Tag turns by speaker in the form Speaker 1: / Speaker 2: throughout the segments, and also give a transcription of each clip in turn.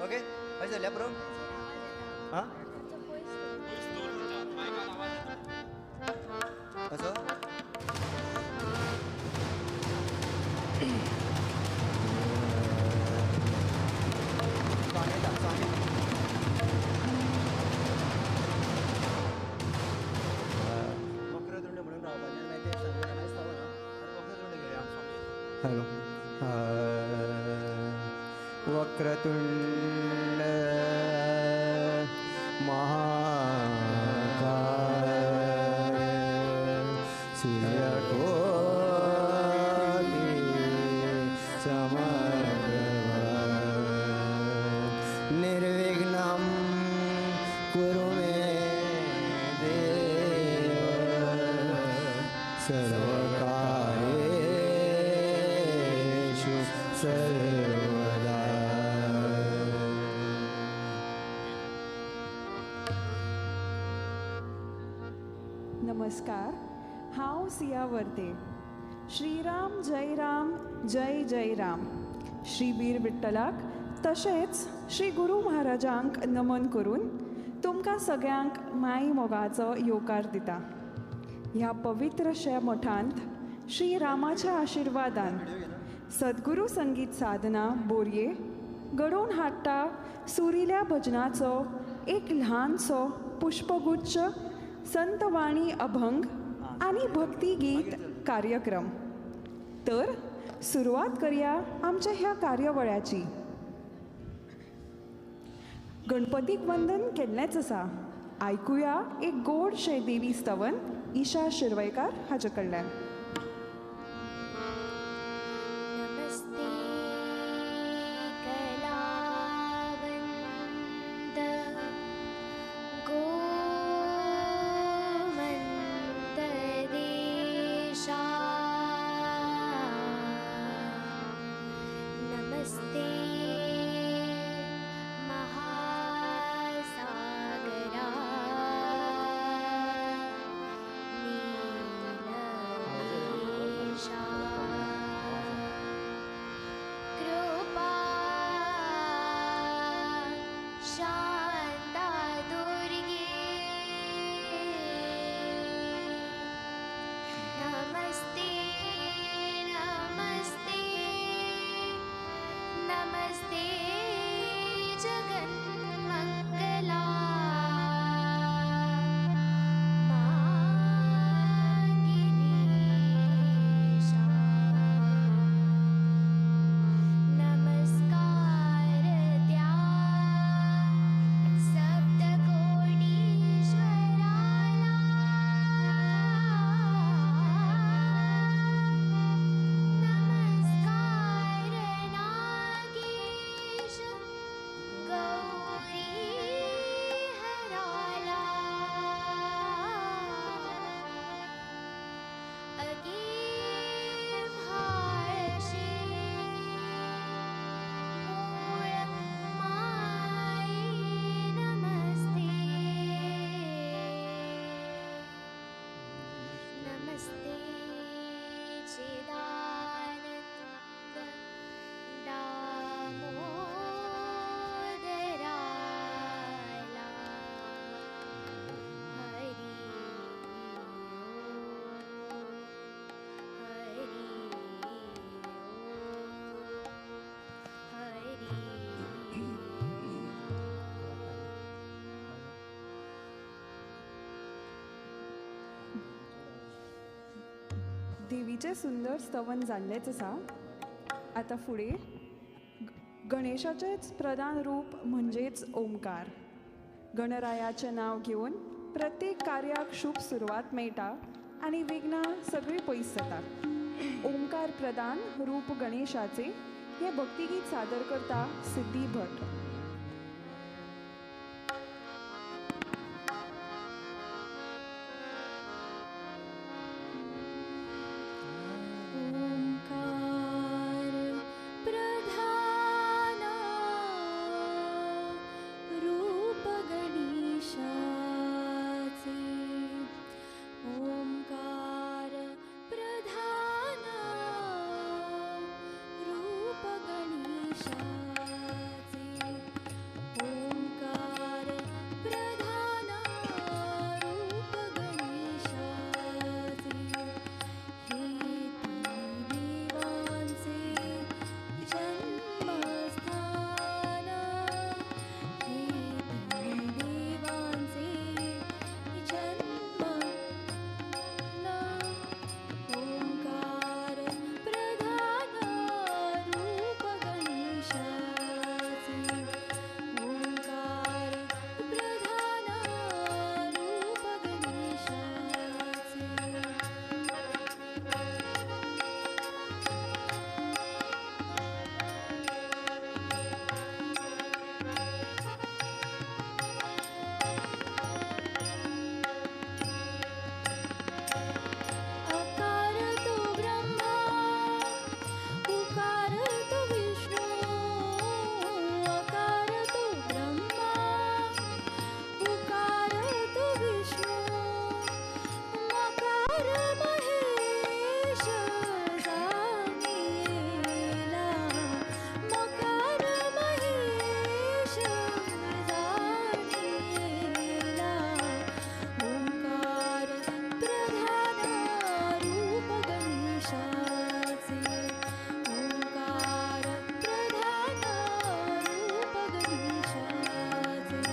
Speaker 1: Okay अशें जाल्यार पुरो आं कसो वक्रतुंड म्हणून रावपाचें मागीर तें सगळें मागीर वक्रतुंड घेवया. हॅलो वक्रतुंड महाकाय सूर्यकोटि
Speaker 2: कोटि समप्रभा। निर्विघ्नं कुरु मे देव सर्वकार्येषु सर्वदा।
Speaker 3: नमस्कार, हांव सिया वर्ते। श्रीराम जय राम जय जय राम। श्री वीर विठ्ठलाक तशेंच श्री गुरू महाराजांक नमन करून तुमकां सगळ्यांक माय मोगाचो येवकार दिता। ह्या पवित्रशा मठांत श्री रामाच्या आशिर्वादान सद्गुरू संगीत साधना बोरये घडोवन हाडटा सुरिल्या भजनाचो एक ल्हानसो पुष्पगुच्छ, संतवाणी अभंग आनी भक्तिगीत कार्यक्रम। तर सुरवात करया आमच्या ह्या कार्यावळ्याची। गणपतीक वंदन केल्लेंच आसा, आयकुया एक गोडशें देवी स्तवन ईशा शिरवयकार हाजे कडल्यान।
Speaker 4: नमस्ते कलावंत गोमन्तदेशा, नमस्ते महासागरा नीलकेशा, कृपा शांता दुर्गे। नमस्ते नमस्ते नमस्ते जगन्मंगला गिरीशा। नमस्कार त्या सप्तकोटीश्वराला, नमस्कार नागेश गौरी हराला। अगीम हाळशी मूळ माई नमस्ते। नमस्ते चिदानंद दामोदराला। हरि ओम हरि ओम हरि।
Speaker 3: देवीचें सुंदर स्तवन जाल्लेंच आसा। आतां फुडें गणेशाचेंच प्रधान रूप म्हणजेच ओमकार। गणरायाचें नांव घेवन प्रत्येक कार्याक शुभ सुरवात मेळटा आनी विघ्नां सगळीं पयस जाता। ओमकार प्रधान रूप गणेशाचें हें भक्तिगीत सादर करता सिद्धी भट।
Speaker 4: ओंकार प्रधान रूप गणेशाचे, ओंकार प्रधान रूप गणेशाचे, ओंकार प्रधान रूप गणेशाचे। हे देवांचे जन्मस्थान, हे देवांचे जन्म, ओंकार प्रधान रूप गणेशाचे। जाणियेला मकार महेश जाणियेला ओंकार प्रधान रूप गणेशाचे ओंकार प्रधान रूप गणेशाचे.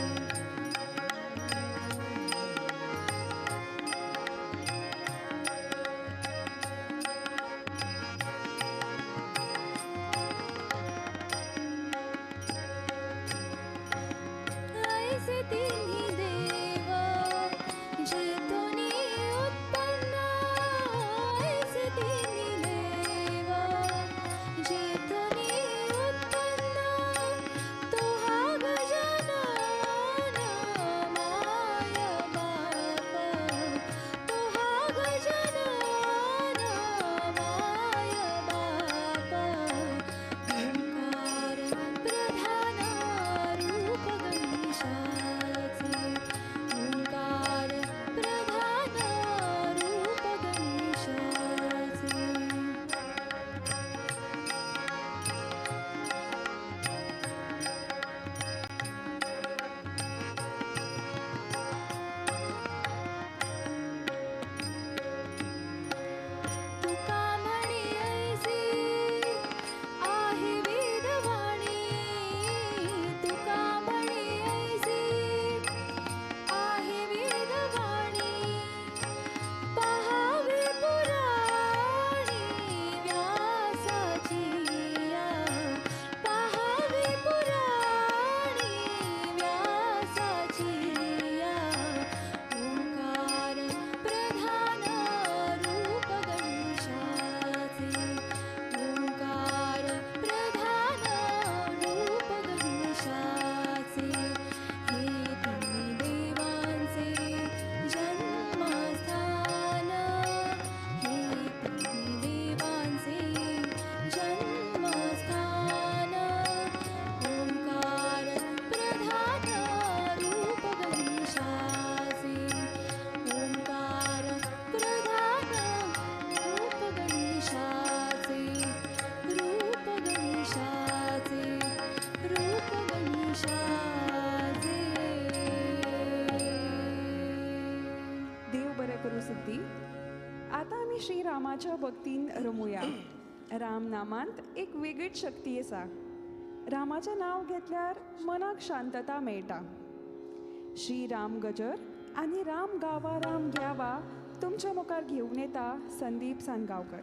Speaker 4: ऐसे तिन्ही देव जेथुनी उत्पन्न ऐसे तिन्ही देव जेथुनी उत्पन्न तो हा गजानन my बाप तो हा गजानन my बाप ओंकार प्रधान रूप गणेशाचे ओंकार प्रधान रूप गणेशाचे. तुका म्हणे ऐसी आहे वेदवाणी तुका म्हणे ऐसी आहे वेदवाणी पहावे पुराणी व्यासाची पहावे पुराणी व्यासाची ओंकार प्रधान रूप गणेशाचे ओंकार प्रधान रूप गणेशाचे. हे तिन्ही देवांचे जन्मस्थान हे तिन्ही देवांचे जन्मस्थान ओंकार प्रधान रूप गणेशाचे ओंकार प्रधान रूप गणेशाचे रूप गणेशाचे रूप गणेशाचे.
Speaker 3: देव बरें करूं सिद्धी. आतां आमी श्री रामाच्या भक्तीन रमुया. राम नामांत एक वेगळीच शक्ती आसा. रामाचें नांव घेतल्यार मनाक शांतता मेळटा. श्री राम गजर आनी राम गावा राम घ्यावा तुमच्या मुखार घेवन येता संदीप सानगांवकर.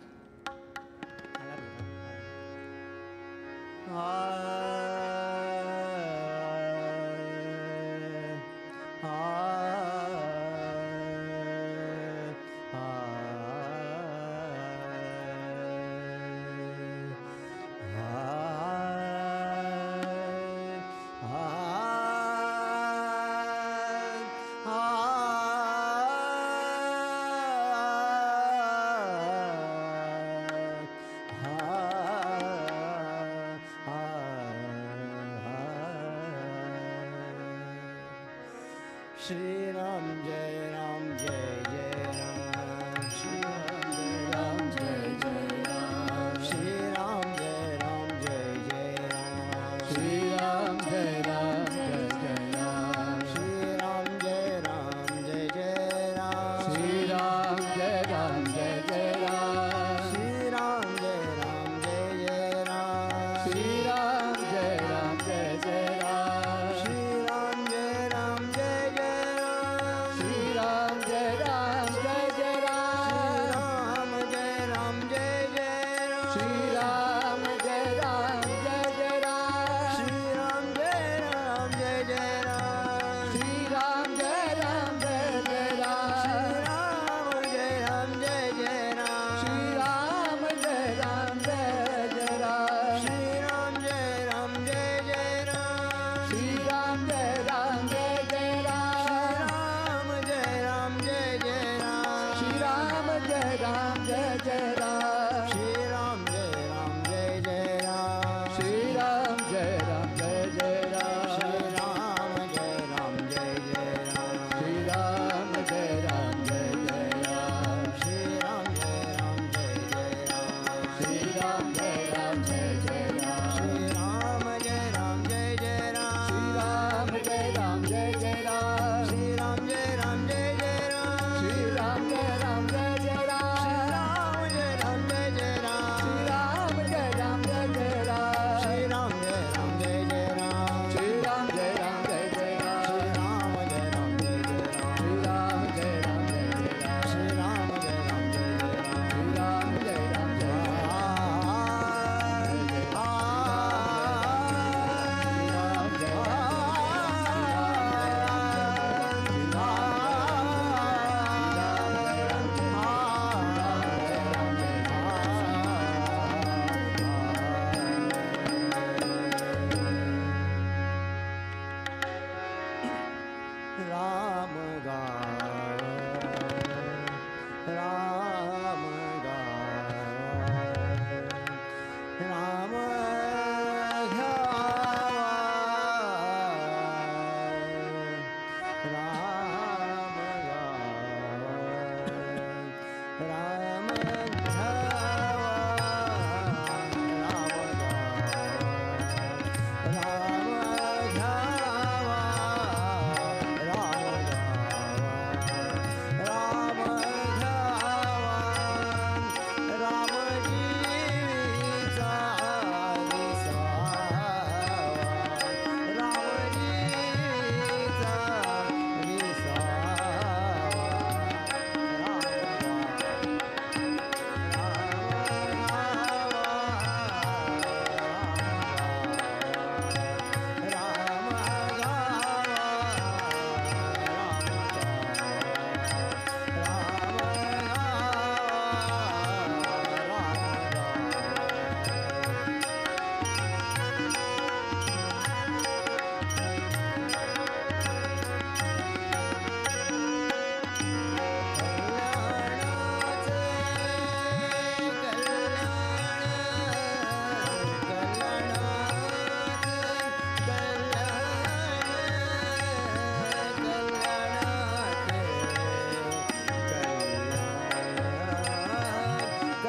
Speaker 2: श्री राम जय राम जय जय राम श्री राम जय राम जय जय राम श्री राम जय राम जय जय राम
Speaker 5: श्री राम जय राम जय जय राम
Speaker 2: श्री राम जय राम जय जय राम
Speaker 5: श्री राम जय राम जय जय राम
Speaker 2: श्री राम जय राम जय जय राम
Speaker 5: श्री राम जय राम जय जय राम
Speaker 2: श्री राम जय राम जय जय राम
Speaker 5: श्री राम जय राम जय जय राम
Speaker 2: राम जय राम जय जय राम
Speaker 5: श्री राम जय राम जय जय राम
Speaker 2: श्री राम जय राम जय जय राम
Speaker 5: श्री राम जय राम जय जय राम
Speaker 2: राम जय राम जय जय राम
Speaker 5: श्री राम जय राम जय जय राम
Speaker 2: श्री राम जय राम जय जय राम
Speaker 5: श्री राम जय राम जय जय राम
Speaker 2: राम जय राम जय जय राम
Speaker 5: श्री राम जय राम जय जय राम
Speaker 2: श्री राम जय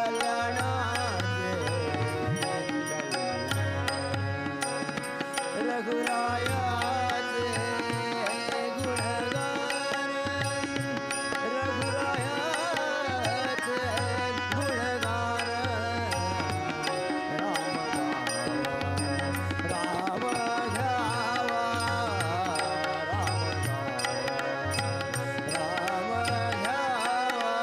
Speaker 2: कल्याणाचे कल्याण रघुरायाचे गुणगान रघुरायाचे गुणगान राम गावा राम घ्यावा राम गावा राम घ्यावा.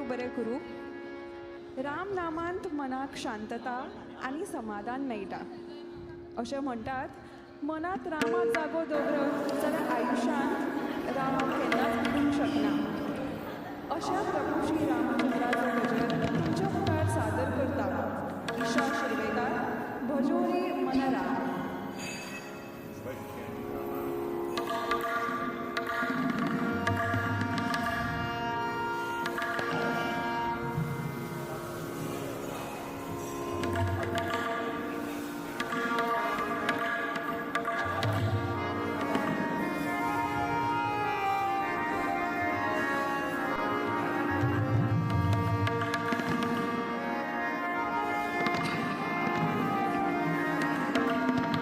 Speaker 3: बरें करूं. राम नामांत मनाक शांतता आनी समाधान मेळटा. अशें म्हणटात, मनांत रामाक जागो दवरत जाल्यार आयुश्यांत रामाक केन्नाच विरूंक शकना. अशा प्रभू श्री रामचंद्राचो भजन तुमच्या मुखार सादर करता ईशा शिर्वेकार, भजोरी मनराम.
Speaker 4: Thank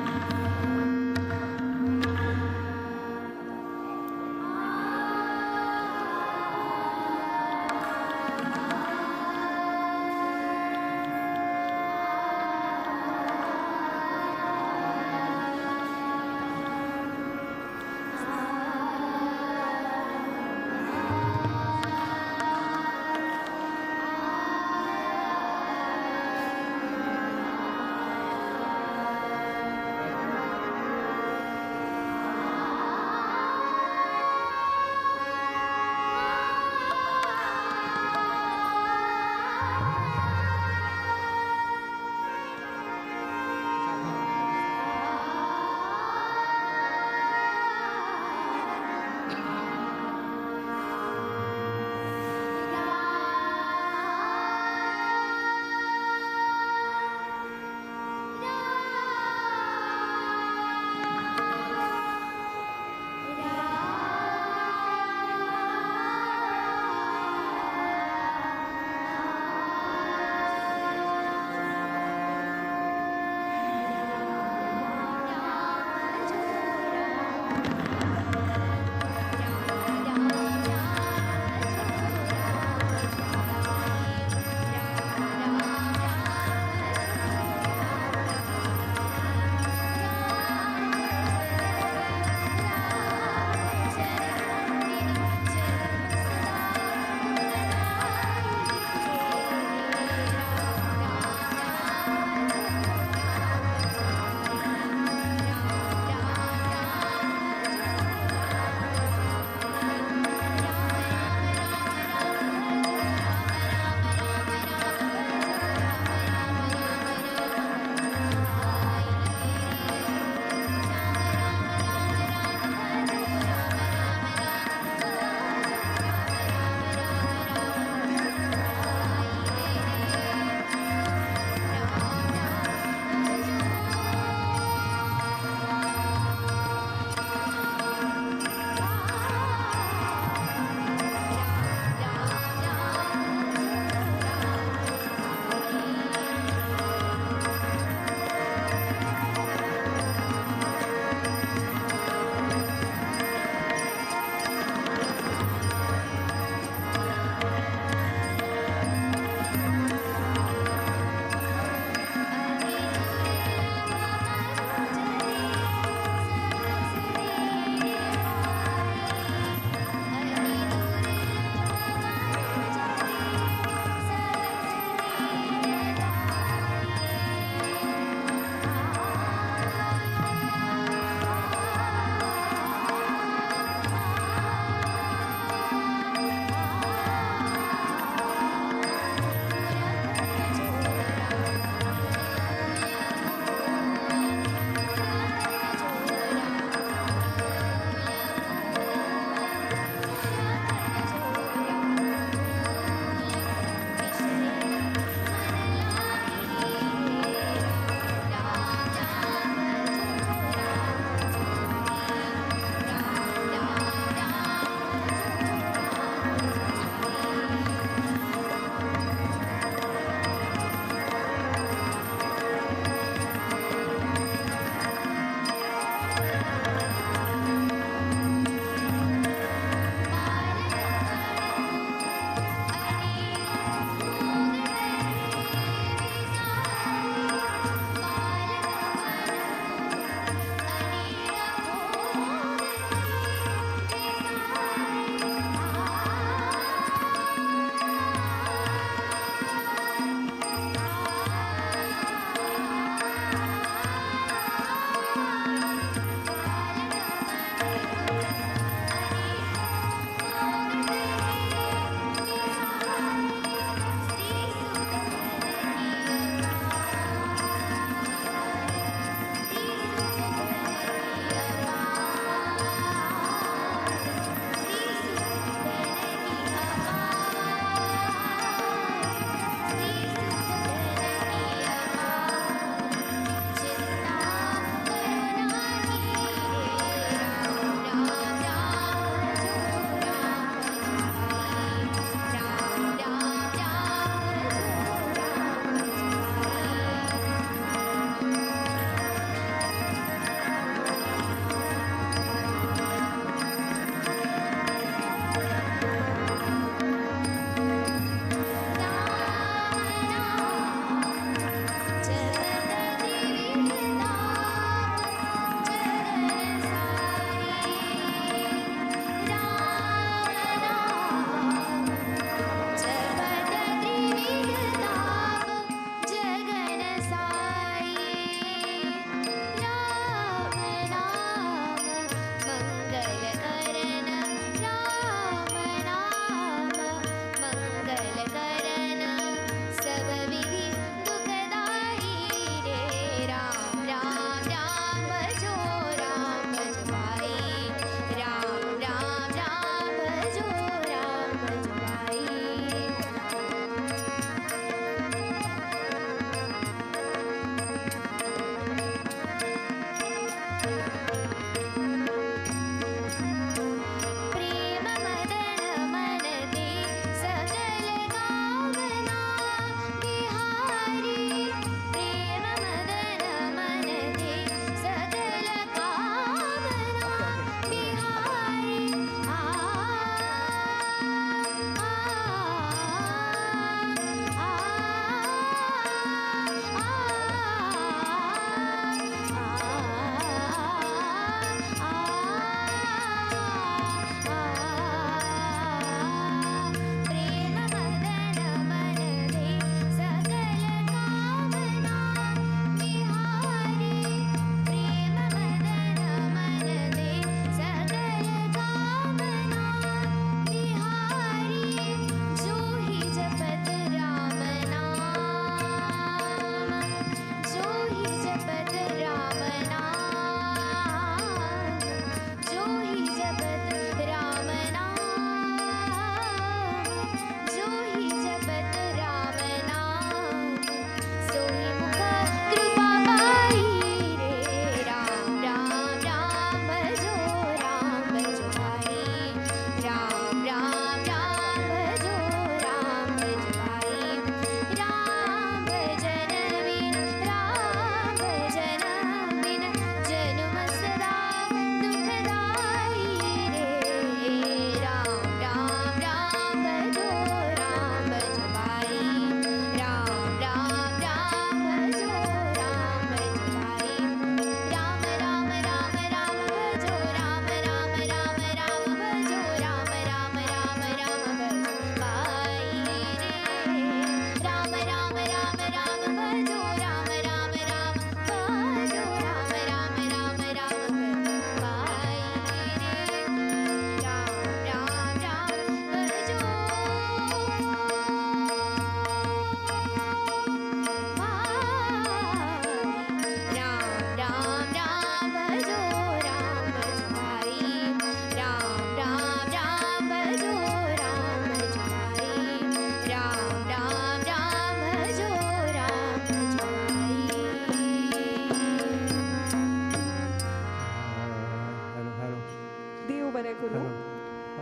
Speaker 3: बरें करूं.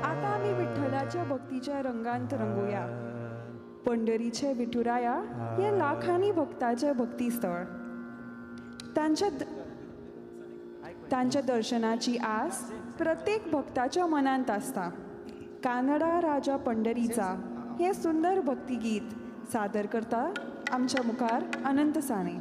Speaker 3: आतां आमी विठ्ठलाच्या भक्तीच्या रंगांत रंगोया. पंढरीचे विठुराया हे लाखांनी भक्ताचे भक्ती स्थळ. तांच्या तांच्या दर्शनाची आस प्रत्येक भक्ताच्या मनांत आसता. कानडा राजा पंढरीचा हे सुंदर भक्तिगीत सादर करता आमच्या मुखार अनंत साने.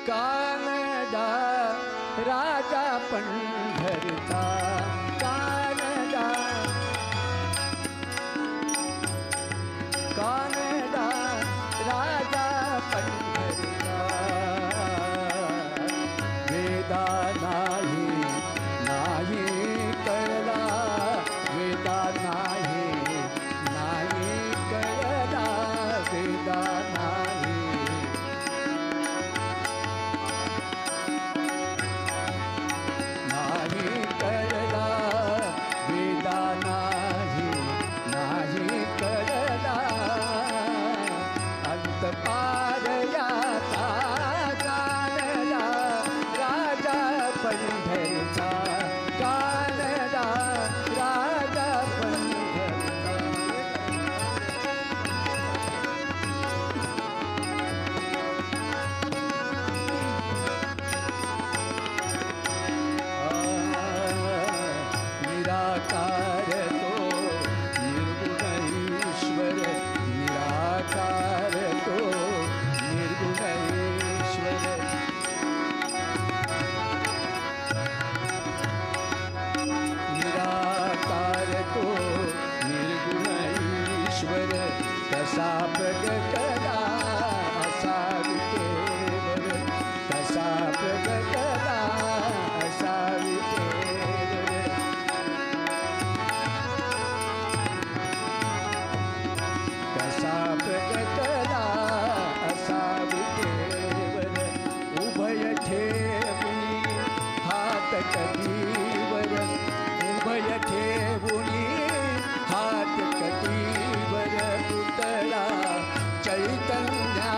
Speaker 5: कानडा राजा पंढरीचा, कानडा कानडा राजा पंढरीचा. वेदा नाही नाही कळला, वेदा नाही नाही कळला, वेदा नाही नाही कळला, वेदा नाही नाही कळला. अंत पार याचा कानडा राजा पंढरीचा, कानडा राजा पंढरीचा. निराकार तो निर्गुण ईश्वर, निराकार तो निर्गुण ईश्वर. निराकार तो निर्गुण ईश्वर, कसा प्रगटला असावी केवळ, कसा प्रगटला असावी केवळ. कसा प्रगटला असावी केवळ. उभय ठेवूनी हात कटीवर, उभय ठेवूनी हात कटीवर. पुतळा चैतन्याचा,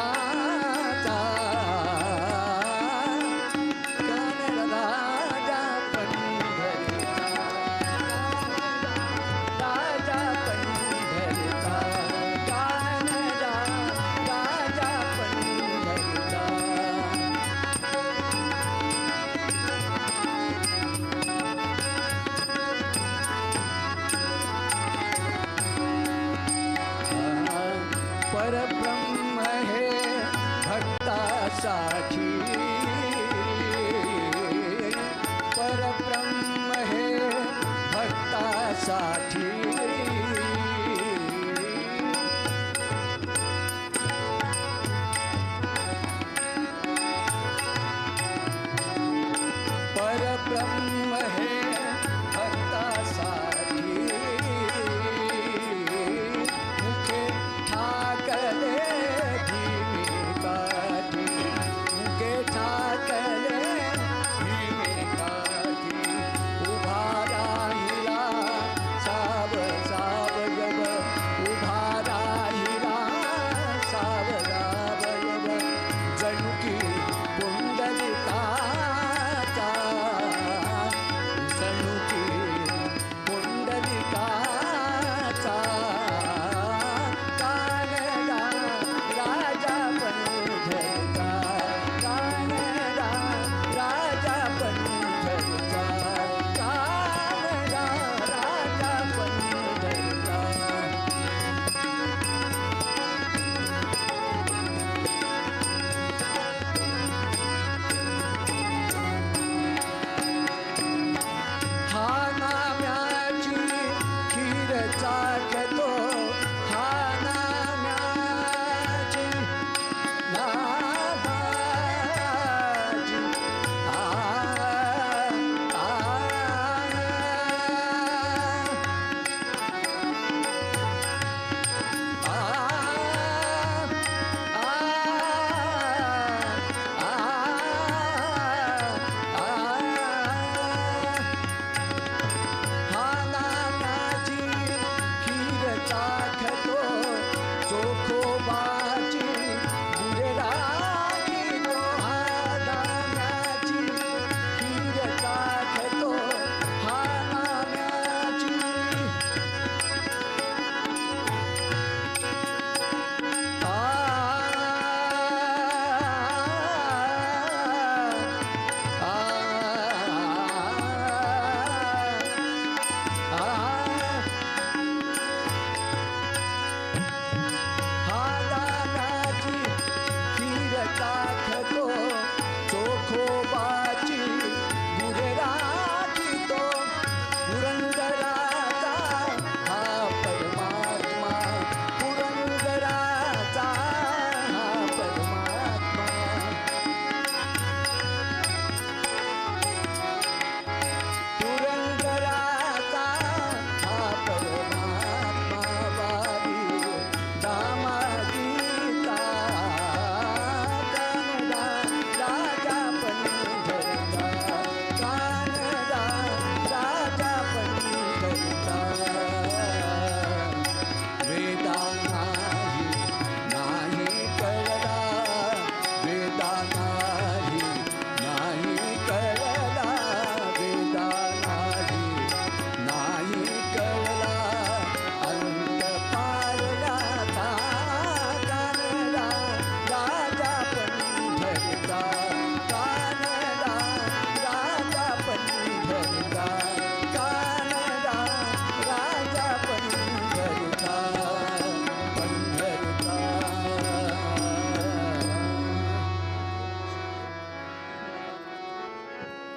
Speaker 5: कानडा राजा पंढरीचा, राजा पंढरीचा, कानडा राजा पंढरीचा. परब्रह्म हे भक्तासाठी, परब्रह्म हे भक्तासाठी. परब्रह्म हे भक्तासाठी. मुखे ठाकले भीमे काठी, मुखे ठाकले भीमे काठी. उभा राहिला साव सावयव, उभा राहिला साव सावयव. जणू की पुंडलिकाचा,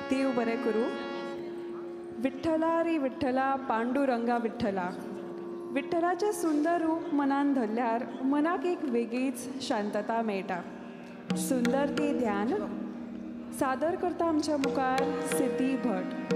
Speaker 3: देव बरें करूं. विठ्ठला रे विठ्ठला पांडुरंगा विठ्ठला. विठ्ठलाचें सुंदर रूप मनान धरल्यार मनाक एक वेगळीच शांतता मेळटा. सुंदर ते ध्यान सादर करता आमच्या मुखार सिद्धी भट.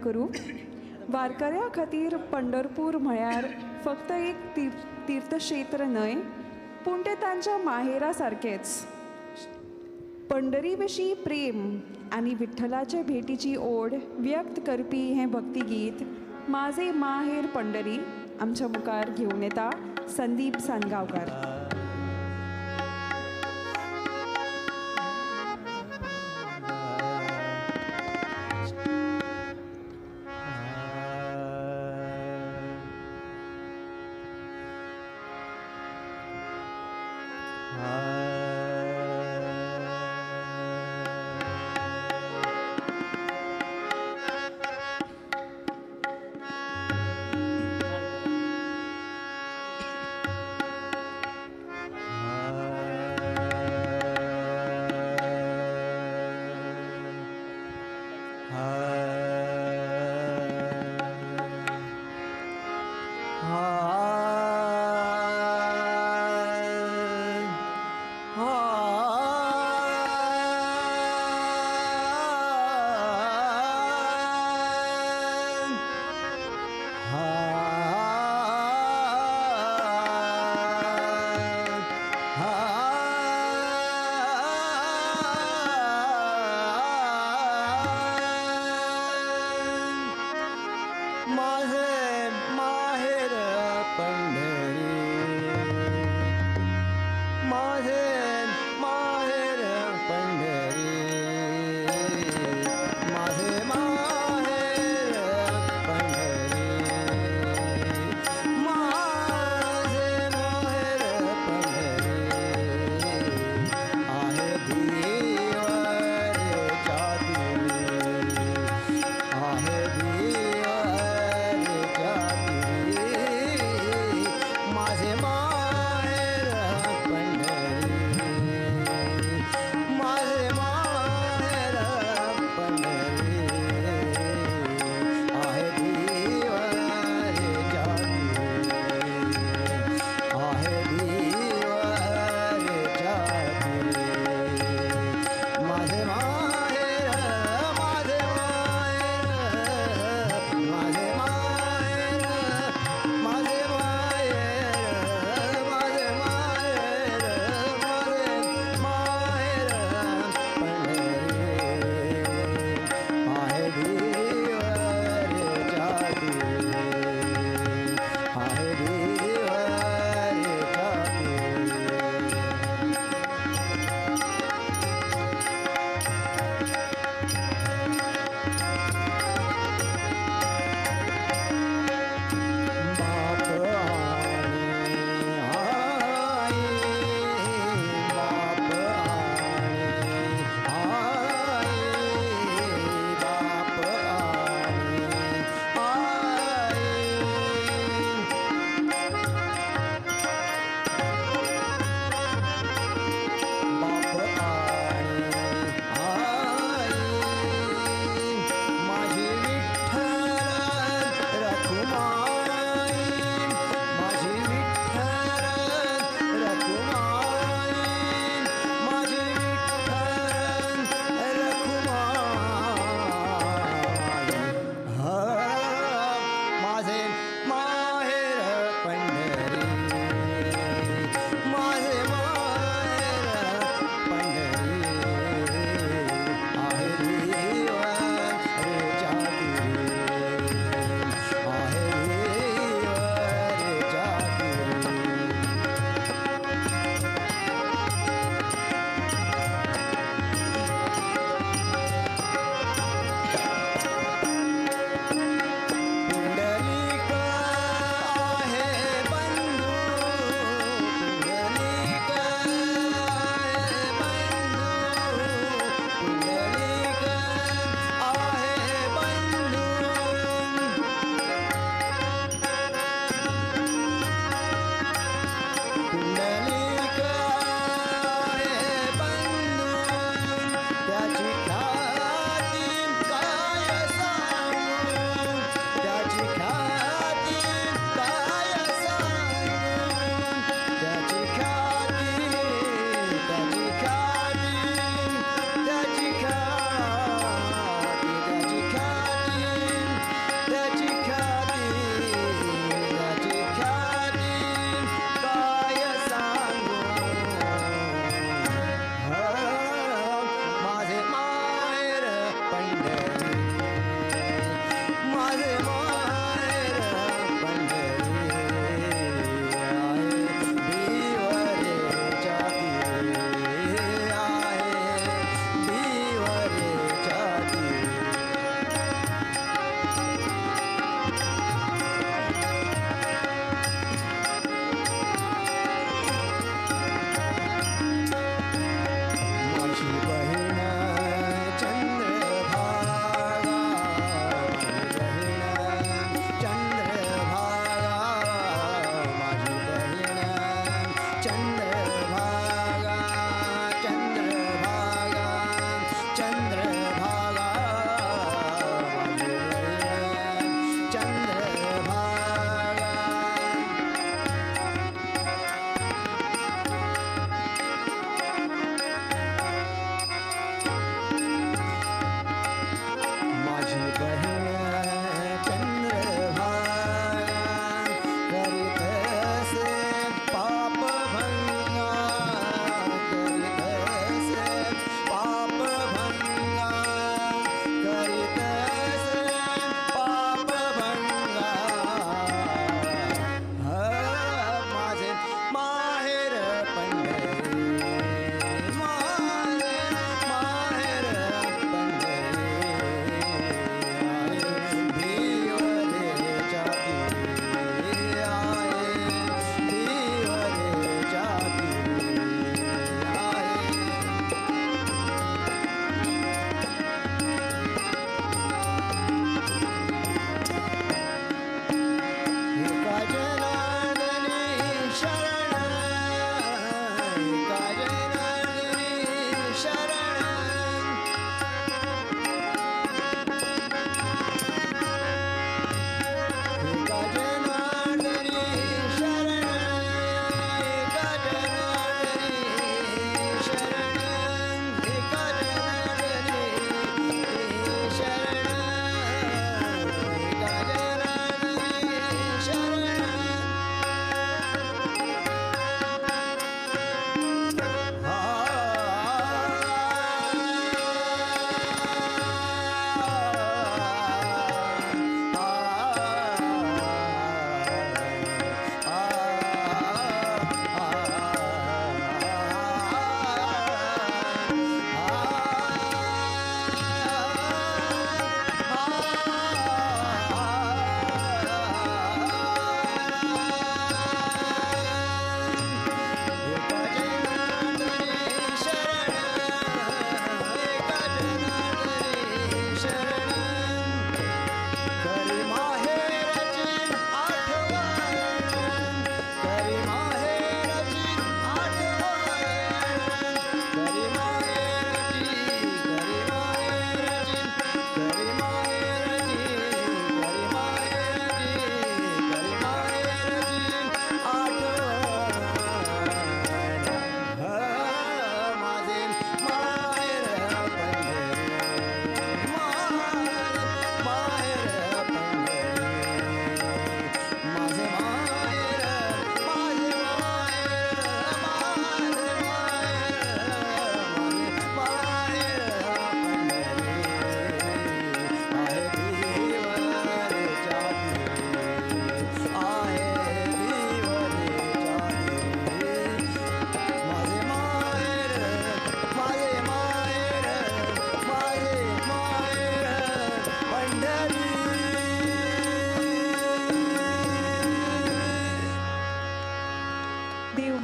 Speaker 3: करूं. वारकऱ्या खातीर पंढरपूर म्हळ्यार फक्त एक तीर्थक्षेत्र न्हय, पूण तें तांच्या माहेरा सारकेंच. पंढरी विशीं प्रेम आनी विठ्ठलाचे भेटीची ओड व्यक्त करपी हें भक्तिगीत माझे माहेर पंढरी आमच्या मुखार घेवन येता संदीप सानगांवकार.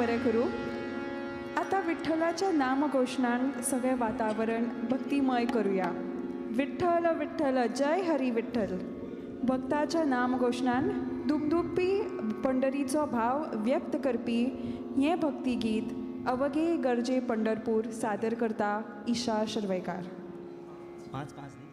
Speaker 3: बरें करूं. आतां विठ्ठलाच्या नामघोशणान सगळें वातावरण भक्तिमय करुया. विठ्ठल विठ्ठल जय हरी विठ्ठल. भक्ताच्या नामघोशणान दुमदुमपी पंढरीचो भाव व्यक्त करपी हें भक्तिगीत अवघे गरजे पंढरपूर सादर करता ईशा शिरवयकार.
Speaker 1: पांच पांच न्ही.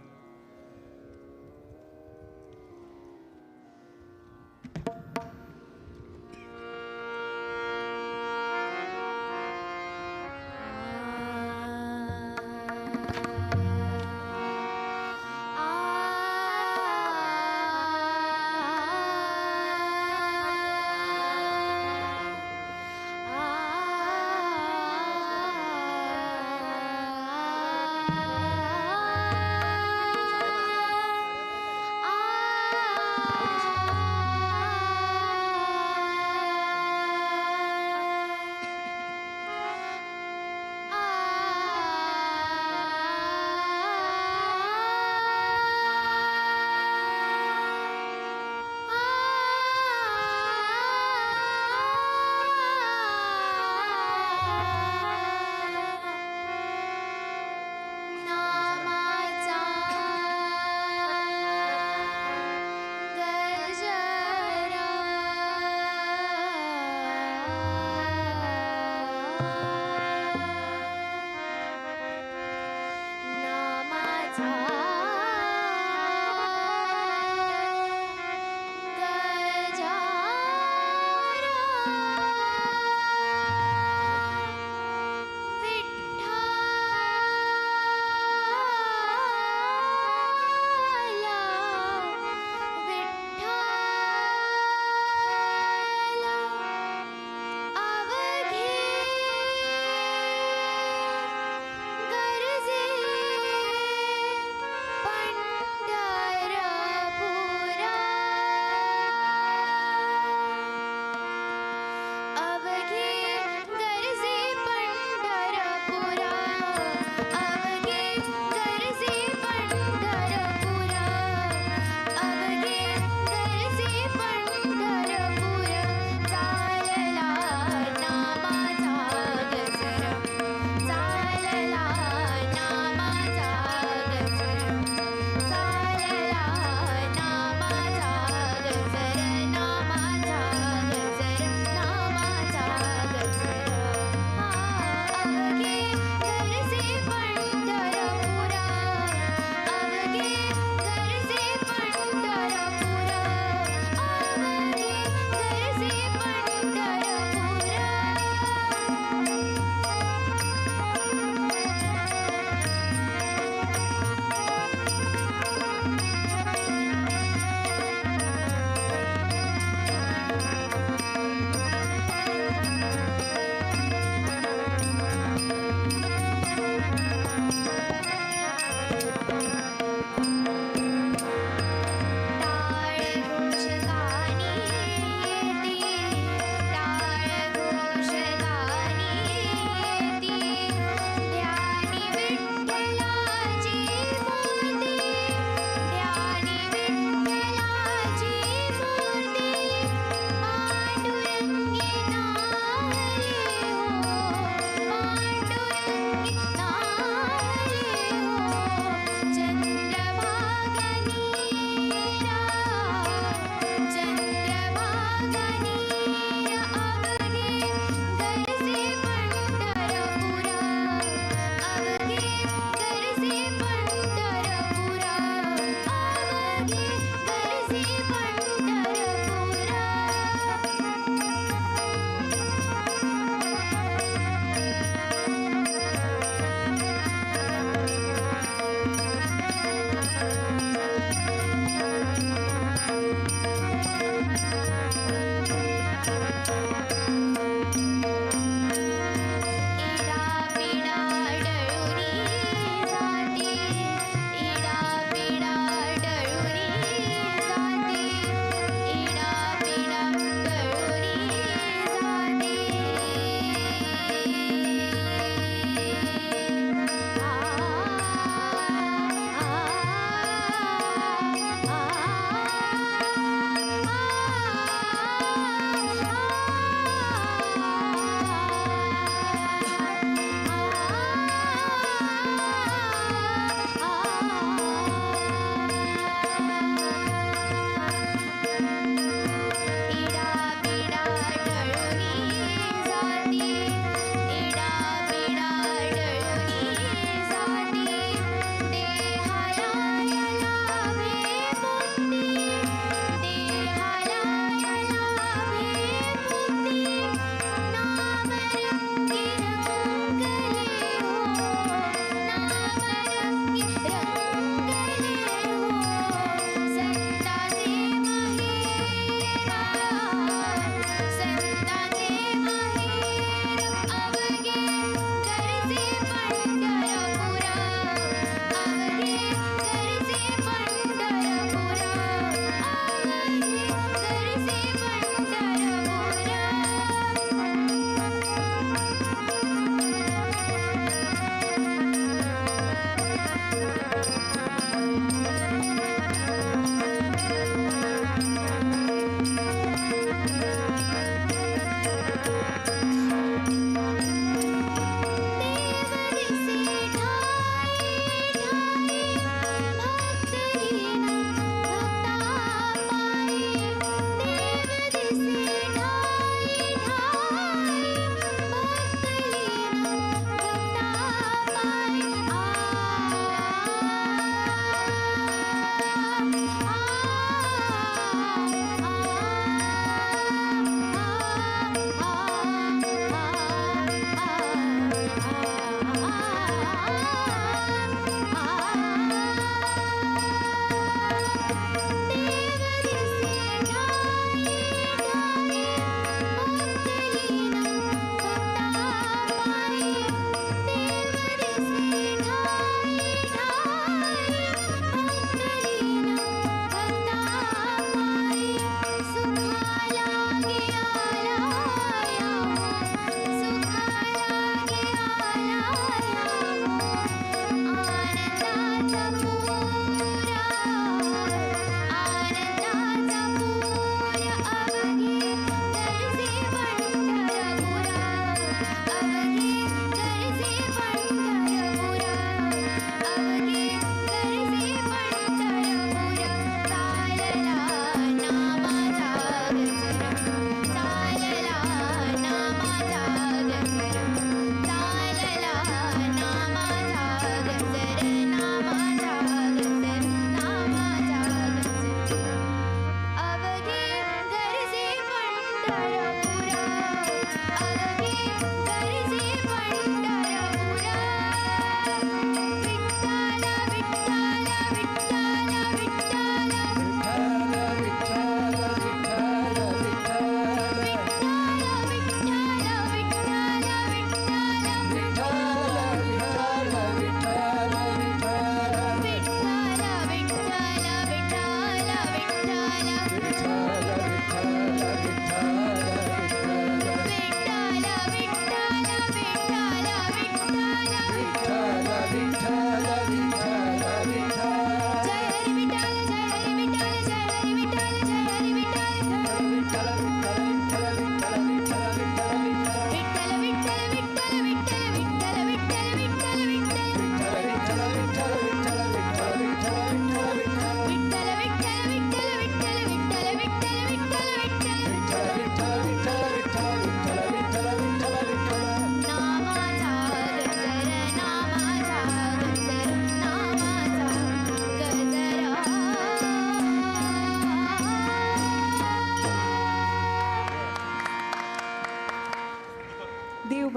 Speaker 4: आ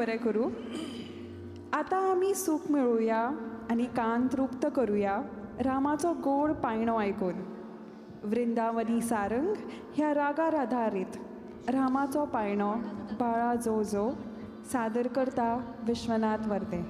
Speaker 3: देव बरें करूं. आतां आमी सूख मेळोवया आनी कान तृप्त करुया रामाचो गोड पायणो आयकून. वृंदावनी सारंग ह्या रागार आधारीत रामाचो पायणो बाळा जो जो सादर करता Vishwanath Varde.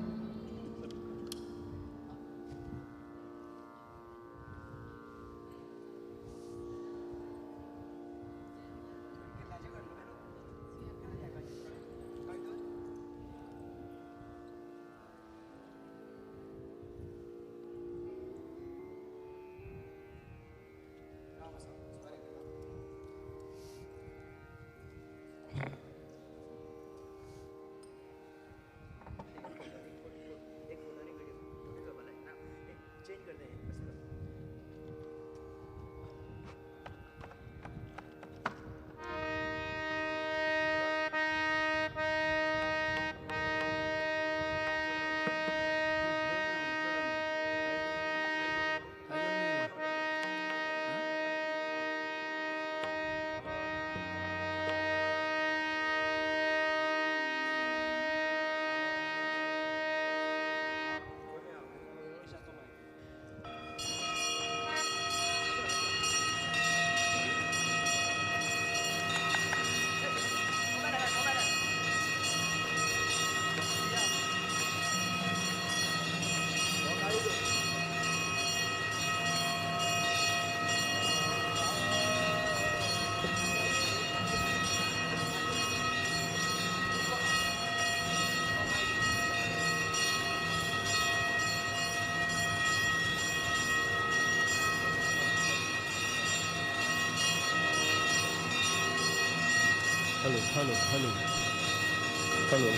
Speaker 6: Hello, hello, hello, hello.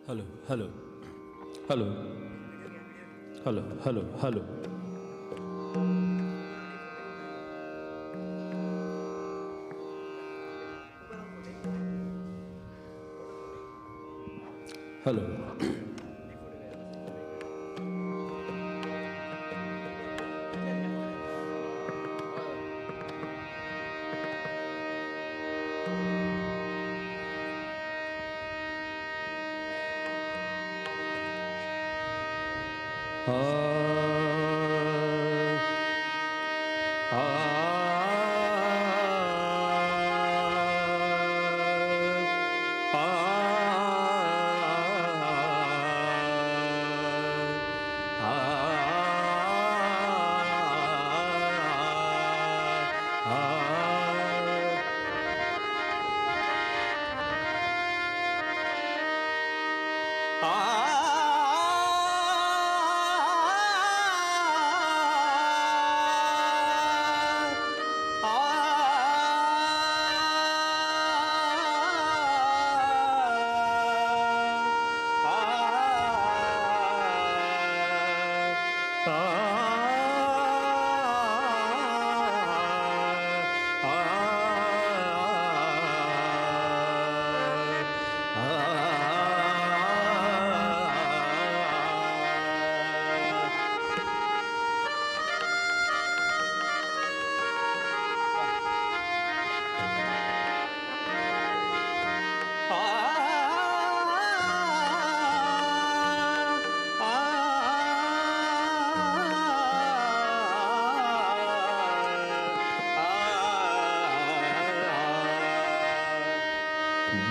Speaker 6: Hello hello hello hello hello hello. Hello.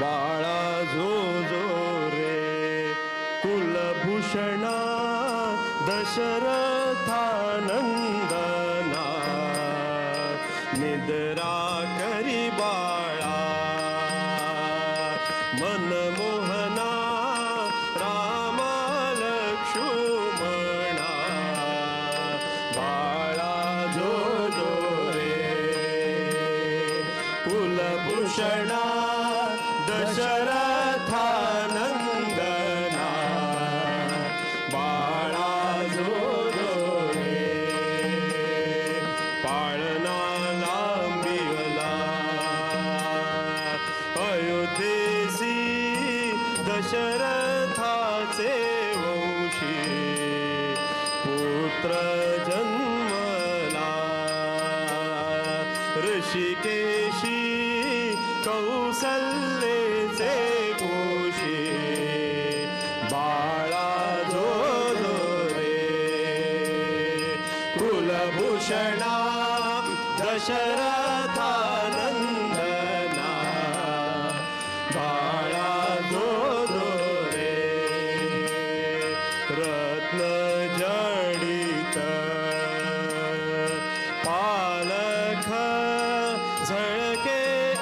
Speaker 6: बाळा जो जो रे कुलभूषणा दशरथानंदना निद्रा करी बाळा मनमोहना रामा लक्ष्मणा बाळा जो जो रे कुलभूषणा दशरथानंदना बाळा जो जो रे पाळणा लांबिवला अयोध्येसी दशरथाचे वंशी पुत्र जन्मला ऋषिकेशी कौसल्येचे कोशी बाळा जो जो रे कुलभूषणा दशरथानंदना बाळा जो जो रे रत्न जडित पालख झळके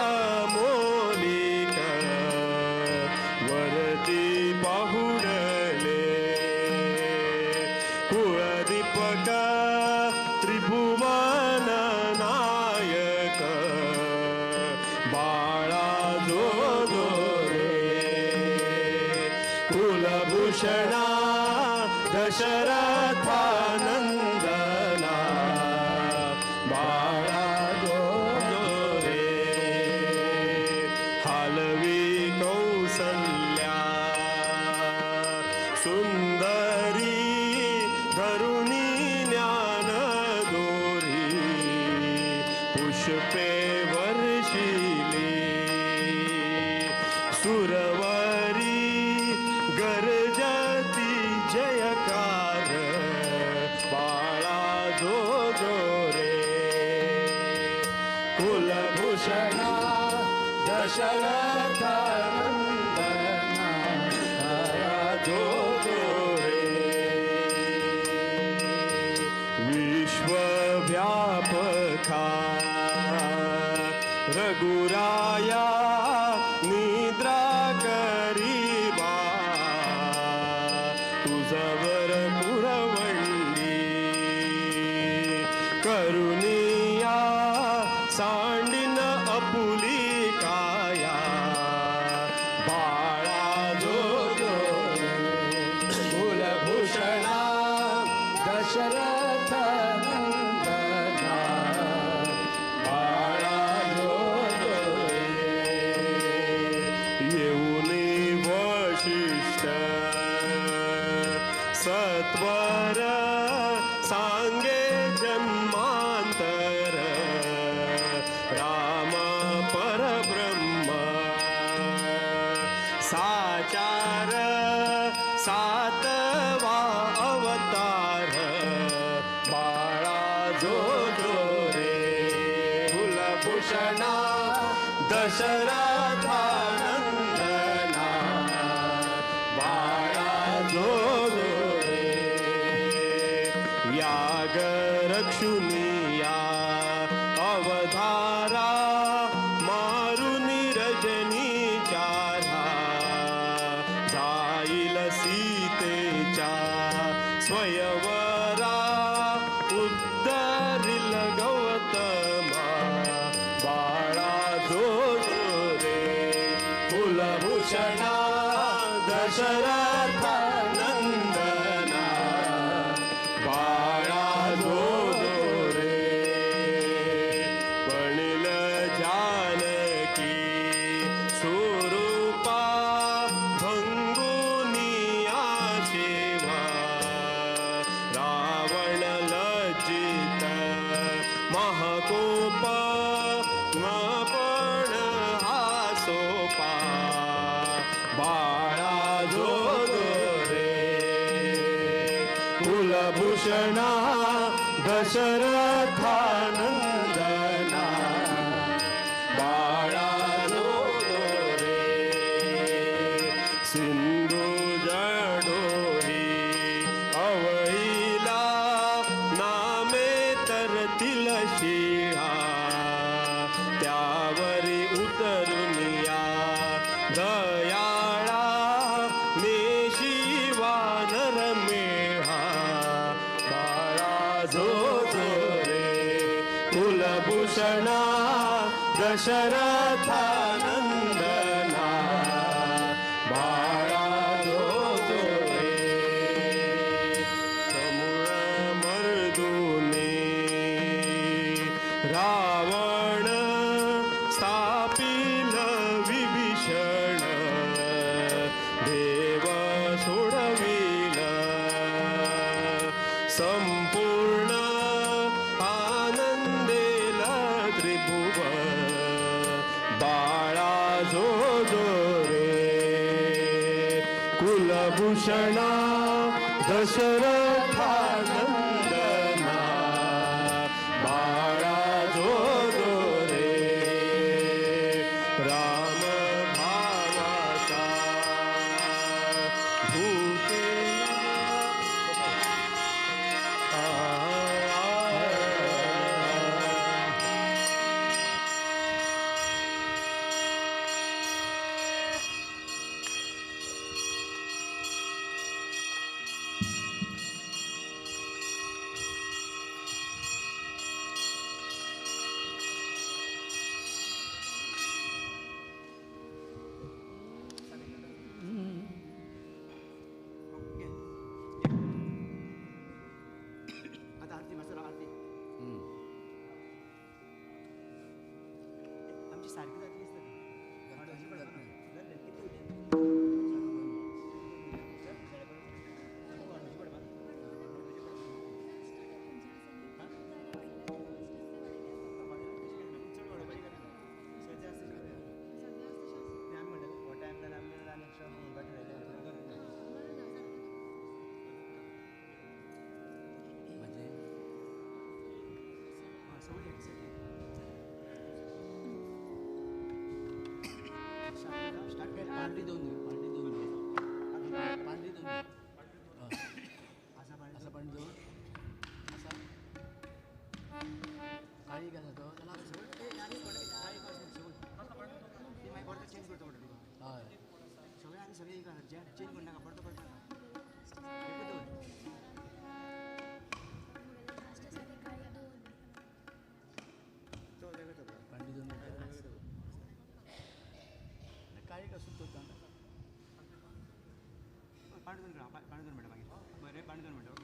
Speaker 6: अमोलिक वरती पाहुडले कुळदीपक त्रिभुवन नायक बाळा जो जो रे कुलभूषणा दशरथानंदना बाळा जो जो रे हालवी कौसल्या सुंदरी धरुणी ज्ञान दोरी पुष्पे वर्षिली सुरवरी गरजती जयकार बाळा जो जो रे कुलभूषणा दशरथानंदना जो जो रे विश्वव्यापका रघुराया निद्रा करीबा तुझवर पुरवंडी करुणिया सांडिन अपुली काया बाळा जो जो
Speaker 5: दशरथ नंदना बाळा जो रे.
Speaker 6: येऊनी वशिष्ठ सत्वर सांगे जन्मांतर राम परब्रह्म साचार सातवा अवतार बाळा जो जो रे. कुलभूषणा दशरथा नंदना बाळा जो जो रे. याग रक्षुनिया अवधारा मारुनी रजनी चारा जाईल सीतेच्या स्वयंवरा उद्धरिल गौतमा बाळा जो जो रे. कुलभूषणा दशरथ नंदना बाळा जो जो रे. पणिल जानकी स्वरूपा भंगुनिया शिवा रावण लज्जित महाकोप पण हा सोपा बाळा जो जो रे. कुलभूषणा दशरथा नंदना बाळा जो जो रे. सिंधू जडोही अवईला नामे तरतील शिळा त्यावरी उतरुनिया दयाळा नेशिवा नरमेळा बाळा जो जो रे. कुलभूषणा दशरथा नंदना बाळा जो जो रे. समुळ मर्दुने रावण स्थापिल विभीषण देव सोडविल संपूर्ण आनंदेल त्रिभुवन बाळा जो जो रे. कुलभूषणा दशरथा नंदना बाळा जो जो रे. राम भावाचा भूकेला
Speaker 1: आता आरती मास्तर आरती आमची सारखी जातली दिसता ती. जातली, कितली उरली?
Speaker 5: पांढरी दोन दे, पांढरी दोन दे. पांढरी दोन दे. असा पांढरी दोन. असा. काळी घाला तो. त्याला हय.
Speaker 1: सगळे आनी सगळे एक आसा चेंज करू नाका परतो परतो नाका एकूच दवर. तो वेगळो दवर.
Speaker 5: पांढरी दोन दे. काळी कसं तो
Speaker 1: पांढरी दोन करा, पांढरी दोन म्हणटा मागीर बरें पांढरी दोन म्हणटा ओके.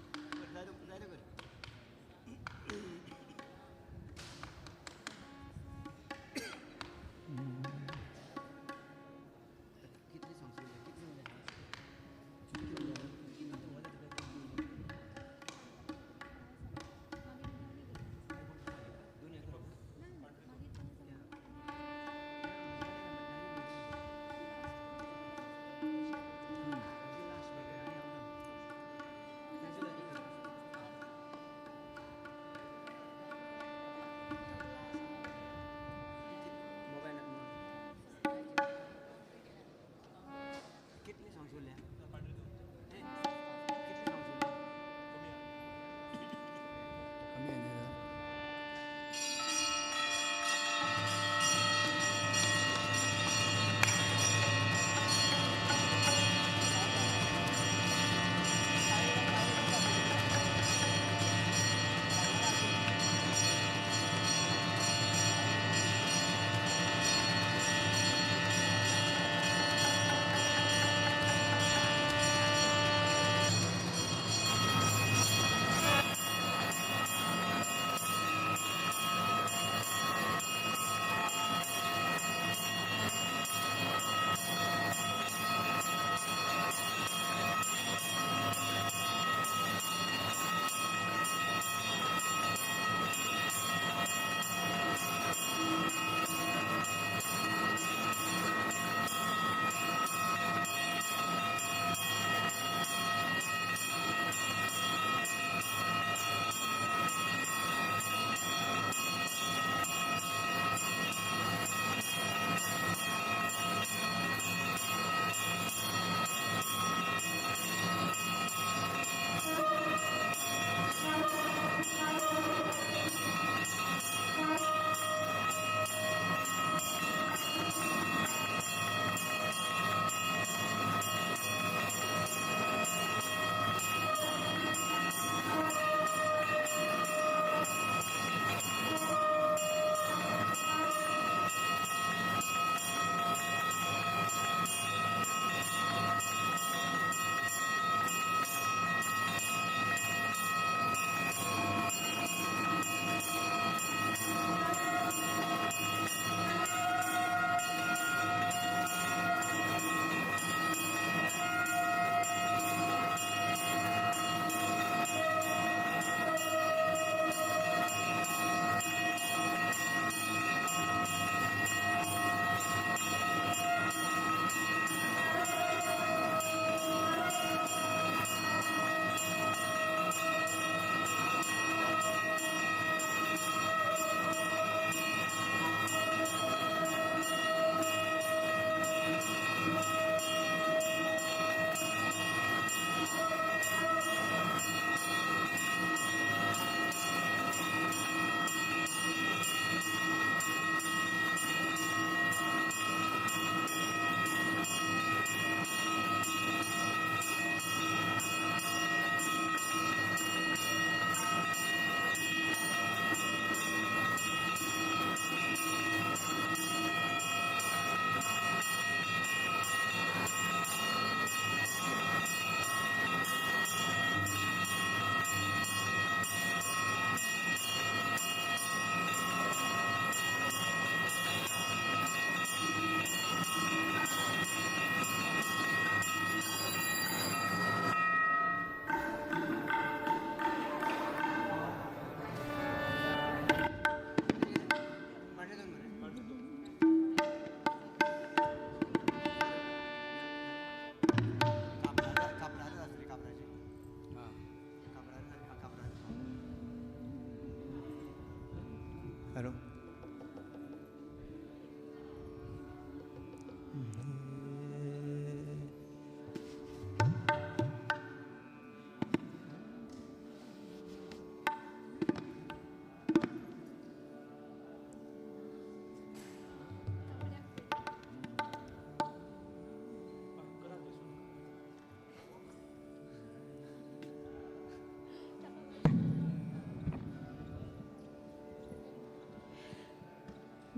Speaker 2: हॅलो.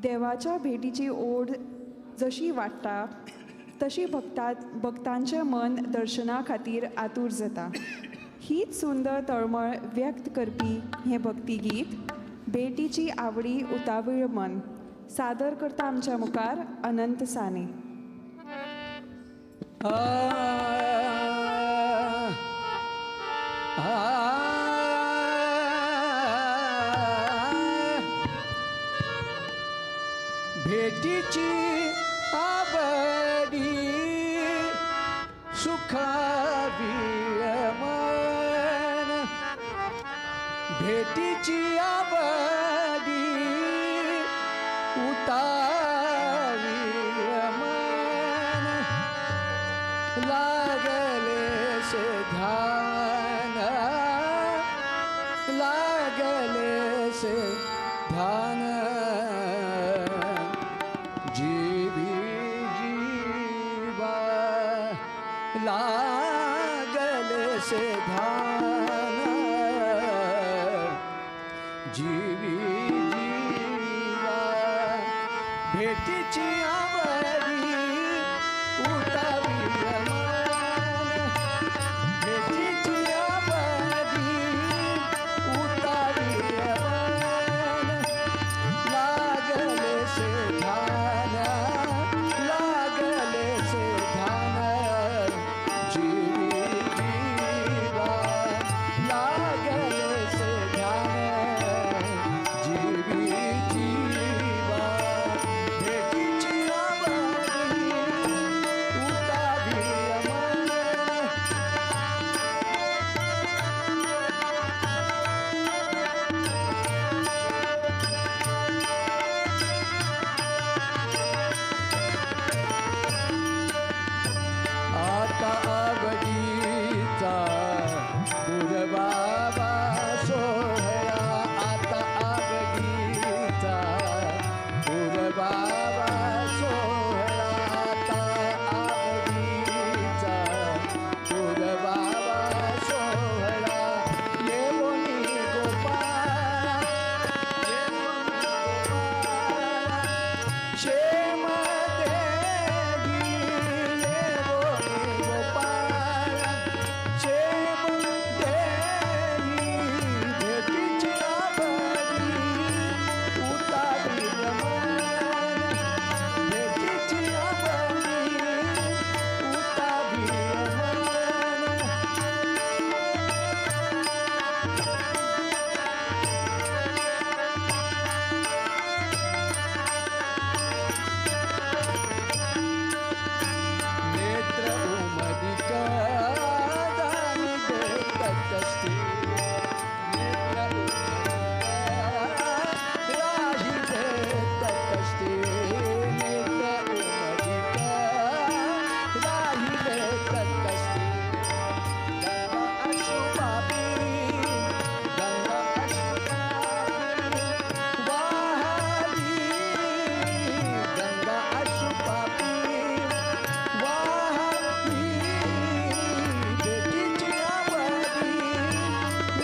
Speaker 3: देवाच्या भेटीची ओढ जशी वाडटा तशी भक्तांचें मन दर्शना खातीर आतूर जाता. हीच सुंदर तळमळ व्यक्त करपी हें भक्तिगीत भेटीची आवडी उतावीळ मन सादर करता आमच्या मुखार अनंत साने.
Speaker 5: भेटीची आवडी सुखावी मन, भेटीची आवडी उतावी मन, लागले से ध्यान, लागले से ध्यान, जीवी जीवा लागले से ध्यान, जीवी जीवा भेटीची आवडी उतावी मन, भेटीची आवडी उतावी मन, लागले से ध्यान, लागले से ध्यान, जीवी जीवा लागले से ध्यान, जीवी जीवा भेटीची आवडी उतावी मन. आता आवडीचा गुरबाबा सोहळा, आता आवडीचा गुरबाबा सोहळा, आता आवडीचा गुरबाबा सोहळा, येऊनी गोपाळा, येऊनी गोपाळा, क्षेम देवी, येऊनी गोपाळा, क्षेम देवी, भेटीची आवडी उतावी मन, भेटीची आवडी उतावी मन. नेत्र उमदिक दानी देत असती, नेत्र उमदिक राही देत असती, नेत्र उमदिक राही देत असती, गंगा अश्रुपापी, गंगा अश्रुपापी वाहली, गंगा अश्रुपापी वाहली, भेटीची आवडी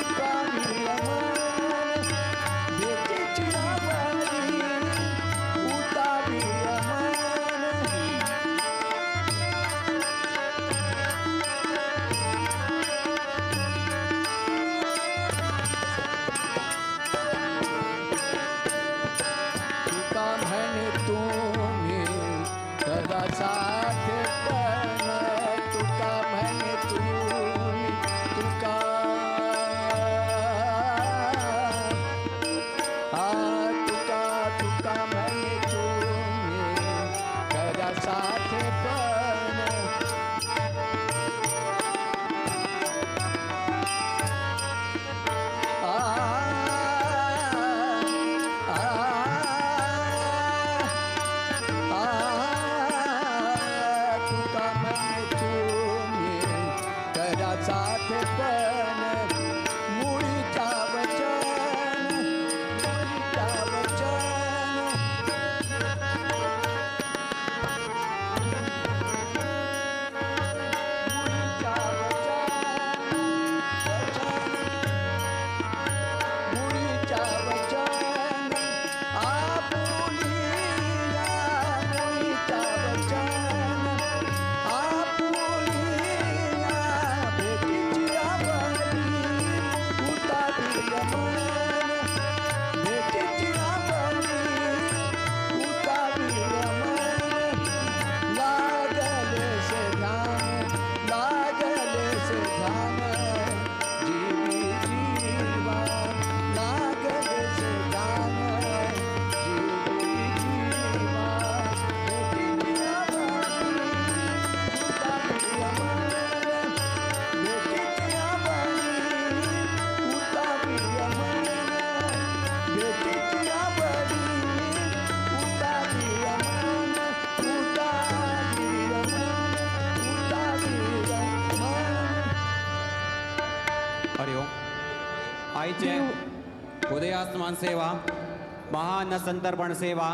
Speaker 5: उतावी मन, भेटीची आवडी उतावी मन. तुका म्हणे तुम्ही करा साथेपण, तुका म्हणे तुम्ही, तुका आ तुका, तुका म्हणे तुम्ही करा साथेपण. आ आ आ तुका म्हणे तुम्ही करा साथेपण, मुळीचा वचन, मुळीचा वचन, मुळीचा वचन, वचन, मुळीचा वचन आपुलिया, मुळीचा वचन आपुलिया, भेटीची आवडी
Speaker 7: हरिओम. आयचे उदयास्मान सेवा, महान संतर्पण सेवा,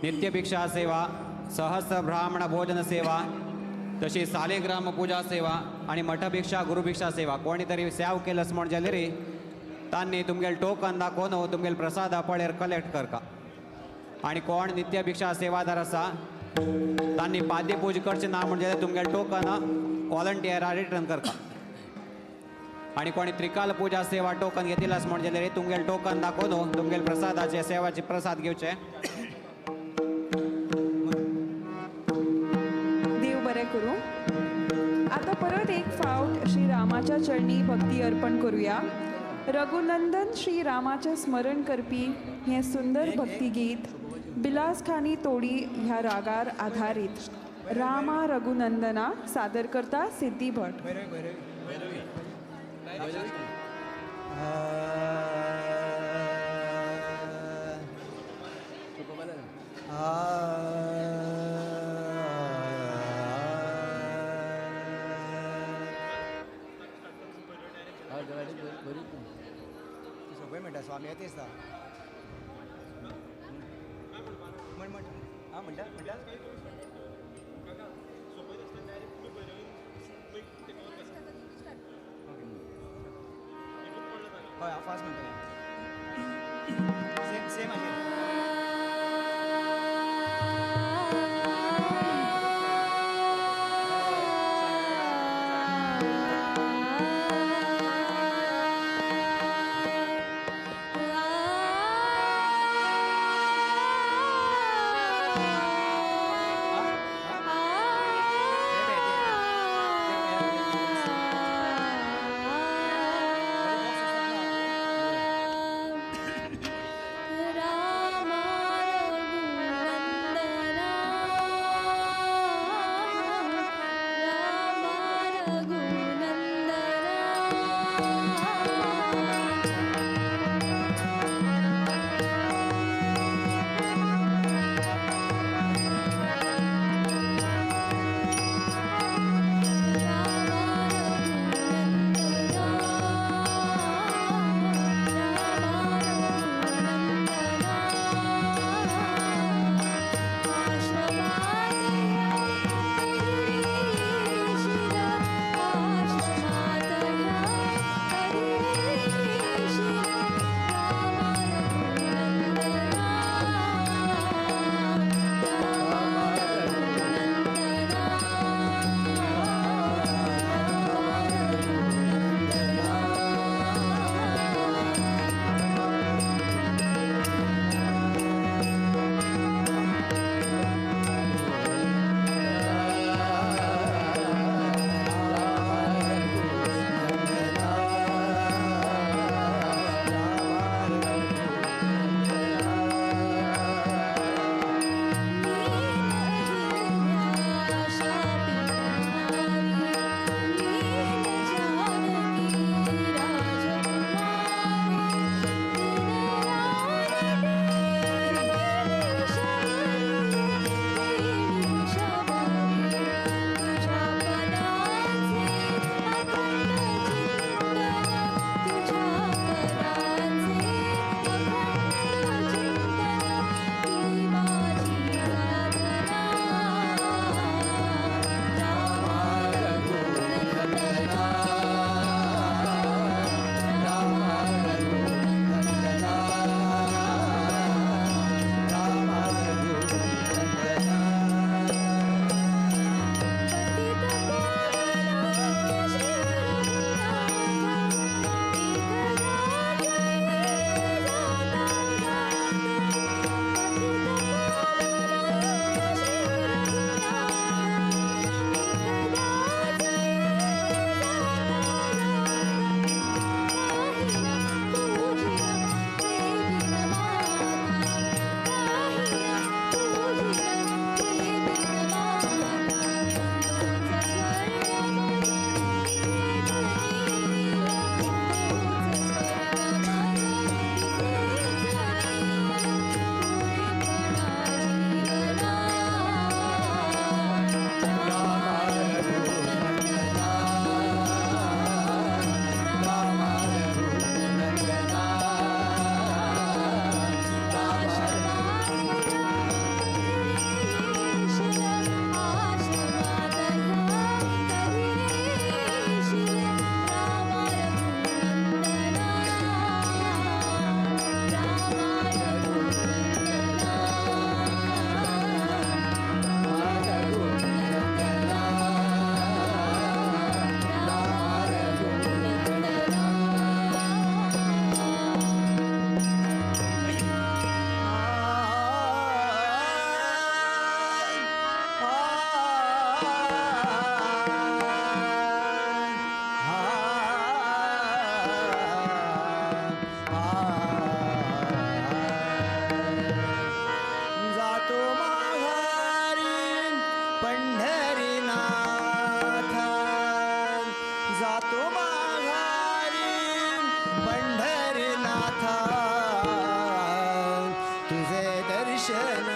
Speaker 7: नित्यभिक्षा सेवा, सहस्र ब्राह्मण भोजन सेवा, तशी सालिग्राम पूजा सेवा आणि मठभिक्षा गुरुभिक्षा सेवा. कोणी तरी सेव केलंस म्हण जाल्यार रे तांणी तुमगेल टोकन दाखोवन तुमगेल प्रसाद पळेर कलेक्ट करका. आणि कोण नित्यभिक्षा सेवादार आसा तांणी पाद्यपूज करचे ना म्हणजे तुमगेल टोकन वॉलंटियरा रिटर्न करका. आणि कोणी त्रिकाल पूजा सेवा टोकन घेतिलास म्हण जाल्यार तुमगेल टोकन दाखोवन तुमगेल प्रसादाचे सेवाचे प्रसाद घेवचे.
Speaker 3: देव बरें करूं. आतां परत एक फावट श्री रामाच्या चरणी भक्ती अर्पण करूया. रघुनंदन श्री रामाचें स्मरण करपी हें सुंदर भक्तिगीत बिलासखानी तोडी ह्या रागार आधारीत रामा रघुनंदना सादर करता सिद्धी भट.
Speaker 1: सोपय म्हणटा स्वामी येता दिसता म्हण म्हण आं म्हणटा म्हणटा हय हांव फास्ट म्हणटलें सेम सेम आशिल्लें.
Speaker 4: Ra
Speaker 2: जातो माघारी पंढरीनाथा, तुझे दर्शन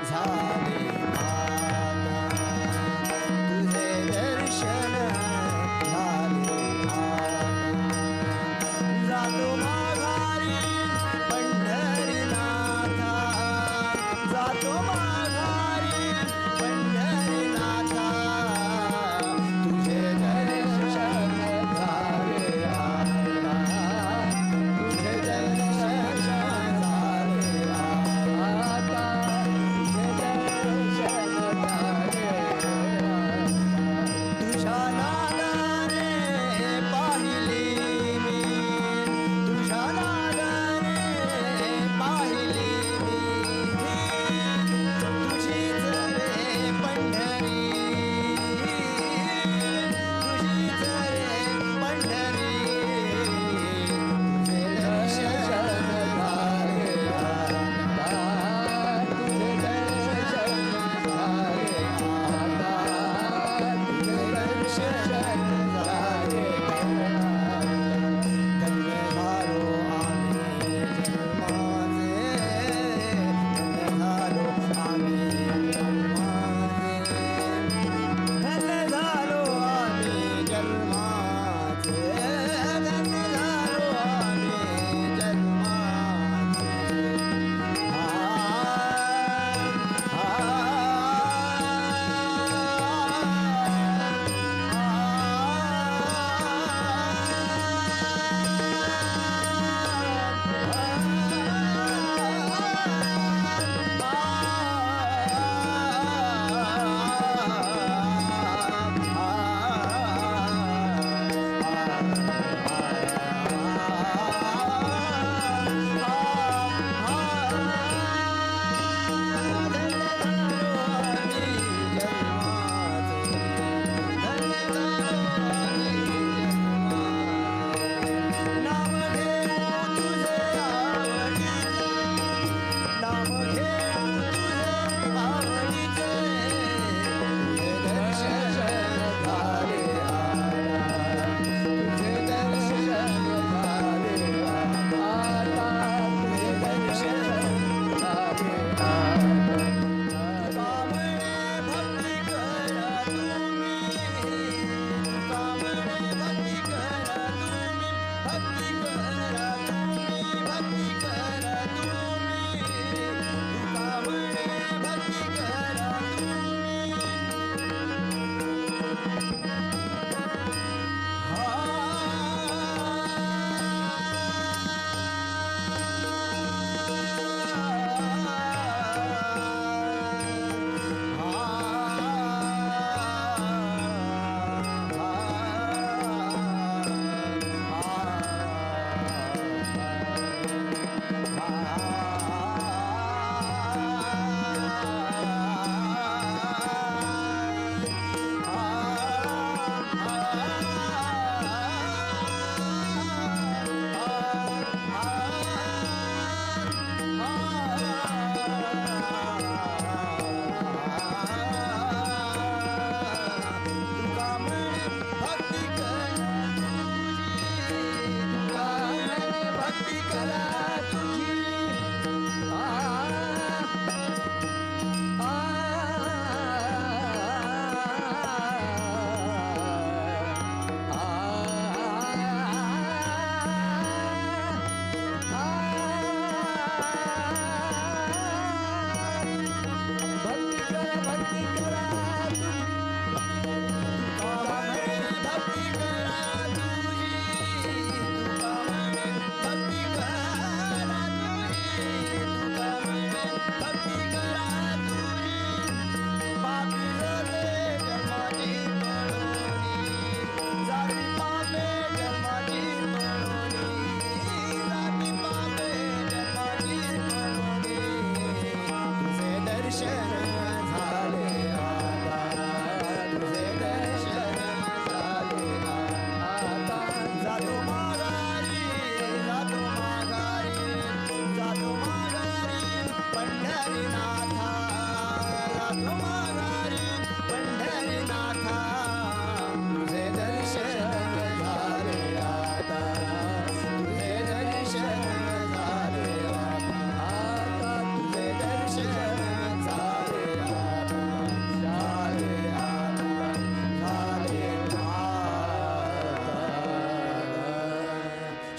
Speaker 2: झाले आता, तुझे दर्शन झाले आता. जातो माघारी पंढरीनाथा, जातो माघारी पंढरीनाथा, तुझे दर्शन झाले आता, तुझे दर्शन झाले आता.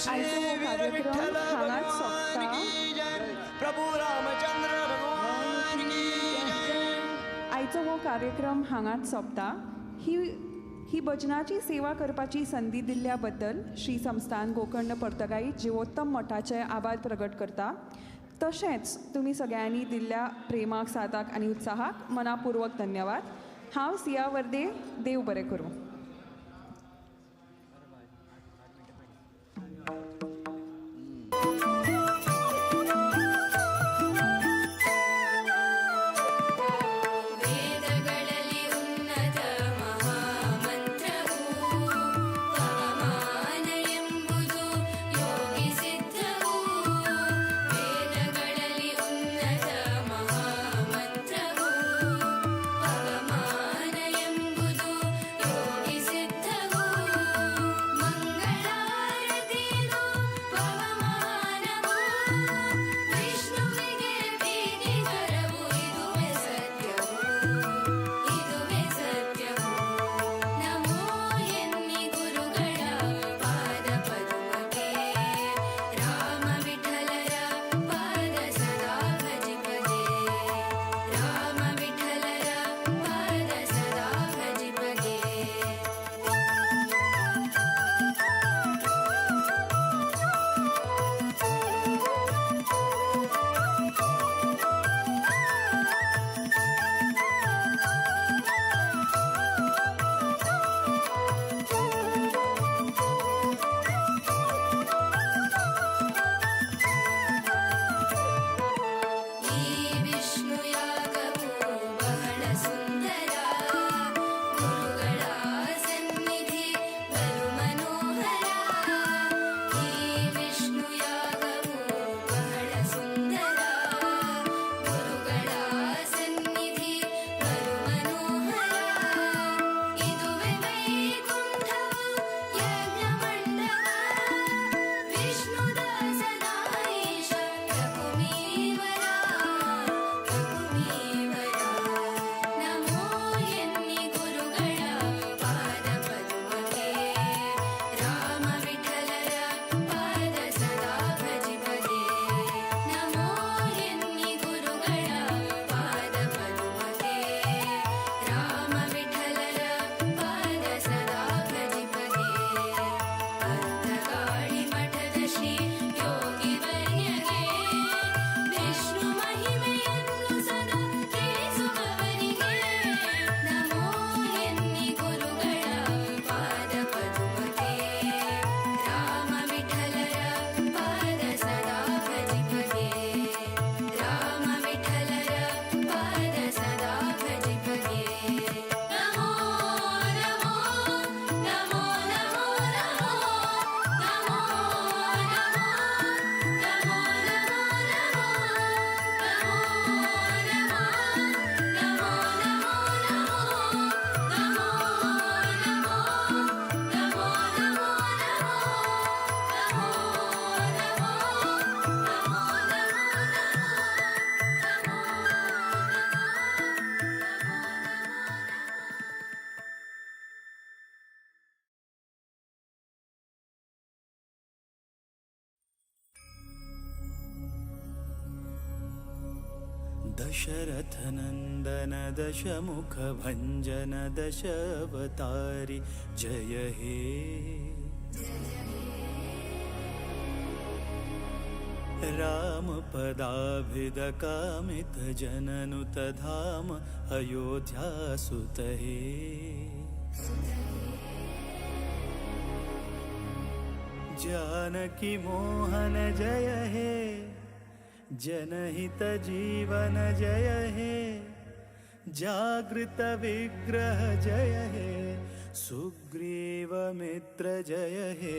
Speaker 2: श्री
Speaker 3: आयचो हो
Speaker 2: वीर
Speaker 3: कार्यक्रम
Speaker 2: विठ्ठल
Speaker 3: हांगाच
Speaker 2: भगवान
Speaker 3: सोंपता.
Speaker 2: की जय. प्रभु रामचंद्र भगवान की जय.
Speaker 3: आयचो हो कार्यक्रम हांगाच सोंपता. ही ही भजनाची सेवा करपाची संदी दिल्ल्या बद्दल श्री संस्थान गोकर्ण पर्तगाई जिवोत्तम मठाचे आभार प्रगट करता. तशेंच तुमी सगळ्यांनी दिल्ल्या प्रेमाक, साथाक आनी उत्साहाक मनापूर्वक धन्यवाद. हांव सिया वर्दे. देव बरें करूं.
Speaker 4: ವೇದಗಳಲ್ಲಿ ಉನ್ನತ ಮಹಾಮಂತ್ರವು ಪವಮಾನ ಎಂಬುದು ಯೋಗಿ ಸಿದ್ಧವು. ವೇದಗಳಲ್ಲಿ ಉನ್ನತ ಮಹಾಮಂತ್ರವು ಪವಮಾನ ಎಂಬುದು ಯೋಗಿ ಸಿದ್ಧವು. ಮಂಗಳಾರತಿದು ಪವಮಾನವು ವಿಷ್ಣುವಿಗೆ ಪ್ರೀತಿಕರವು. ಇದುವೆ ಸತ್ಯವು, ಇದುವೆ ಸತ್ಯವು. ನಮೋ ಎನ್ನಿ ಗುರುಗಳ ಪಾದ ಪದ್ಮಕ್ಕೆ, ರಾಮ ವಿಠಲರ ಪಾದ ಸದಾ ಭಜಿಪದೆ. ರಾಮ ವಿಠಲರ ಪಾದ ಸದಾ ಭಜಿಪದೆ. ಈ ವಿಷ್ಣು ಯಾಗವು ಬಹಳ ಸುಂದರ, ಗುರುಗಳ ಸನ್ನಿಧಿ ಬಲು ಮನೋಹರ. ಈ ವಿಷ್ಣು ಯಾಗವು ಬಹಳ ಸುಂದರ, ಗುರುಗಳ ಸನ್ನಿಧಿ ಬಲು ಮನೋಹರ. ಇದುವೆ ವೈಕುಂಠವು ಯಜ್ಞ ಮಂಡಪ, ವಿಷ್ಣುದಾಸನಾಯಿಷ ರಘುಮೀವರ, ರಘುಮೀವರ. ನಮೋ ಎನ್ನಿ ಗುರುಗಳ ಪಾದ ಪದ್ಮಕ್ಕೆ, ರಾಮ ವಿಠಲರ ಪಾದ ಸದಾ ಭಜಿಪದೆ. ನಮೋ ಎನ್ನಿ ಗುರುಗಳ ಪಾದ ಪದ್ಮಕ್ಕೆ, ರಾಮ ವಿಠಲರ ಪಾದ ಸದಾ ಭಜಿಪದೆ. ಅರ್ಥಗಾಳಿ ಮಠದ ಶ್ರೀ ಯೋಗಿ ವರ್ಯಗೆ, ವಿಷ್ಣು ಮಹಿಮೆಯನ್ನು ಸದಾ ತಿಳಿಸುವವರಿಗೆ. ನಮೋ ಎನ್ನಿ ಗುರುಗಳ ಪಾದ ಪದ್ಮಕ್ಕೆ, ರಾಮ ವಿಠಲರ ಪಾದ ಸದಾ ಭಜಿಪದೆ. ರಾಮ ವಿಠಲರ ಪಾದ ಸದಾ ಭಜಿಪದೆ. ನಮೋ ನಮೋ ನಮೋ ನಮೋ ನಮೋ ನಮೋ ನಮೋ ನಮೋ ನಮೋ ನಮೋ ನಮೋ ನಮೋ ನಮೋ ನಮೋ ನಮೋ ನಮೋ ನಮೋ ನಮೋ ನಮೋ
Speaker 8: दशरथनन्दन दशमुखभञ्जन दशावतारि जय हे. रामपदाभिदकामितजननुतधाम अयोध्यासुत हे. जानकी मोहन जय हे, जनहित जीवन जय हे, जागृत विग्रह जय हे, सुग्रीव मित्र जय हे.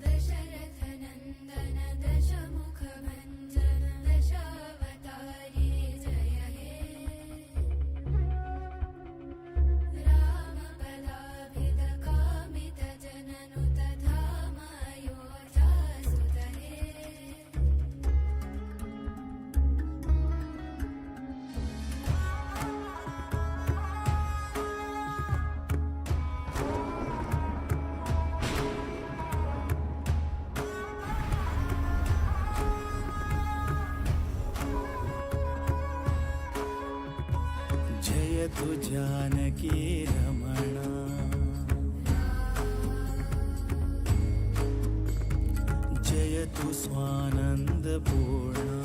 Speaker 4: दशरथनन्दन दशमुखभञ्जन दशावतारी जय हे. रामपदाभिदकामितजननुतधाम अयोध्यासुत हे.
Speaker 8: दशरथनन्दन जयतु जानकी रमणा। जयतु स्वानंद पूर्णा।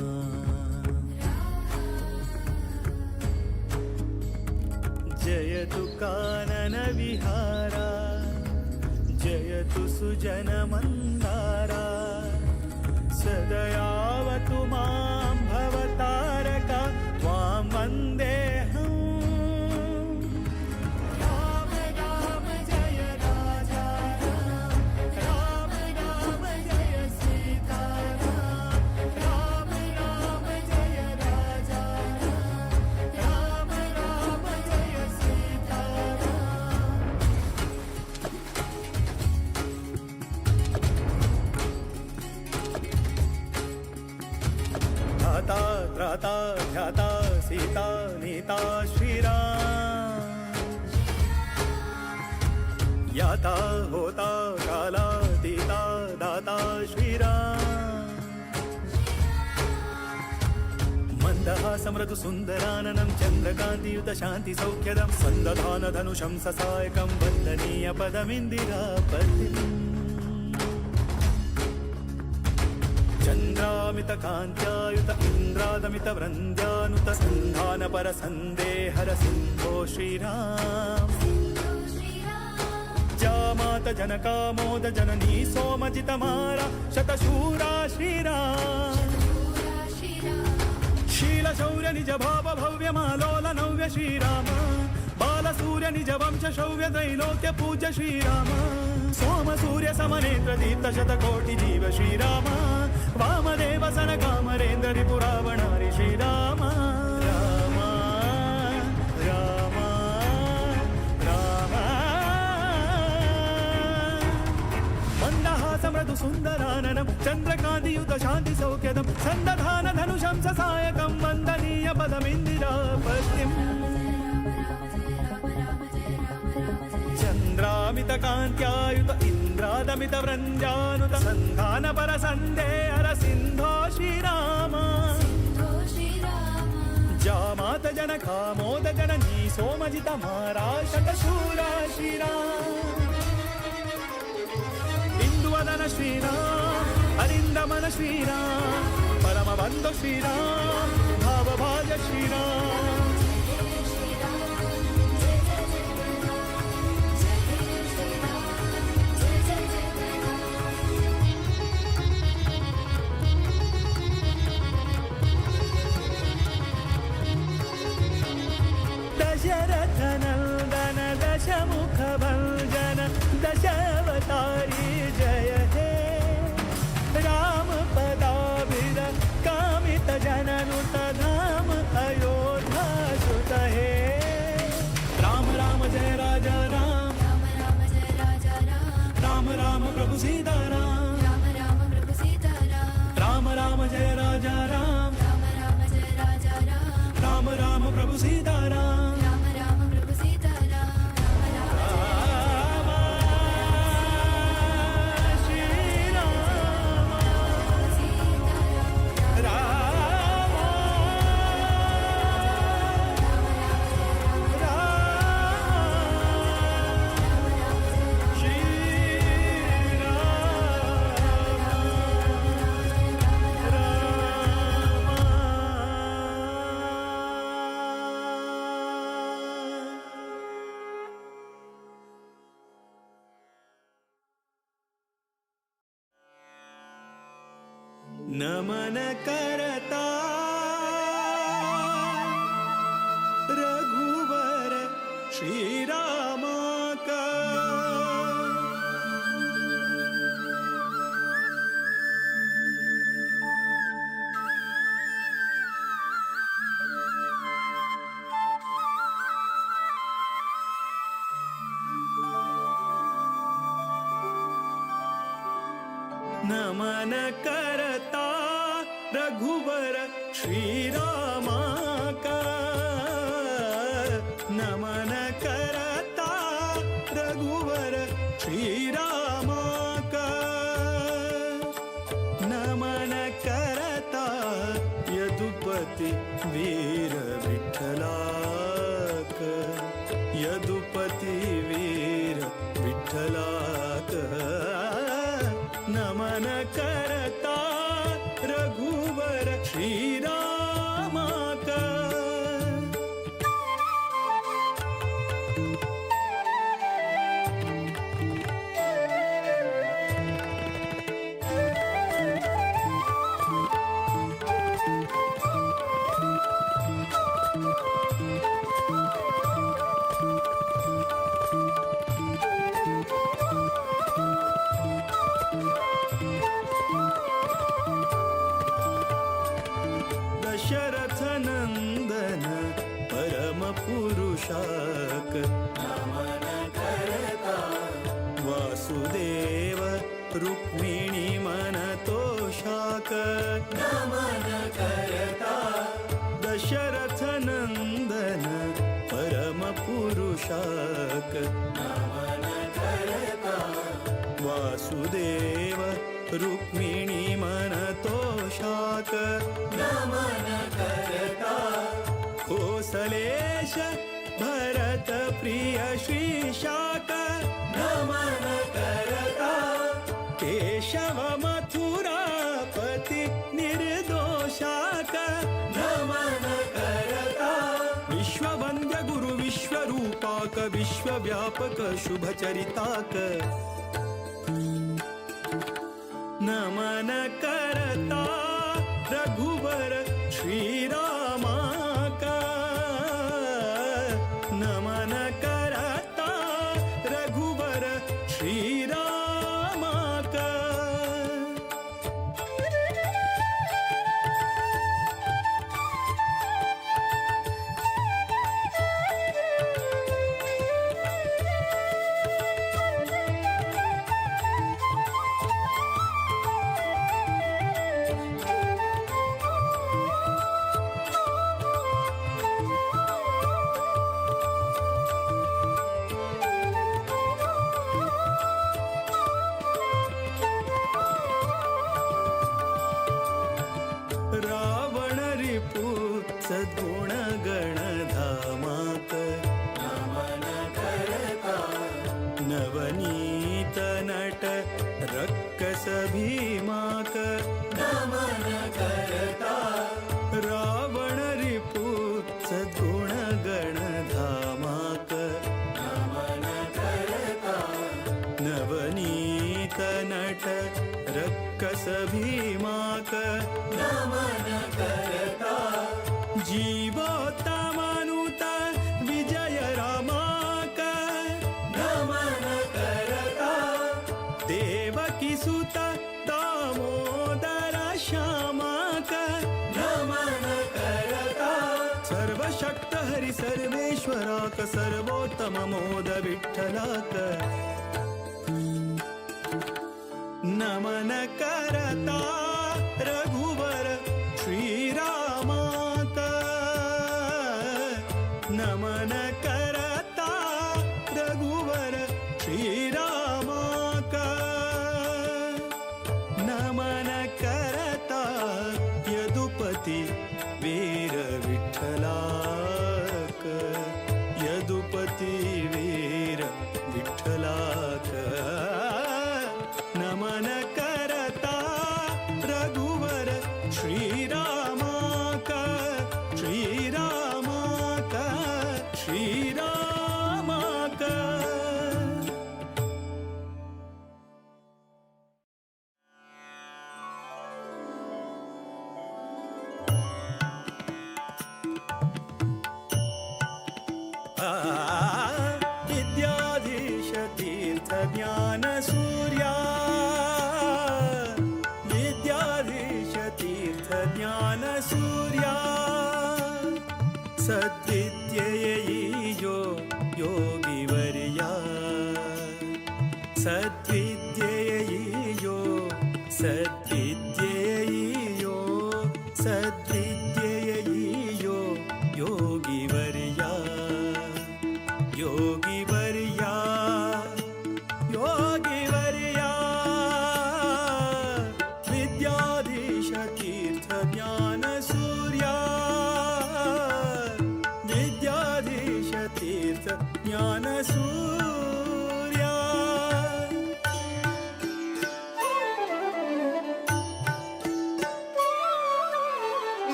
Speaker 8: जयतु कानन विहारा। जयतु सुजन मंदारा। सदयावतु मां भवतारका त्वां वन्देऽहम्। राम राम जय राजा राम, राम राम जय सीता राम, राम राम जय राजा राम, राम राम जय सीता राम। धाता त्राता ध्याता सीता नीता श्रीराम। याता होता काला तीता दाता श्रीराम। मंदहासमृदु सुन्दराननं चन्द्रकान्तियुत शान्ति सौख्यदं सन्दधान धनुषं ससायकं वन्दनीय पदमिन्दिरापतिम्। चन्द्रामित कान्त्यायुत इन्द्रादमित वृन्द्यानुत सन्धान पर सन्देहर सिन्धो श्रीराम। जामात जनकामोद जननी सोमजितमारा शतशूरा श्रीराम। शील शौर्य निज भाव भव्य मालोल नव्य श्रीराम। बाल सूर्य निज वंश शौर्य त्रैलोक्य पूज्य श्रीराम। सोम सूर्य समनेत्र दीप्त शतकोटि जीव श्रीराम। वामदेव सन कामरेन्द्र रिपुरावणारि श्रीराम। राम राम राम। मंदहासमृदु सुन्दराननं चन्द्रकान्तियुत शान्ति सौख्यदं सन्दधान धनुषं ससायकं वन्दनीय पदमिन्दिरापतिम्। चन्द्रामित कान्त्यायुत इन्द्रादमित वृन्द्यानुत सन्धान पर सन्देहर सिन्धो श्रीराम। जामात जनकामोद जननी सोमजित मारा शतशूरा श्रीराम। इंदुवदन श्रीराम अरिन्दमन श्रीराम परमबन्धु श्रीराम भावभाज श्रीराम। दशरथ नंदन दशमुख भंजन दशावतारी जय हे। राम पदाभिर कामित जननुत धाम अयोध्या सुत हे। राम राम जय राजा राम,
Speaker 4: राम राम जय राजा राम,
Speaker 8: राम राम प्रभु सीता राम,
Speaker 4: राम राम प्रभु सीता राम,
Speaker 8: राम राम जय राजा राम,
Speaker 4: राम राम जय राजा राम,
Speaker 8: राम राम प्रभु सीता राम।
Speaker 4: राम राम प्रभु सीता राम, राम राम
Speaker 8: राम श्री राम
Speaker 4: सीता राम,
Speaker 8: राम राम श्री राम राम। नमन करता रघुवर श्री रामा का। नमन करता रघुवर श्री रामा का। नमन करता रघुवर श्री रामा का। नमन करता यदुपति वीर विठ्ठलाक। यदुपती वीर विठ्ठलाक नमन करता रघुवर श्रीरामाक. दशरथ नंदन परम पुरुषाक नमन करता वासुदेव रुक्मिणी मन तोषाक नमन करता दशरथ नंदन परम पुरुषाक नमन करता वासुदेव रुक्मिणी मन तोषाक नमन करता कोसलेश भरत प्रिय श्री शाक नमन करता केशव मथुरापति निर्दोषाक नमन करता विश्ववंद्य गुरु विश्वरूपाक विश्वव्यापक शुभचरिताक नमन करता रघुवर श्रीरामाक नमन करता रघुवर श्रीरामाक. रावण रिपु सद्गुण गणधामाक नमन करता नवनीत नट रक्कस भीमाक नमन करता रावण रिपु सद्गुण गणधामाक नमन करता नवनीत नट रक्कस भीमाक नमन करता जीवोत्तमानुत विजय रामाक नमन करता देवकी सुत दामोदर श्यामाक नमन करता सर्वशक्त हरि सर्वेश्वराक सर्वोत्तम मोद विठ्ठलाक नमन करता रघुवर श्रीरामाक नमन करता रघुवर श्रीरामाक नमन करता यदुपती वीर विठ्ठलाक यदुपती वीर विठ्ठलाक नमन करता रघुवर श्रीरामाक श्रीरामाक श्रीरामाक. विद्याधीश तीर्थ ज्ञान सूर्या विद्याधीश तीर्थ ज्ञान सूर्या सद्विद्येयो योगिवर्या सद्विद्येयो सद्विद्येयो सद्विद्येयो योगिवर्या योगिवर्या योगिवर्या विद्याधीश तीर्थ ज्ञान सूर्या विद्याधीश तीर्थ ज्ञान सूर्या.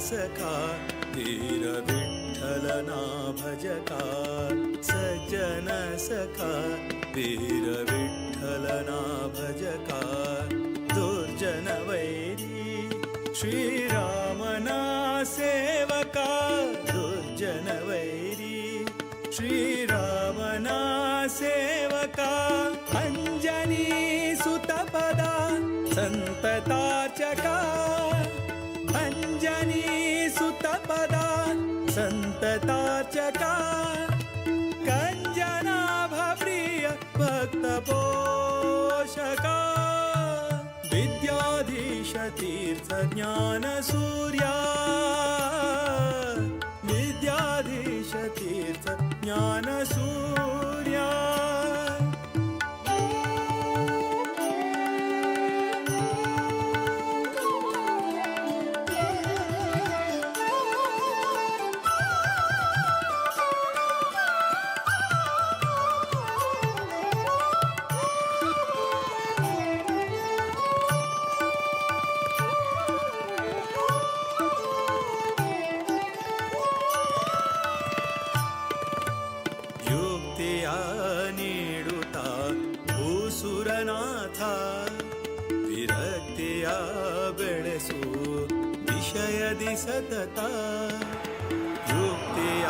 Speaker 8: सखा वीर विठ्ठलना भजका सज्जन सखा वीर विठ्ठलना भजका दुर्जन वैरी श्रीरामना सेवका दुर्जन वैरी श्रीरामना सेवका अंजनी सुतपदा संततार्चका अंजनी सुतपदा संततार्चका कंजनाभप्रिय भक्तपोषका विद्याधीश तीर्थ ज्ञान सूर्या विद्याधीश तीर्थ ज्ञान सूर्या। युक्ತಿಯ ನೀಡುತ್ತ ಭೂಸುರನಾಥ ವಿರಕ್ತಿಯ ಬೆಳೆಸು ವಿಷಯದಿ ಸತತ ಯುಕ್ತಿಯ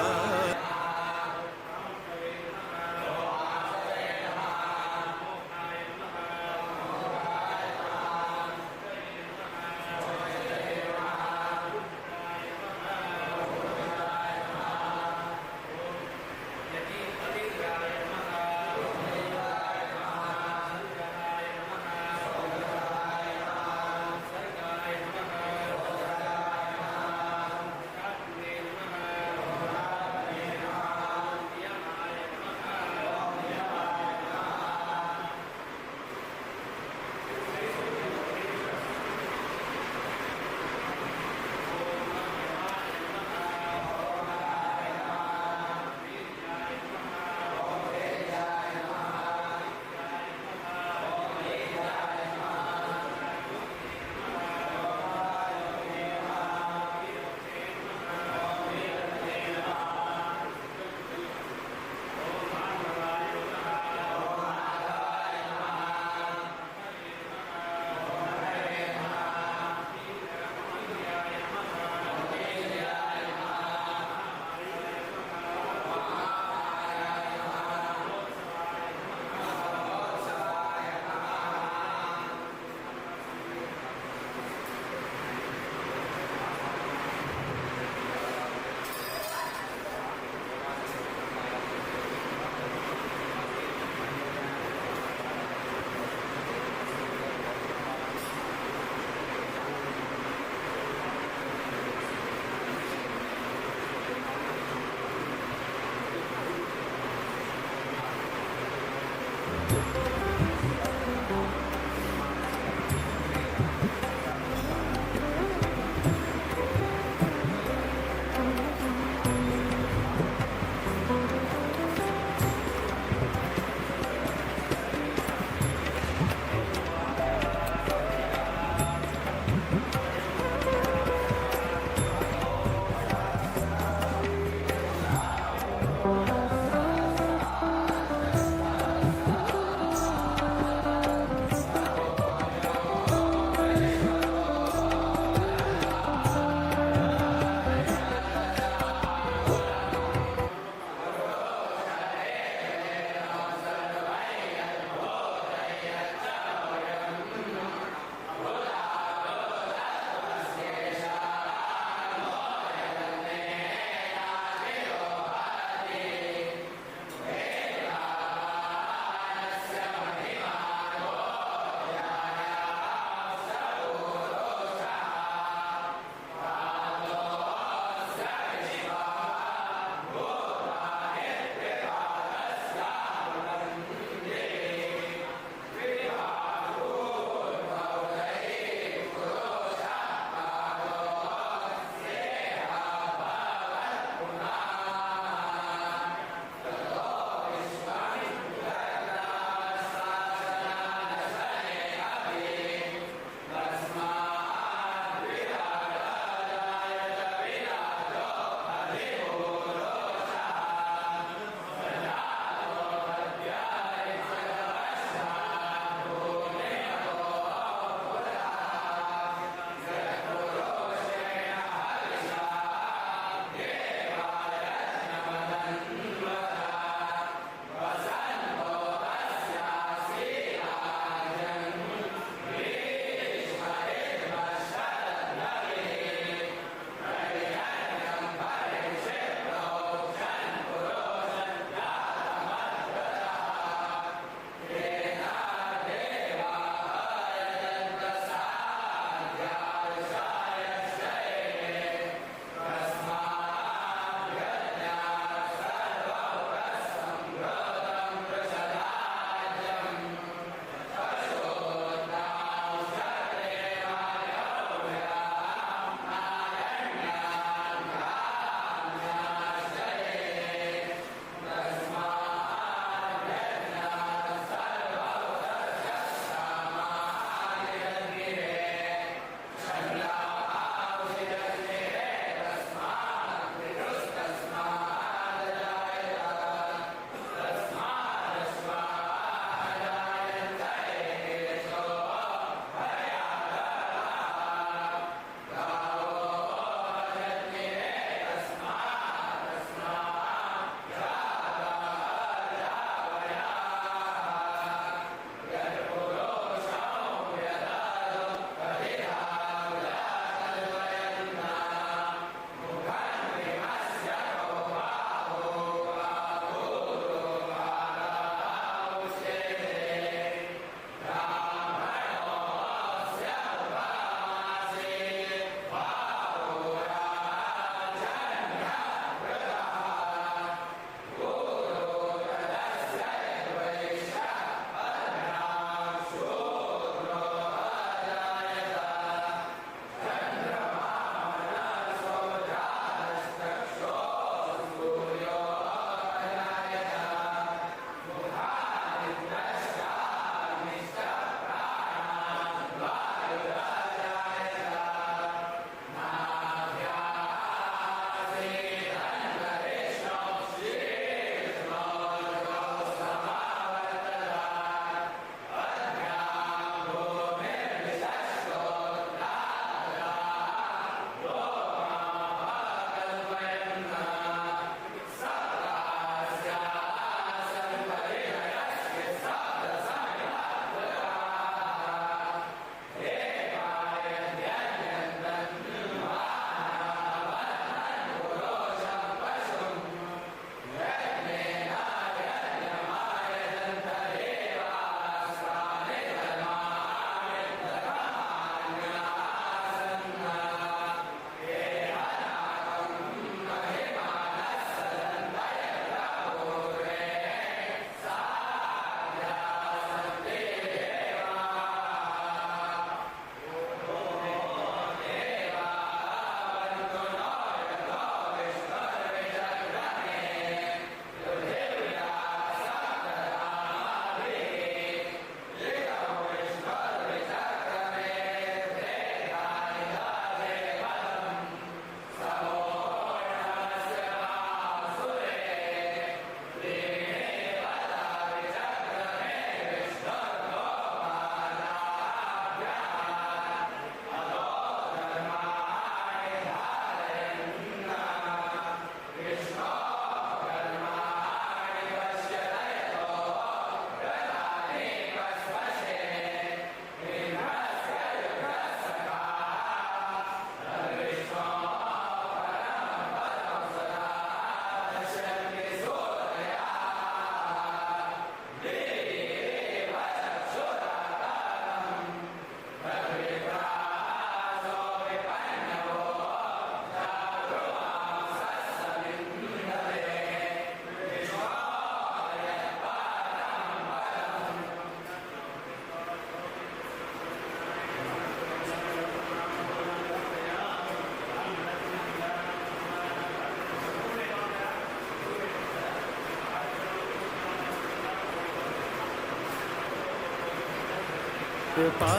Speaker 8: कृपा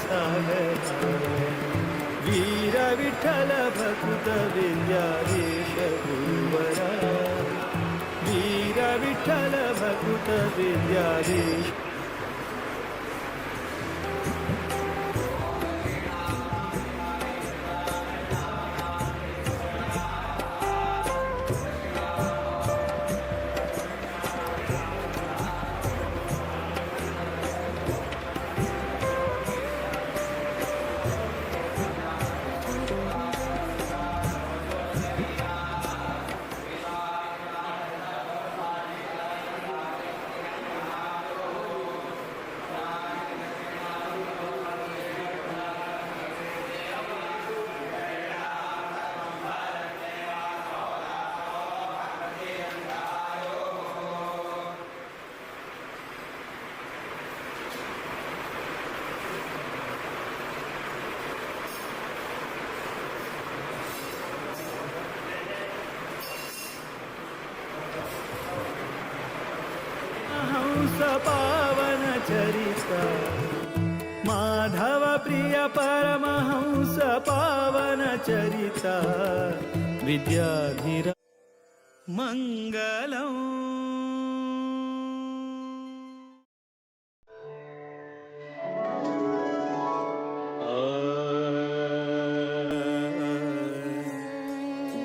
Speaker 8: सागरा वीर विठ्ठल भकुत विद्याधीश गुरुवरा वीर विठ्ठल भकुत विद्याधीश. हंस पावन चरिता माधव प्रिय परमहंस पावन चरिता विद्याधीर मंगलम.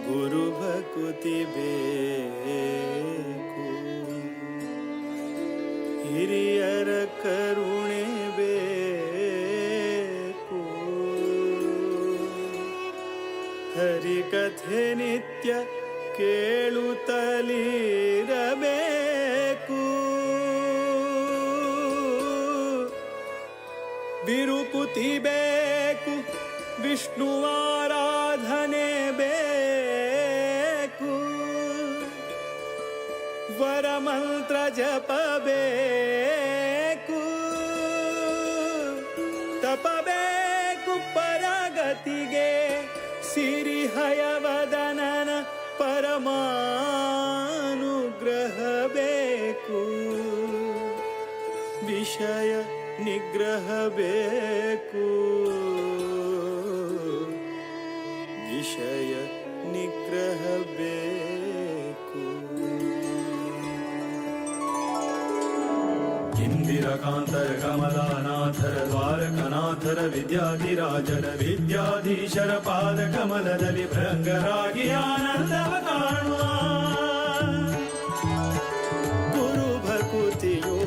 Speaker 8: ಗುರು ಭಕುತಿ ಬೇಕು, ಹಿರಿಯರ ಕರುಣೆ ಬೇಕು, ಹರಿಕಥೆ ನಿತ್ಯ ಕೇಳುತ್ತಲಿರಬೇಕು, ಬಿರುಕುತಿ ಬೇಕು, ವಿಷ್ಣುವಾರಾಧನೆ ಬೇಕು, ವರಮಂತ್ರ ಜಪ ಬೇಕು, ತಪಬೇಕು ಪರಗತಿಗೆ ಸಿರಿಹಯವದನನ ಪರಮಾನುಗ್ರಹ ಬೇಕು, ವಿಷಯ ನಿಗ್ರಹ ಬೇಕು, ವಿಷಯ ನಿಗ್ರಹ ಬೇಕು. ಇಂದಿರಕಾಂತರ ಕಮಲಾನಾಥರ ದ್ವಾರಕನಾಥರ ವಿದ್ಯಾಧಿರಾಜರ ವಿದ್ಯಾಧೀಶರ ಪಾದ ಕಮಲದಲ್ಲಿ ಭೃಂಗರಾಗಿ ಆನಂದವ ಕಾಣುವ ಗುರು ಭಕುತಿಯೋ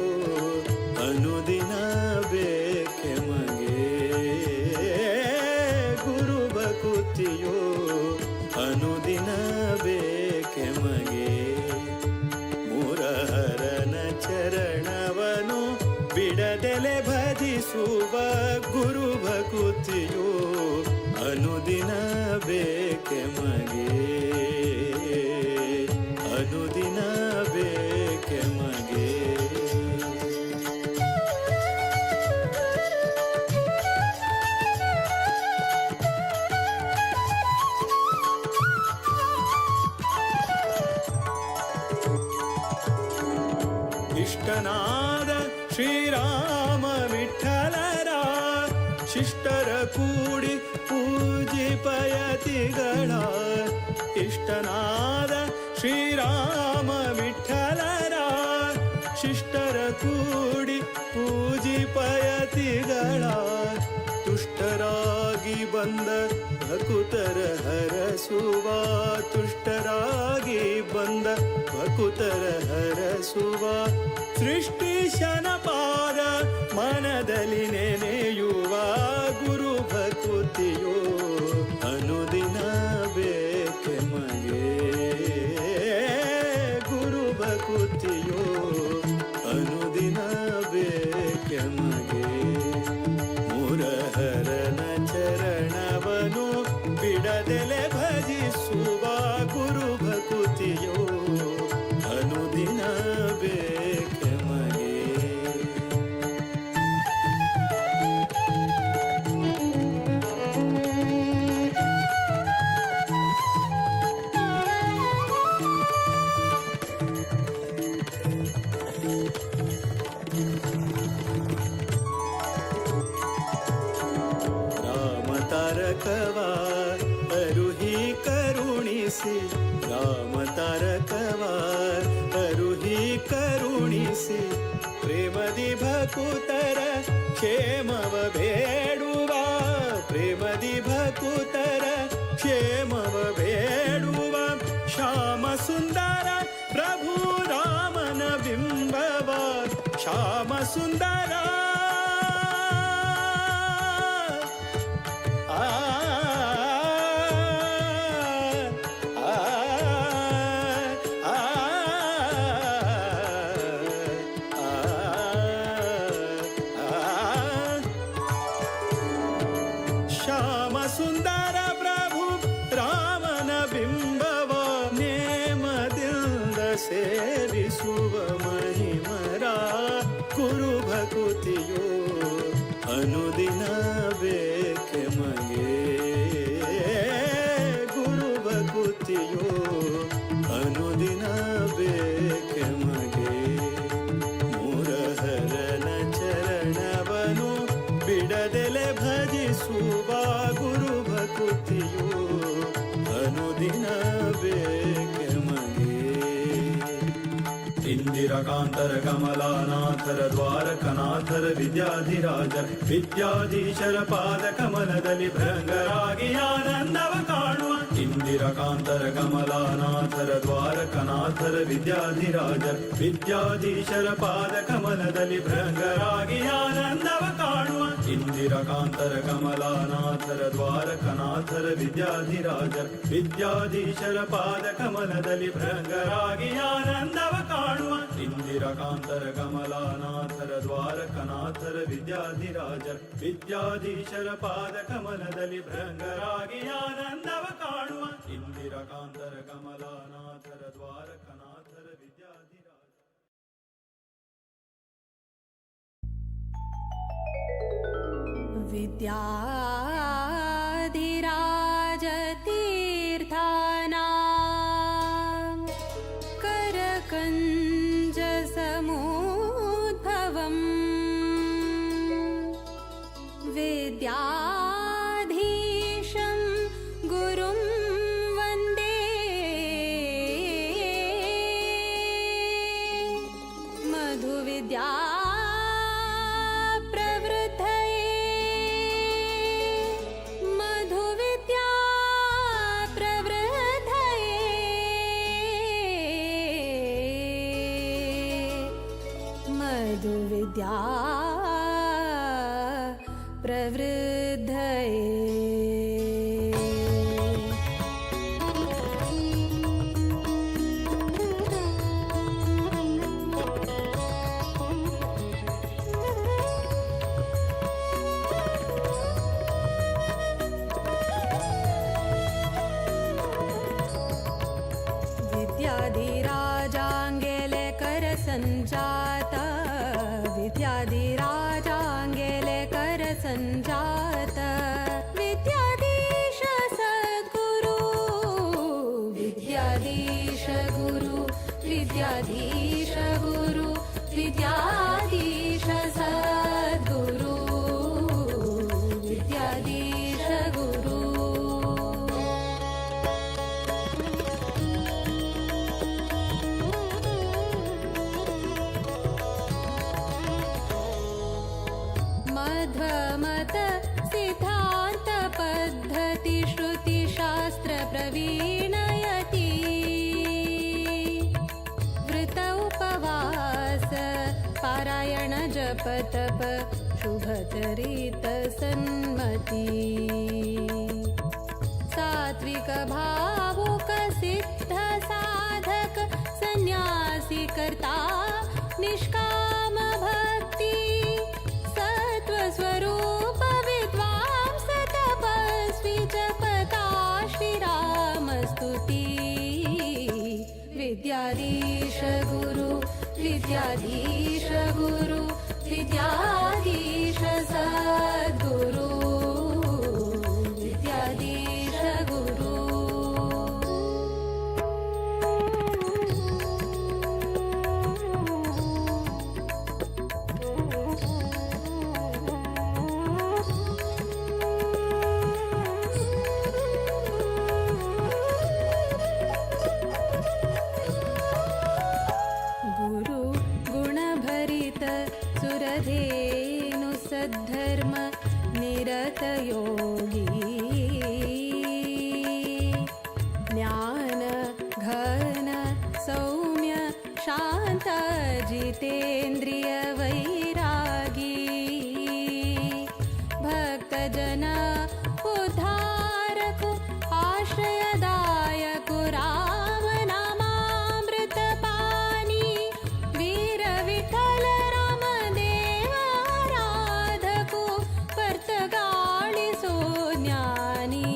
Speaker 8: ಅನುದಿನ ಬೇಕೆ ಮಗೆ, ಗುರು ಭಕುತಿಯೋ ಅನುದಿನ ಬೇಕೆ ಮಗೆ, ಮುರಹರನ ಚರಣವನು ಬಿಡದೆಲೆ ಭಜಿಸುವ ಗುರು ಭಕುತಿಯೋ ಅನುದಿನ ಬೇಕೆ ಮಗೆ, ಅನುದಿನ ಬೇಕೆ ಮಗೆ. ಇಷ್ಟನಾದ ಶ್ರೀರಾಮ ವಿಠಲರ ಶಿಷ್ಟರ ಕೂಡಿ ಪೂಜಿಪಯತಿಗಳ, ಇಷ್ಟನಾದ ಶ್ರೀರಾಮ ವಿಠಲರ ಶಿಷ್ಟರ ಕೂಡಿ ಪೂಜಿಪಯತಿಗಳ, ತುಷ್ಟರಾಗಿ ಬಂದ ಭಕುತರ ಹರಸುವ, ತುಷ್ಟರಾಗಿ ಬಂದ ಭಕುತರ ಹರಸುವ, ಸೃಷ್ಟಿಶನ ಪಾದ ಮನದಲ್ಲಿ ನೆನೆಯುವ ಗುರು ಭಕುತಿಯೋ ಅನುದಿನ ಬೇಕೆ ಮಗೆ, ಗುರು ಭಕುತಿಯೋ ಅನುದಿನ ಬೇಕೆ ಮಗೆ, ಮುರಹರನ ಚರಣವನು ಬಿಡದೆಲೆ ಭಜಿಸುವ ಗುರು ಭಕುತಿಯೋ ಅನುದಿನ ಬೇಕೆ ಮಗೆ. ಭಕುತರ ಕ್ಷೇಮವ ಬೇಡುವ, ಪ್ರೇಮದಿ ಭಕುತರ ಕ್ಷೇಮವ ಬೇಡುವ, ಶ್ಯಾಮ ಸುಂದರ ಪ್ರಭು ರಾಮನ ಬಿಂಬವ, ಶ್ಯಾಮ ಸುಂದರ ಆ ಆ ಆ ಆ ಶ್ಯಾಮ ಸುಂದರ ಪ್ರಭು ರಾಮನ ಬಿಂಬವ ನೇಮದಿಂದ ಸೇವಿಸುವ ಮಹಿಮರ ಗುರು ಭಕುತಿಯೋ ಅನುದಿನ ಬೇಕೆ ಮಗೆ, ಗುರು ಭಕುತಿಯೋ ಅನುದಿನ ಬೇಕೆ ಮಗೆ. ಮುರಹರನ ಚರಣವನು ಬಿಡದೆಲೆ ಭಜಿಸುವ ಗುರು ಭಕುತಿಯೋ ಅನುದಿನ ಬೇಕೆ ಮಗೆ. ಇಂದಿರಕಾಂತರ ಕಮಲಾನಾಥರ ದ್ವಾರಕನಾಥರ ವಿದ್ಯಾಧಿರಾಜ ವಿದ್ಯಾಧೀಶರ ಪಾದ ಕಮಲದಲ್ಲಿ ಭೃಂಗರಾಗಿ ಆನಂದವ ಕಾಣುವ, ಇಂದಿರಕಾಂತರ ಕಮಲಾನಾಥರ ದ್ವಾರಕನಾಥರ ವಿದ್ಯಾಧಿರಾಜ ವಿದ್ಯಾಧೀಶರ ಪಾದ ಕಮಲದಲ್ಲಿ ಭೃಂಗರಾಗಿ ಆನಂದವ ಕಾಣುವ, ಇಂದಿರಕಾಂತರ ಕಮಲಾನಾಥರ ದ್ವಾರಕನಾಥರ ವಿದ್ಯಾಧಿರಾಜ ವಿದ್ಯಾಧೀಶರ ಪಾದ ಕಮಲದಲ್ಲಿ ಭೃಂಗರಾಗಿ ಆನಂದವ ಕಾಣುವ, ಇಂದಿರಕಾಂತರ ಕಮಲಾನಾಥರ ದ್ವಾರಕನಾಥರ ವಿದ್ಯಾಧಿರಾಜ ವಿದ್ಯಾಧೀಶರ ಪಾದ ಕಮಲದಲ್ಲಿ ಭೃಂಗರಾಗಿ ಆನಂದವ ಕಾಣುವ, ಇಂದಿರಕಾಂತರ ಕಮಲಾನಾಥರ ದ್ವಾರಕನಾಥರ ವಿದ್ಯಾಧಿರಾಜ.
Speaker 4: विद्याधिराजतीर्थानां करकञ्जसमुद्भवम् विद्याधीशं गुरुं वन्दे मधुविद्या प्रवृद्धये, मधुविद्या प्रवृद्धये, मधुविद्या प्रवृद्धये. विद्याधिराजाङ्गेले करसञ्जात, विद्याधिराजाङ्गेले करसञ्जात, विद्याधीश सद्गुरु, विद्याधीश गुरु, विद्याधीश गुरु, विद्याधीश सद्गुरु, विद्याधीश गुरु. मध्वमत सिद्धान्त पद्धति श्रुतिशास्त्र प्रवीणयति, वृत उपवास पारायण जप तप शुभचरित सन्मति, सात्विक भावुक सिद्ध साधक सन्यासी कर्ता निष्काम भक्ति, सत्त्वस्वरूप विद्वांस तपस्वी जपता श्रीरामस्तुति. विद्याधीश गुरु, विद्याधीश गुरु, विद्याधीश सद्गुरु, विद्याधीश गुरु. कामधेनु सद्धर्म निरत योगी ज्ञान घन सौम्य शांत जितेंद्रिय वैरागी भक्तजन उद्धारक आश्रयदायक राम नामामृत पानी वीर विठ्ठल राम देव आराधकु पर्तगाळिसो ज्ञानी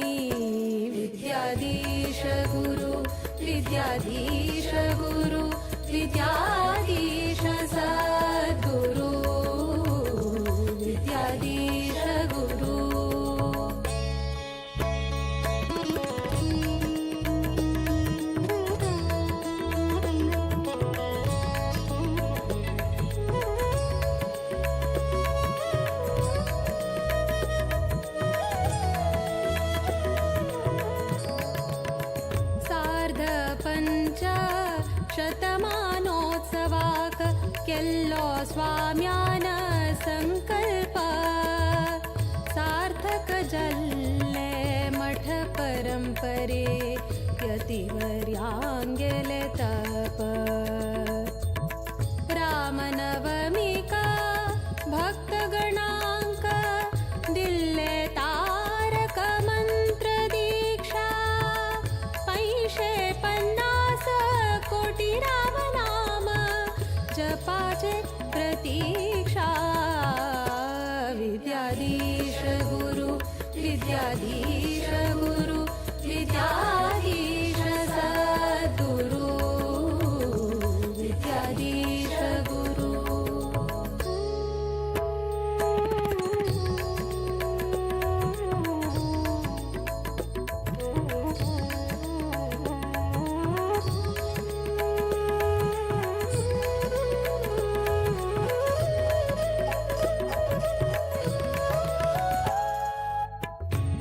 Speaker 4: विद्याधीश गुरु विद्याधीश गुरु विद्याधीश सद्गुरु विद्याधीश गुरु। सार्ध पंच शतमानोत्सवाक केल्लो स्वाम्यान संकल्प सार्थक जल्ले मठ परंपरे यतिवर्यांगेले तप रामनवमिका भक्तगणांक दिल्ले तारक मंत्र दीक्षा 550 कोटी राम नाम जपाचे प्रतीक्षा विद्याधीश गुरु विद्याधीश गुरु विद्याधीश सद्गुरु विद्याधीश गुरु।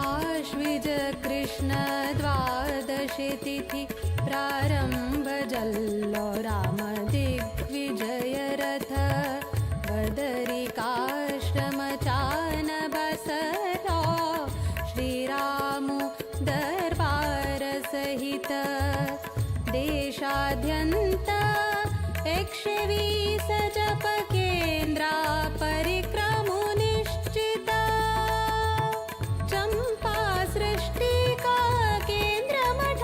Speaker 4: आश्विज कृष्ण द्वादशी तिथि प्रारंभ जल्लो राम दिग्विजय रथ बदरिकाश्रम चान बसलो श्रीरामु दरबार सहित देशाद्यंत 120 जप केंद्रा परिक्रमु निश्चित चंपा सृष्टिका केंद्र मठ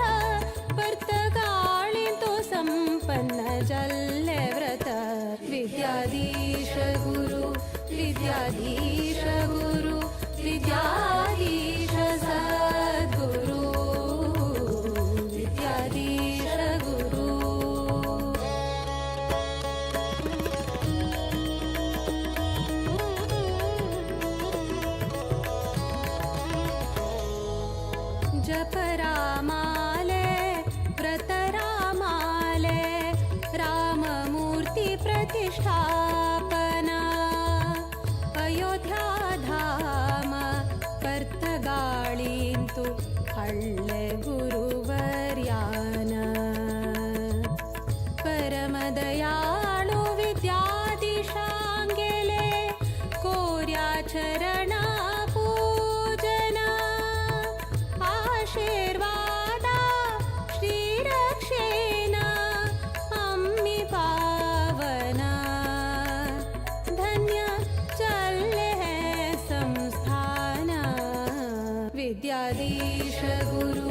Speaker 4: पर्तगाळिंतु संपन्न जल्ले व्रत विद्याधीश गुरु विद्याधीश गुरु विद्याधीश सद्गुरु विद्याधीश गुरु। जप रामाले व्रत रामाले राममूर्ति प्रतिष्ठापना अयोध्या धाम पर्तगाळिंतु हळ्ळे गुरुवर्यान परमदयाळु विद्याधीशांगेले कोर्या चरण पूजन आशीर्वादा श्रीरक्षेण अम्मी पावना धन्य चल्ले है संस्थान विद्याधीश गुरु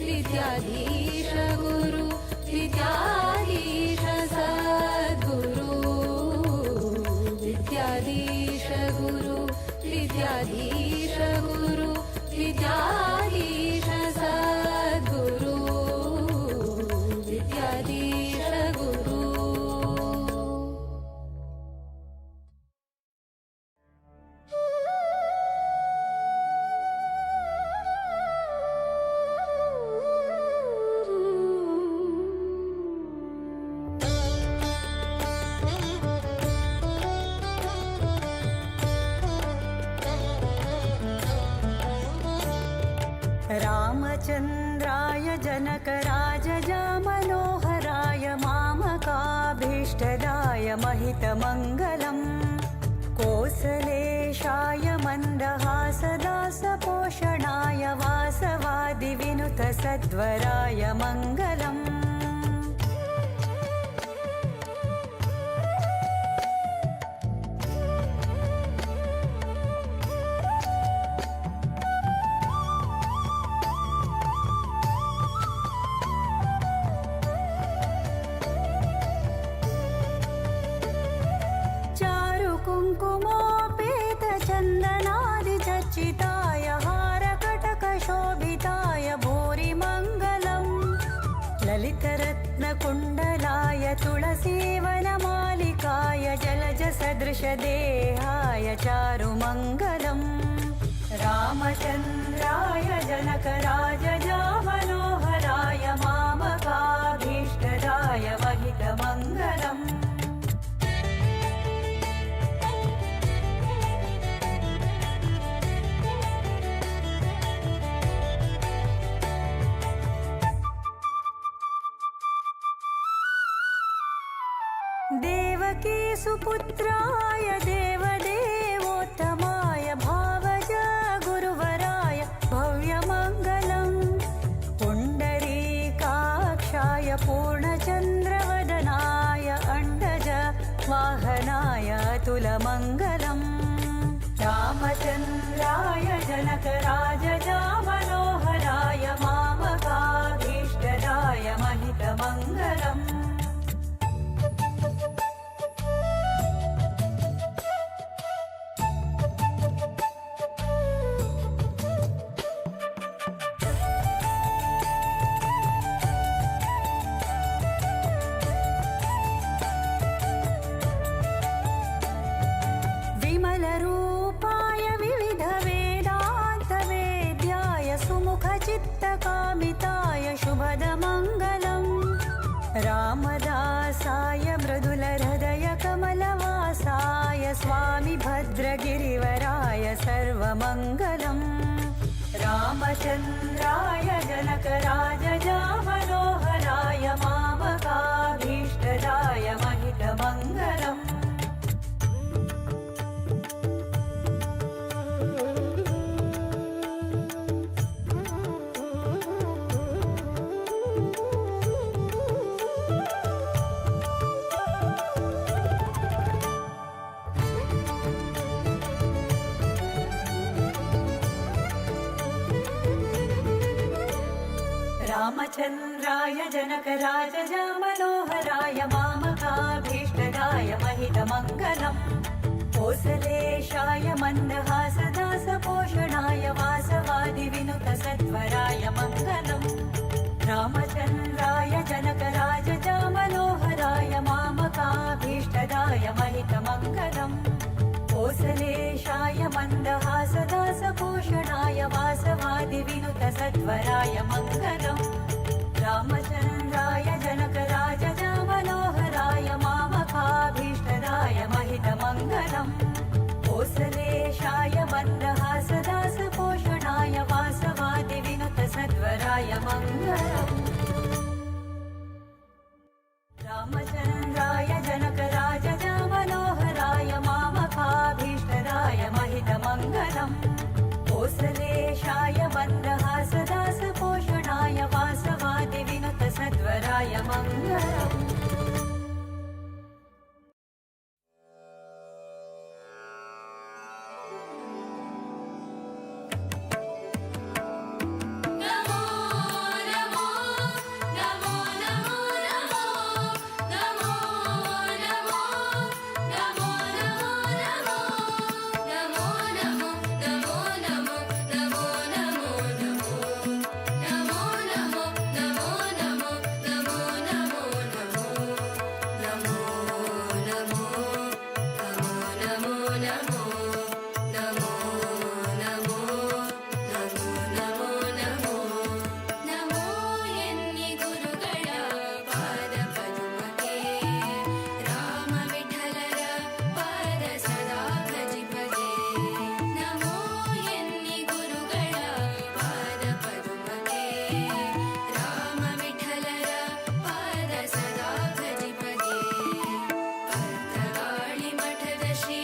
Speaker 4: विद्याधीश गुरु विद्याधीश सद्गुरु विद्याधीश गुरु विद्याधीश गुरु विद्याधीश सद्गुरु विद्याधीश गुरु।
Speaker 9: रामचन्द्राय जनकराजजामनोहराय मामकाभीष्टदाय महितमङ्गलम्। कोसलेशाय मन्दहासदासपोषणाय वासवादिविनुतसद्वराय मङ्गलम्। कुङ्कुमोपेतचन्दनादिचर्चिताय हारकटकशोभिताय भूरिमङ्गलम्। ललितरत्नकुण्डलाय तुलसीवनमालिकाय जलजसदृशदेहाय चारुमङ्गलम्। रामचन्द्राय जनकराजजामनोहराय मामकाभीष्टदाय महितमङ्गलम्। देवकी सुपुत्राय देवदेवोत्तमाय भावज गुरुवराय भव्यमङ्गलम्। पुण्डरीकाक्षाय पूर्णचन्द्रवदनाय अण्डज वाहनाय अतुलमङ्गलम्। रामचन्द्राय जनकराजजामनोहराय मामकाभीष्टदाय महितमङ्गलम्। विमलरूपाय विविधवेदान्तवेद्याय सुमुखचित्तकामिताय शुभदमङ्गलम्। रामदासाय मृदुलहृदयकमलवासाय स्वामि भद्रगिरिवराय सर्वमङ्गलम्। रामचन्द्राय जनकराजजामनोहराय मामकाभीष्टदाय महितमङ्गलम्। रामचन्द्राय जनकराजजामनोहराय मामकाभीष्टदाय महितमङ्गलम्। कोसलेशाय मन्दहासदासपोषणाय वासवादिविनुतसत्वराय मङ्गलम्। रामचन्द्राय जनकराजजामनोहराय मामकाभीष्टदाय महितमङ्गलम्। कोसलेशाय मन्दहासदासपोषणाय वासवादिविनुतसत्वराय मङ्गलम्। रामचन्द्राय जनकराजजामनोहराय मामकाभीष्टदाय महितमङ्गलम्। कोसलेशाय मन्दहासदासपोषणाय वासवादिविनुतसद्वराय मङ्गलम्। रामचन्द्राय जनकराजजामनोहराय मामकाभीष्टदाय महितमङ्गलम्। कोसलेशाय मन्दहासदासपोषणाय वासवादिविनुतसद्वराय मङ्गलम्।
Speaker 4: She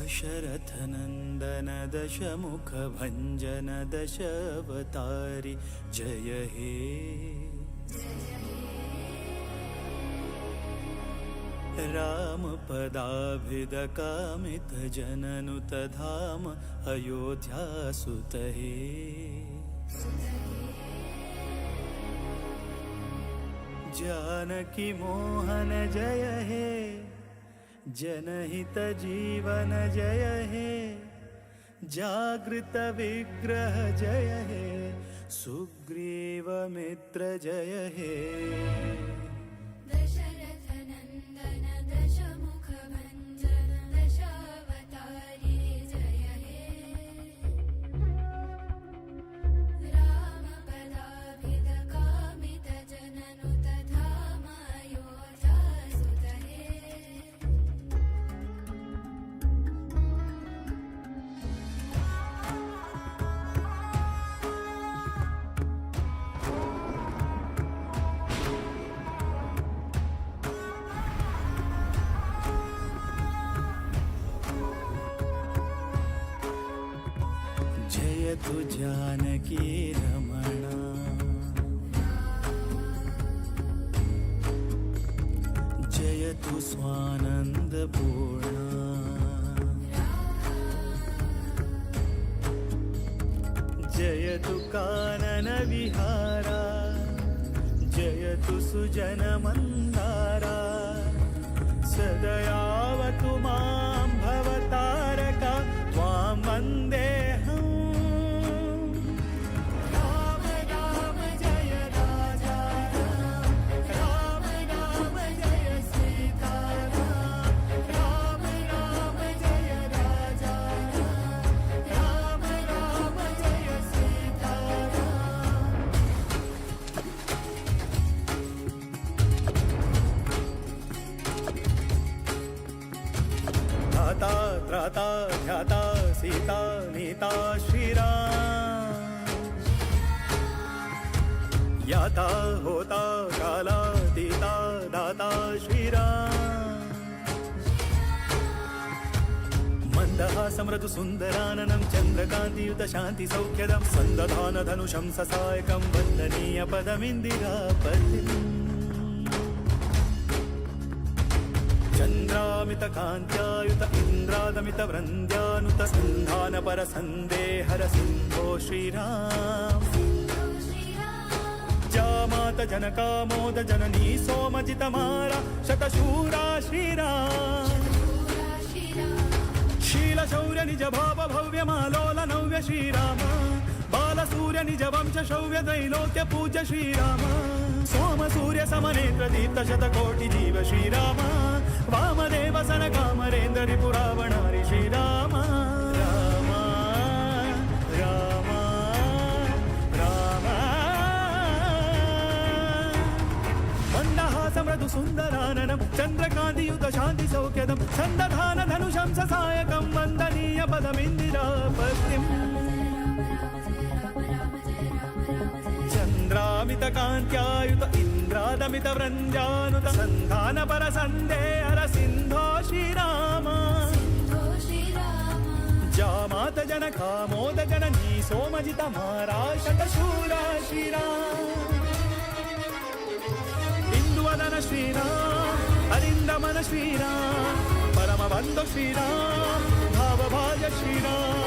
Speaker 8: दशरथनन्दन दशमुखभञ्जन दशावतारि जय हे। रामपदाभिदकामितजननुतधाम अयोध्यासुत हे। जानकी मोहन जय हे, जनहित जीवन जय हे, जागृत विग्रह जय हे, सुग्रीव मित्र जय हे।
Speaker 4: दशरथनन्दन दशमुखभञ्जन दशावतारी जय हे। रामपदाभिदकामितजननुतधाम अयोध्यासुत हे।
Speaker 8: जयतु जानकी रमणा, जयतु स्वानंद पूर्णा, जयतु कानन विहारा, जयतु सुजन मंदारा, सदयावतु मां भवतारका त्वां वन्देऽहम्। राम राम जय राजा राम, राम राम जय सीता राम, राम राम जय राजा राम, राम राम जय सीता राम। धाता त्राता ध्याता सीता नीता श्रीराम, याता होता काला तीता दाता श्रीराम। मन्दहासमृदु सुन्दराननं चन्द्रकान्तियुत शान्ति सौख्यदं सन्दधान धनुषं ससायकं वन्दनीय पदमिन्दिरापतिम्। चन्द्रामित कान्त्यायुत इन्द्रादमित वृन्द्यानुत सन्धान पर सन्देहर सिन्धो श्रीराम। जामात जनकामोद जननी सोमजितमारा शतशूरा श्रीराम। शीलशौर्य निज भाव भव्यमालोल नव्य श्रीराम, बालसूर्य निज वंश शौर्य त्रैलोक्य पूज्य श्रीराम, सोम सूर्य समनेत्र दीप्त शतकोटि जीव श्रीराम, वामदेव सन कामरेन्द्र रिपुरावणारि श्रीराम। राम राम राम। मन्दहासमृदु सुन्दराननं चन्द्रकान्तियुत शान्ति सौख्यदं सन्दधान धनुषं ससायकं वन्दनीय पदमिन्दिरापतिम्। चन्द्रामित कान्त्यायुत इन्द्रादमित वृन्द्यानुत सन्धान पर सन्देहर सिन्धो श्रीराम। जामात जनकामोद जननी सोमजित मारा शतशूरा श्रीराम। इन्दुवदन श्रीराम, अरिन्दमन श्रीराम, परमबन्धु श्रीराम, भावभाज श्रीराम।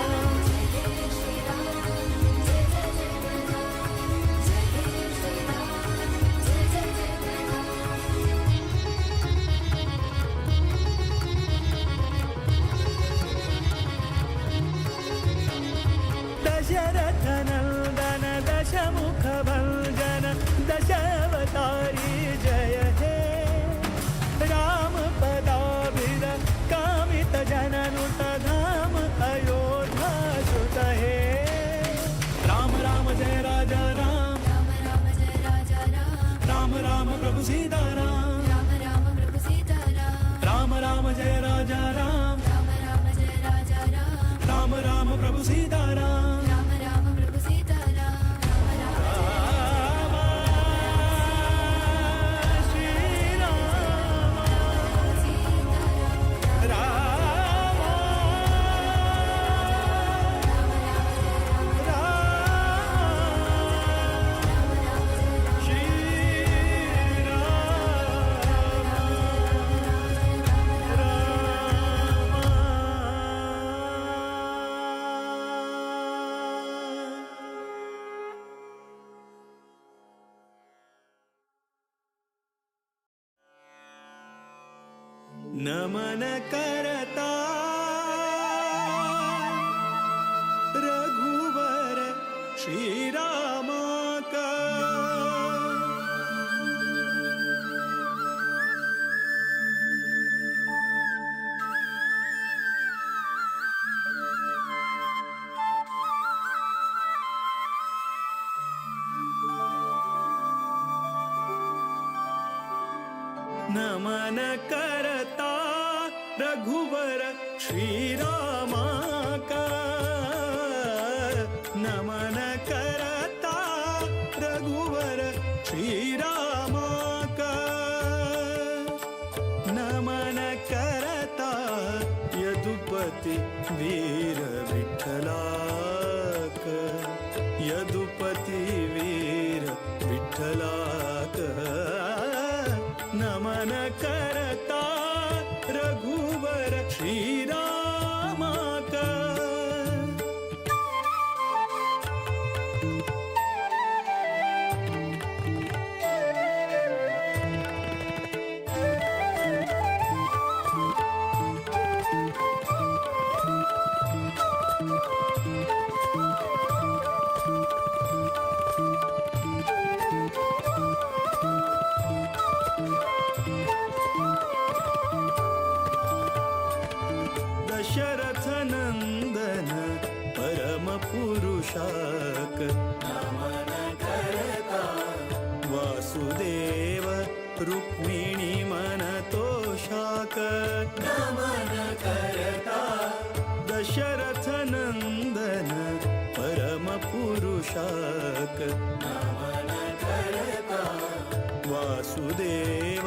Speaker 8: दशरथनन्दन दशमुखभञ्जन दशावतारी जय हे। रामपदाभिद कामित जननुत धाम अयोध्यासुत हे। राम राम जय राजा राम,
Speaker 4: राम राम जय राजा राम,
Speaker 8: राम राम प्रभु सीता राम,
Speaker 4: राम राम प्रभु सीता राम,
Speaker 8: राम राम जय राजा राम,
Speaker 4: राम राम जय राजा राम,
Speaker 8: राम राम प्रभु सीता राम।
Speaker 4: राम राम प्रभु सीता राम, राम राम
Speaker 8: राम श्री राम,
Speaker 4: सीता राम।
Speaker 8: राम। नमन करता रघुवर श्री रामाक। नमन करता रघुवर श्री रामाक। नमन करता रघुवर श्री रामाक। नमन करता यदुपति वीर विठ्ठलाक। यदुपति वीर विठ्ठलाक। नमन करता रघुवर श्री रामाक। दशरथ नंदन परम पुरुषाक। नमन करता वासुदेव रुक्मिणी मन तोषाक। नमन करता दशरथ नंदन परम पुरुषाक। नमन करता वासुदेव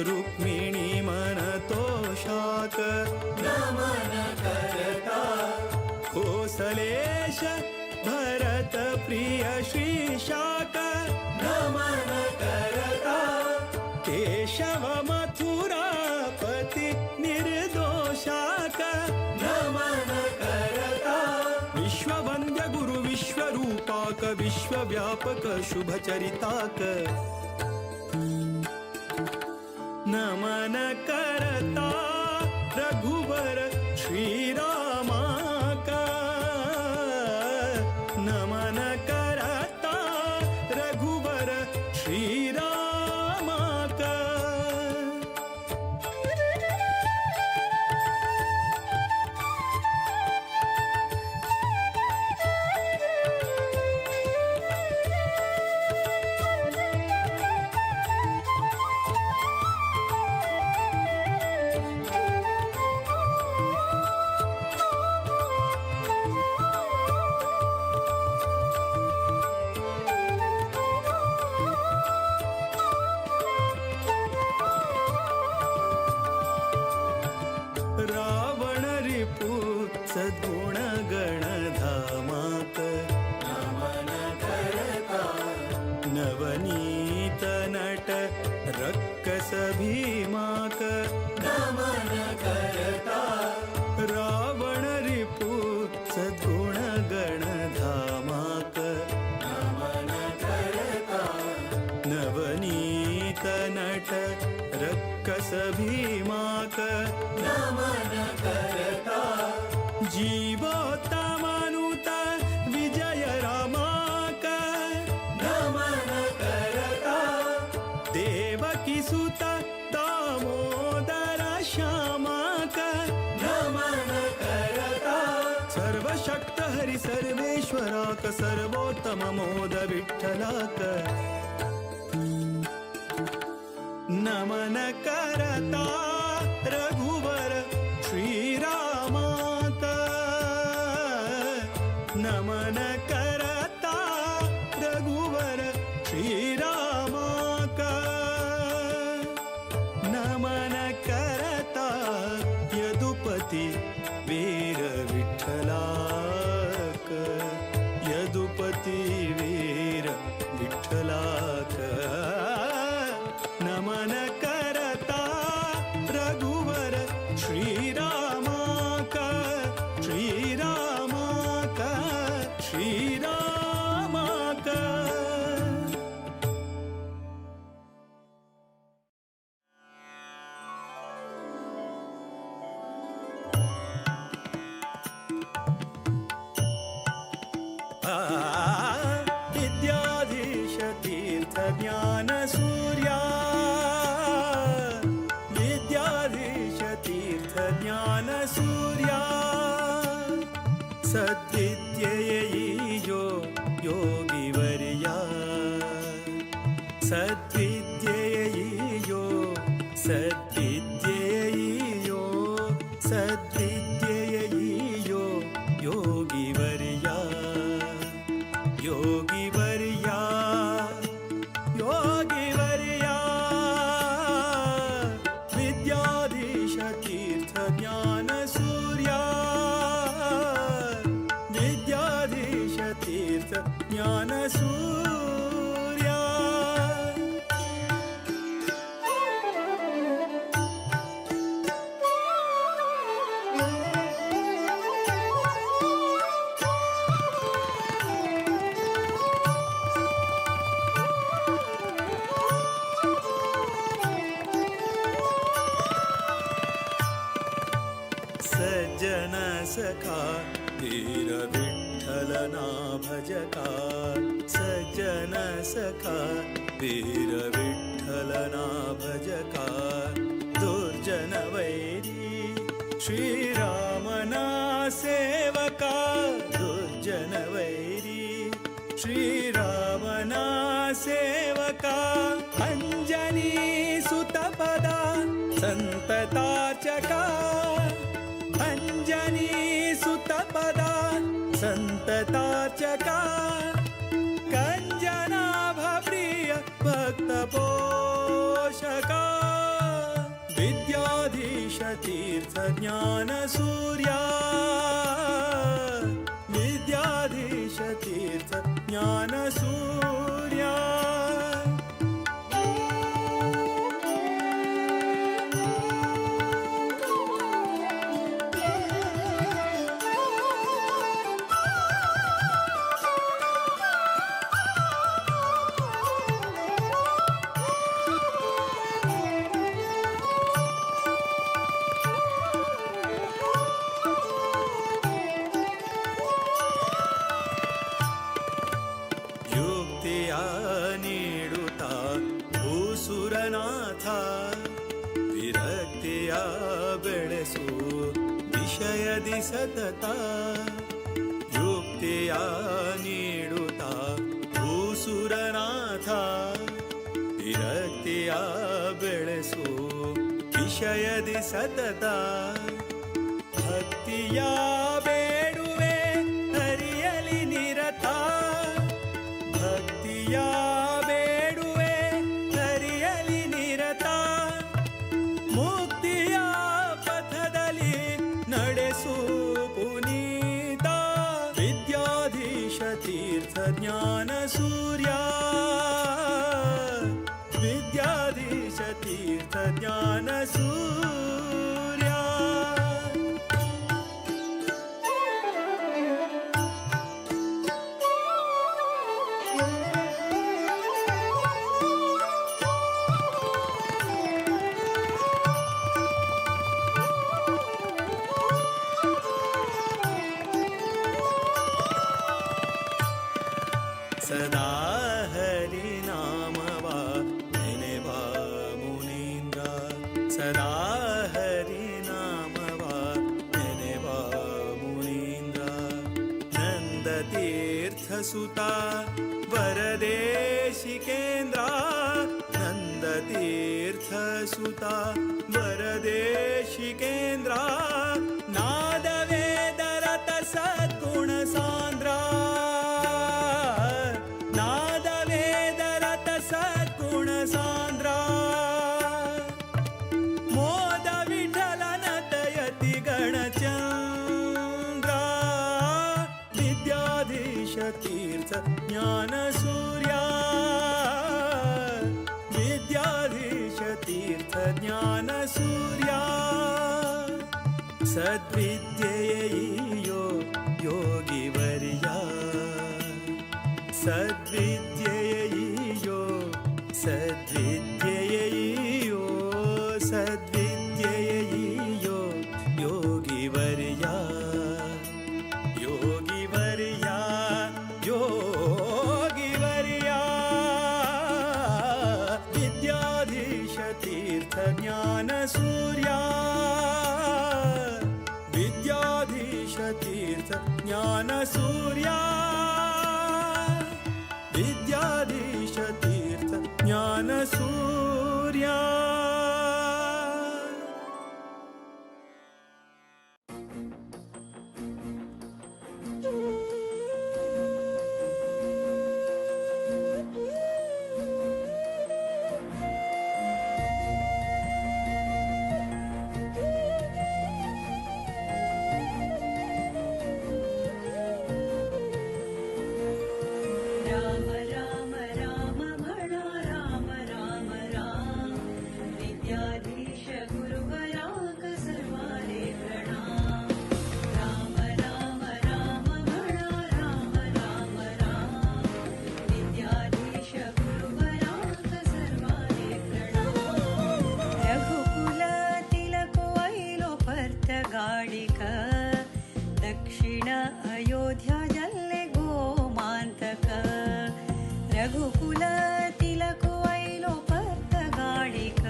Speaker 8: रुक्मिणी मन तोषाक। नमन करता कोसलेश भरत प्रिय श्री शाक। नमन करता केशव मथुरापति निर्दोषाक। नमन करता विश्ववंद्य गुरु विश्वरूपाक विश्वव्यापक शुभचरिताक। नमन करता रघुवर श्री रामाक। नमन करता रघुवर श्री रामाक। रावण रिपु सद्गुण गण धामाक। नमन करता नवनीत नट रक्कस भीमाक। नमन करता रावण रिपु सद्गुण गण धामाक। नमन करता नवनीत नट रक्कस भीमाक। नमन करता जीवोत्तमानुत विजय रामाक। नमन करता देवकी सुत दामोदर श्यामाक। नमन करता सर्वशक्त हरि सर्वेश्वराक सर्वोत्तम मोद विठ्ठलाक। नमन करता रघुवर श्री रामाक। नमन करता रघुवर श्री रामाक। नमन करता यदुपति वीर विठ्ठलाक। यदुपति वीर विठ्ठलाक। नमन करता रघुवर श्री रामाक। श्री रामाक। श्री रामाक। तीर्थ ज्ञान सूर्या, विद्याधीश तीर्थ ज्ञान सूर्या, सद्विद्येयो योगिवर्या, सद्विद्येयो सद्विद्येयो सद्विद्येयो योगिवर्या, योगिवर्या योगिवर्या, विद्याधीश तीर्थ ज्ञान सूर्या, विद्याधीश तीर्थ ज्ञान सूर्या. सज्जन सखा वीर विठ्ठलना भजका, सज्जन सखा वीर विठ्ठलना भजका, दुर्जन वैरी श्रीरामना सेवका, दुर्जन वैरी श्रीरामना सेवका, अंजनी सुतपदा संततार्चका, अंजनी सुतपदा संततार्चका, कंजनाभ प्रिय भक्त पोषका, विद्याधीश तीर्थ ज्ञान सूर्या, विद्याधीश तीर्थ ज्ञान सूर्या. युक्ತಿಯ ನೀಡುತ್ತ ಭೂಸುರನಾಥ, ವಿರಕ್ತಿಯ ಬೆಳೆಸು ವಿಷಯದಿ ಸತತ, ಯುಕ್ತಿಯ ನೀಡುತ್ತ ಭೂಸುರನಾಥ, ವಿರಕ್ತಿಯ ಬೆಳೆಸು ವಿಷಯದಿ ಸತತ, ಭಕ್ತಿಯ ಬೇಡುವೆ ಹರಿಯಲಿ ನಿರತ, ಭಕ್ತಿಯ ಬೇಡುವೆ ಹರಿಯಲಿ ನಿರತ, ಮುಕ್ತಿಯ ಪಥದಲ್ಲಿ ನಡೆಸು ಪುನೀತ, ವಿದ್ಯಾಧೀಶ ತೀರ್ಥ ಜ್ಞಾನ ಸೂರ್ಯ, ವಿದ್ಯಾಧೀಶ ತೀರ್ಥ ಜ್ಞಾನ ಸೂರ್ಯ. सदा हरि नामवा ನೆನೆವಾ ಮುನೀಂದ್ರ, ಸದಾ ಹರಿ ನಾಮವಾ ನೆನೆವಾ ಮುನೀಂದ್ರ, ನಂದ ತೀರ್ಥಸುತ ವರದೇಶಿಕೇಂದ್ರ, ನಂದ ತೀರ್ಥಸುತ ವರದೇಶಿಕೇಂದ್ರ, ನಾದ ವೇದರತ ಸದ್ಗುಣ ಸಾಂದ್ರ, ನಾದ ವೇದರತ ಸದ್ಗುಣ ಸಾಂದ್ರ, ಮೋದ ವಿಠಲನ ತಯತಿ ಗಣಚಂದ್ರ, ವಿದ್ಯಾಧೀಶ ತೀರ್ಥ ಜ್ಞಾನ ಸೂರ್ಯ, ವಿದ್ಯಾಧೀಶ ತೀರ್ಥ ಜ್ಞಾನ ಸೂರ್ಯ, ಸದ್ವಿದ್ಯೆಯೋ ಯೋಗಿವರ್ಯ, ಸದ್ವಿದ್ಯೆಯೋ ಸದ್ವಿದ್ಯೆಯೋ ಸದ್ವಿದ್ಯೆಯೋ ಯೋಗಿವರ್ಯ, ಯೋಗಿವರ್ಯ ಯೋಗಿವರ್ಯ. ज्ञानसूर्या.
Speaker 9: राम राम राम म्हणा राम राम राम, विद्याधीश गुरुवराक सर्वाले प्रणाम. राम राम राम म्हणा राम राम राम, विद्याधीश गुरुवराक सर्वाले प्रणाम. रघुकुल तिलक ऐलो पर्तगाळिक, दक्षिण अयोध्या जल्ले गोमान्तक. रघुकुल तिलक ऐलो पर्तगाळिक,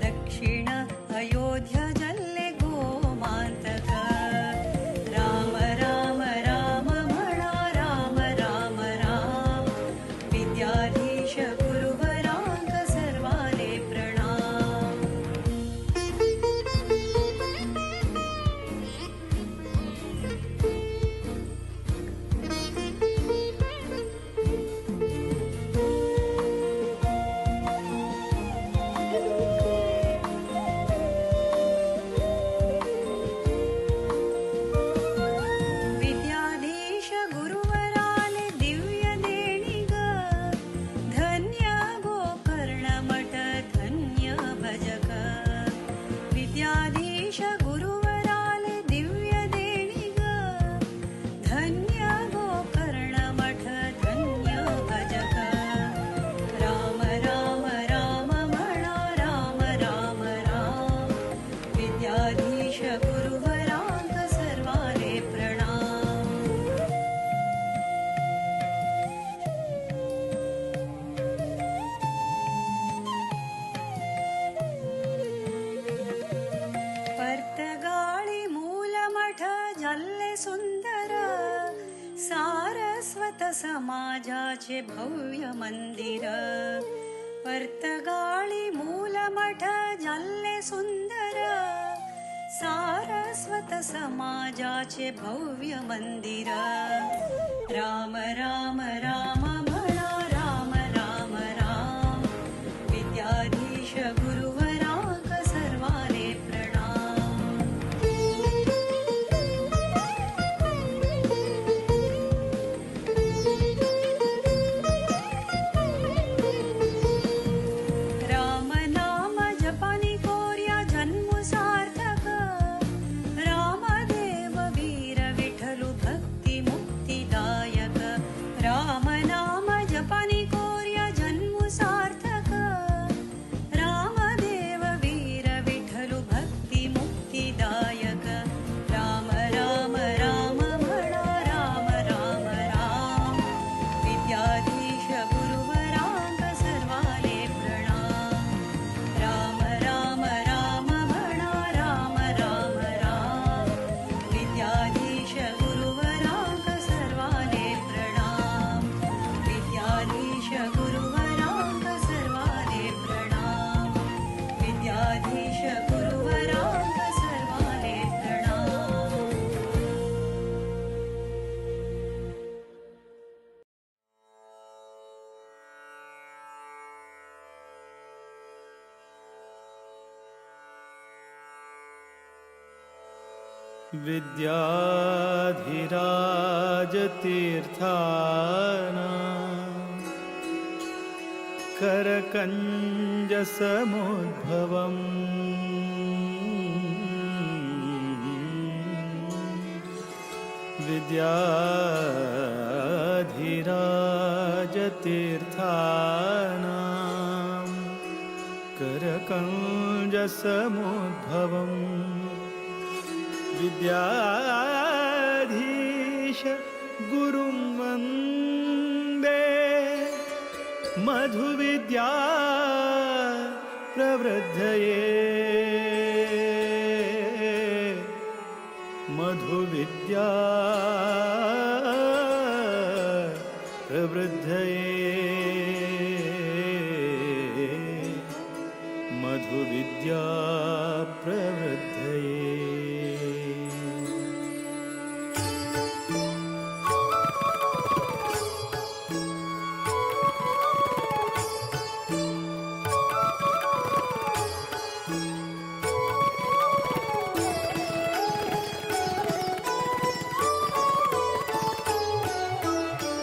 Speaker 9: दक्षिण अयोध्या जल्ले गोमान्तक. राम राम राम म्हणा राम राम राम, विद्याधीश गुरुवरांक सर्वाले प्रणाम. विद्याधीश गुरुवराले दिव्य देणीग, धन्य गोकर्ण मठ धन्य भजक. विद्याधीश गुरुवराले दिव्य देणीग, धन्य गोकर्ण मठ धन्य भजक. राम राम राम म्हणा राम राम राम, विद्याधीश गुरुवरांक सर्वाले प्रणाम. पर्तगाळी मूलमठ जल्ले सुंदर, सारस्वत समाजाचे भव्य मंदिर. पर्तगाळी मूलमठ जल्ले सुंदर, सारस्वत समाजाचे भव्य मंदिर. राम राम राम म्हणा राम राम राम, विद्याधीश गुरुवरांक सर्वाले प्रणाम. राम नाम जपानी कोर्या जन्म सार्थक, रामदेव वीर विठ्ठलु भक्ती मुक्तिदायक. राम नाम जपानी कोर्या जन्म सार्थक, रामदेव वीर विठ्ठलु भक्ती मुक्तिदायक. राम राम राम म्हणा राम राम राम, विद्याधीश गुरुवरांक सर्वाले प्रणाम. राम राम राम म्हणा राम राम राम, विद्याधीश गुरुवरांक सर्वाले प्रणाम. विद्याधीश गुरुवरांक सर्वाले प्रणाम. विद्याधीश गुरुवरांक सर्वाले प्रणाम.
Speaker 8: विद्याधिराजतीर्थाना करकञ्जसमुद्भवम् विद्याधिराजतीर्थानां करकञ्जसमुद्भवम् विद्याधीश गुरुं वन्दे मधुविद्या प्रवृद्धये मधुविद्या प्रवृद्धये. विद्या प्रवृद्धये।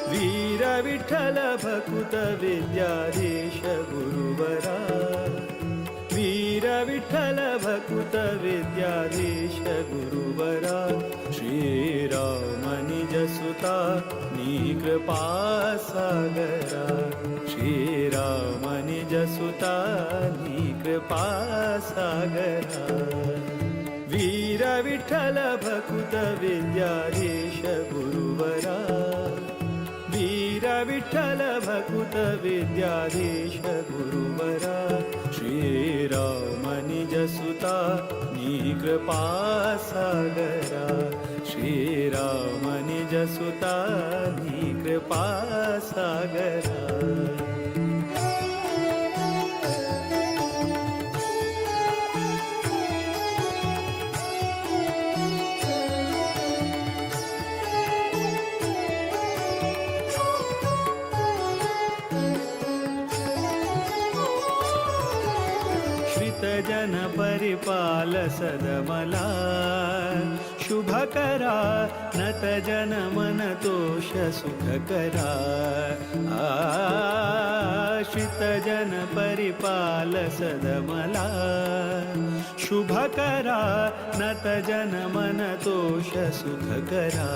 Speaker 8: वीर विठ्ठल भकुत विद्याधीश गुरुवरा, वीर विठ्ठल भकुत विद्याधीश गुरुवरा, श्रीराम निज सुता नी कृपा सागरा, श्रीराम निज सुता नी कृपा सागरा। वीर विठ्ठल भकुत विद्याधीश गुरुवरा, वीर विठ्ठल भकुत विद्याधीश गुरुवरा, श्रीराम निज सुता नी कृपा सागरा, श्रीराम निज सुता नी कृपा सागरा। जन परिपाल सदमला शुभकरा, नत जन मन तोष सुखकरा, आश्रित जन परिपाल सदमला शुभकरा, नत जन मन तोष सुखकरा।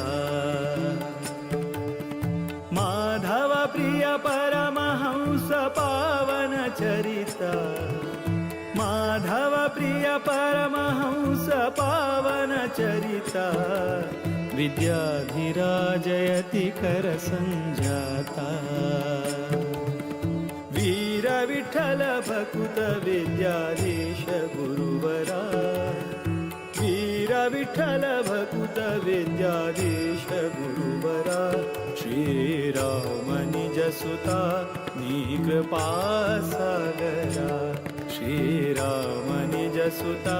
Speaker 8: माधव प्रिय परमहंस पावन चरिता, माधव प्रिय परमहंस पावन चरिता, विद्याधिराजयति कर संजाता। वीर विठ्ठल भकुत विद्याधीश गुरुवरा, वीर विठ्ठल भकुत विद्याधीश गुरुवरा, श्रीराम निज सुता नी कृपा सागरा, श्रीराम निज सुता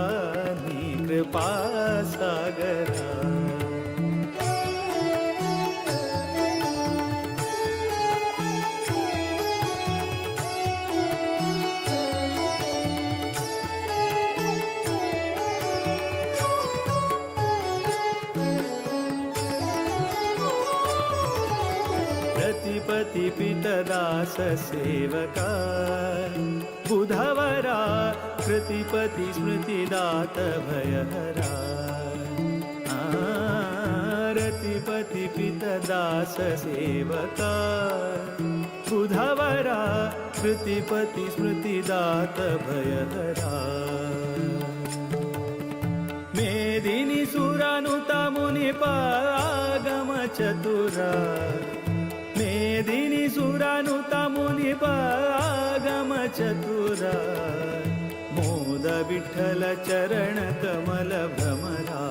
Speaker 8: नी कृपा सागरा। रतिपति पितदास सेवका बुधवरा, कृतिपति स्मृतिदात भयहरा, रतिपति पितदास सेवका बुधवरा, कृतिपति स्मृतिदात भयहरा। मेदिनी सुरानुता मुनिप आगम चतुरा, मेदिनी सुरानुता मुनिप आगम चतुरा, मोद विठ्ठल चरण कमल भ्रमरा,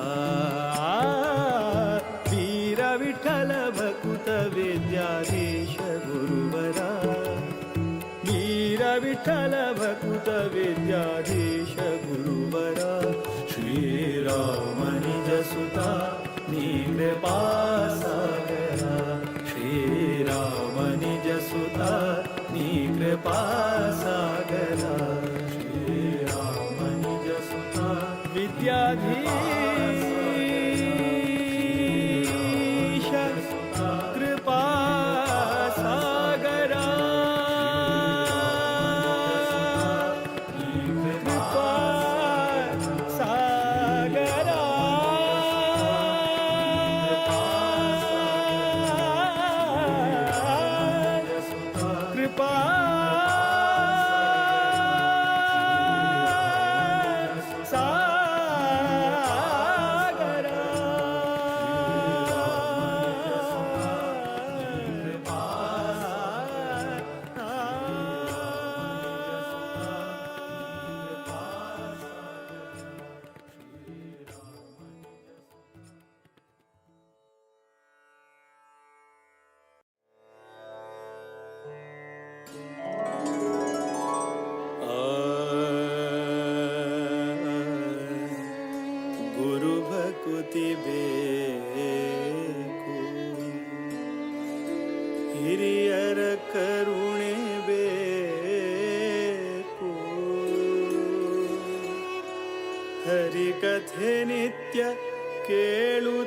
Speaker 8: वीर विठ्ठल भकुत विद्याधीश गुरुवरा, वीर विठ्ठल भकुत विद्याधीश गुरुवरा, श्रीराम निज सुता नी कृपा सागरा, श्रीराम निज सुता नी कृपा सागरा, श्रीराम निज सुता विद्याधीश कृपा सागरा, कृपा सागरा। कृपा सागरा।
Speaker 2: Thank
Speaker 8: ಹರಿಕಥೆ ನಿತ್ಯ ಕೇಳುತ್ತಲಿರಬೇಕು.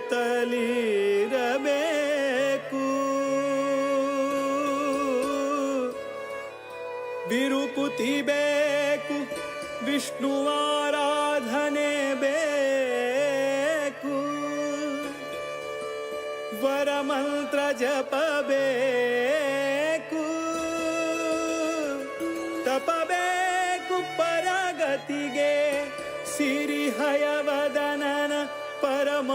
Speaker 8: ಬಿರುಕುತಿ ಬೇಕು, ವಿಷ್ಣುವಾರಾಧನೆ ಬೇಕು, ವರಮಂತ್ರ ಜಪ ಬೇಕು, ತಪಬೇಕು ಪರಗತಿಗೆ, ಸಿರಿ ಹಯವದನನ ಪರಮಾನುಗ್ರಹ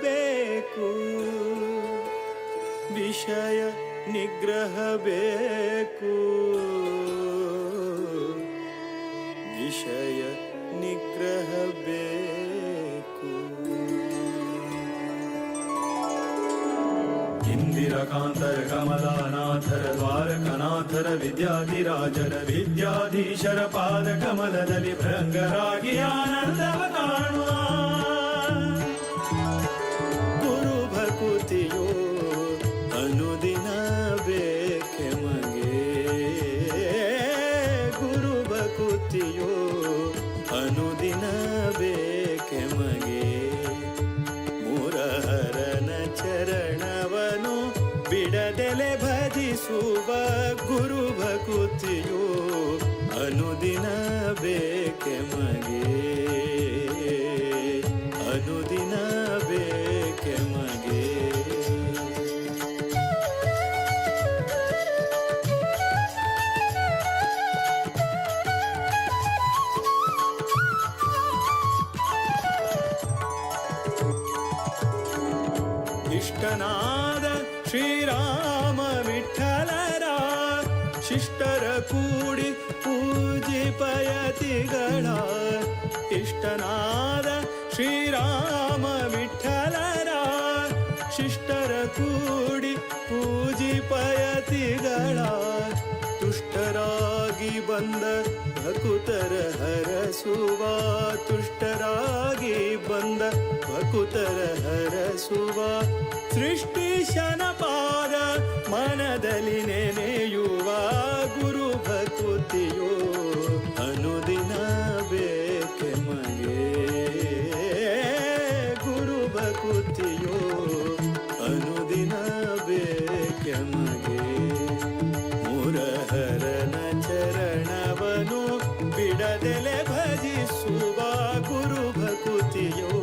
Speaker 8: ಬೇಕು, ವಿಷಯ ನಿಗ್ರಹ ಬೇಕು, ವಿಷಯ ನಿಗ್ರಹ ಬೇಕು.
Speaker 6: ಇಂದಿರಕಾಂತರ ಕಮಲಾನಾಥರ ದ್ವಾರಕನಾಥರ ವಿದ್ಯಾಧಿರಾಜರ ವಿದ್ಯಾಧೀಶರ ಪಾದ ಕಮಲದಲ್ಲಿ ಭೃಂಗರಾಗಿ ಆನಂದವ ಕಾಣುವ
Speaker 8: ಗುರು ಭಕುತಿಯೋ ಅನುದಿನ ಬೇಕೆ ಮಗೆ, ಗುರು ಭಕುತಿಯೋ ಅನುದಿನ ಬೇಕೆ ಮಗೆ, ಮುರಹರನ ಚರಣವನು ಬಿಡದೆಲೆ ಭಜಿಸುವ ಗುರು ಭಕುತಿಯೋ ಅನುದಿನ ಬೇಕೆ ಮಗೆ, ಅನುದಿನ ಬೇಕೆ ಮಗೆ. ಇಷ್ಟನಾದ ಶ್ರೀರಾಮ ವಿಠಲರ ಶಿಷ್ಟರ ಕೂಡಿ ಪೂಜಿಪಯತಿಗಳ, ಇಷ್ಟನಾದ ಶ್ರೀರಾಮ ವಿಠಲರ ಶಿಷ್ಟರ ಕೂಡಿ ಪೂಜಿಪಯತಿಗಳ, ತುಷ್ಟರಾಗಿ ಬಂದ ಭಕುತರ ಹರಸುವ, ತುಷ್ಟರಾಗಿ ಬಂದ ಭಕುತರ ಹರಸುವ, ಸೃಷ್ಟಿಶನ ಪಾದ ಮನದಲ್ಲಿ ನೆನೆಯುವ ಗುರು ಭಕುತಿಯೋ ಅನುದಿನ ಬೇಕೆ ಮಗೆ, ಗುರು ಭಕುತಿಯೋ ಅನುದಿನ ಬೇಕೆ ಮಗೆ, ಮುರಹರನ ಚರಣವನು ಬಿಡದೆಲೆ ಭಜಿಸುವ ಗುರು ಭಕುತಿಯೋ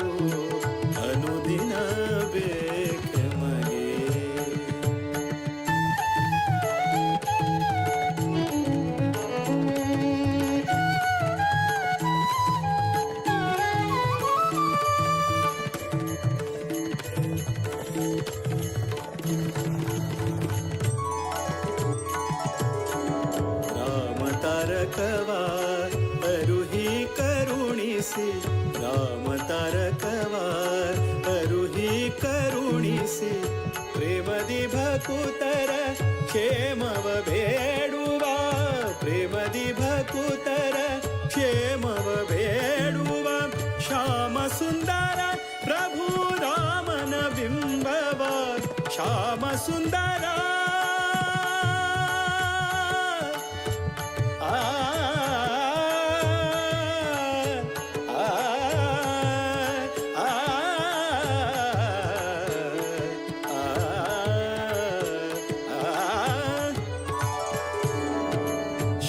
Speaker 8: ಅನುದಿನ ಬೇಕೆ ಮಗೆ. ರಾಮ ತಾರಕವ ಅರುಹಿ ಕರುಣಿಸಿ, ರಾಮ ತಾರಕವ ಅರುಹಿ ಕರುಣಿಸಿ, ಪ್ರೇಮದಿ ಭಕುತರ ಕ್ಷೇಮವ ಬೇಡುವ, ಪ್ರೇಮದಿ ಭಕುತರ ಕ್ಷೇಮವ ಬೇಡುವ, ಶ್ಯಾಮ ಸುಂದರ ಪ್ರಭು ರಾಮನ ಬಿಂಬವ, ಶ್ಯಾಮ ಸುಂದರ ಆ ಆ ಆ ಆ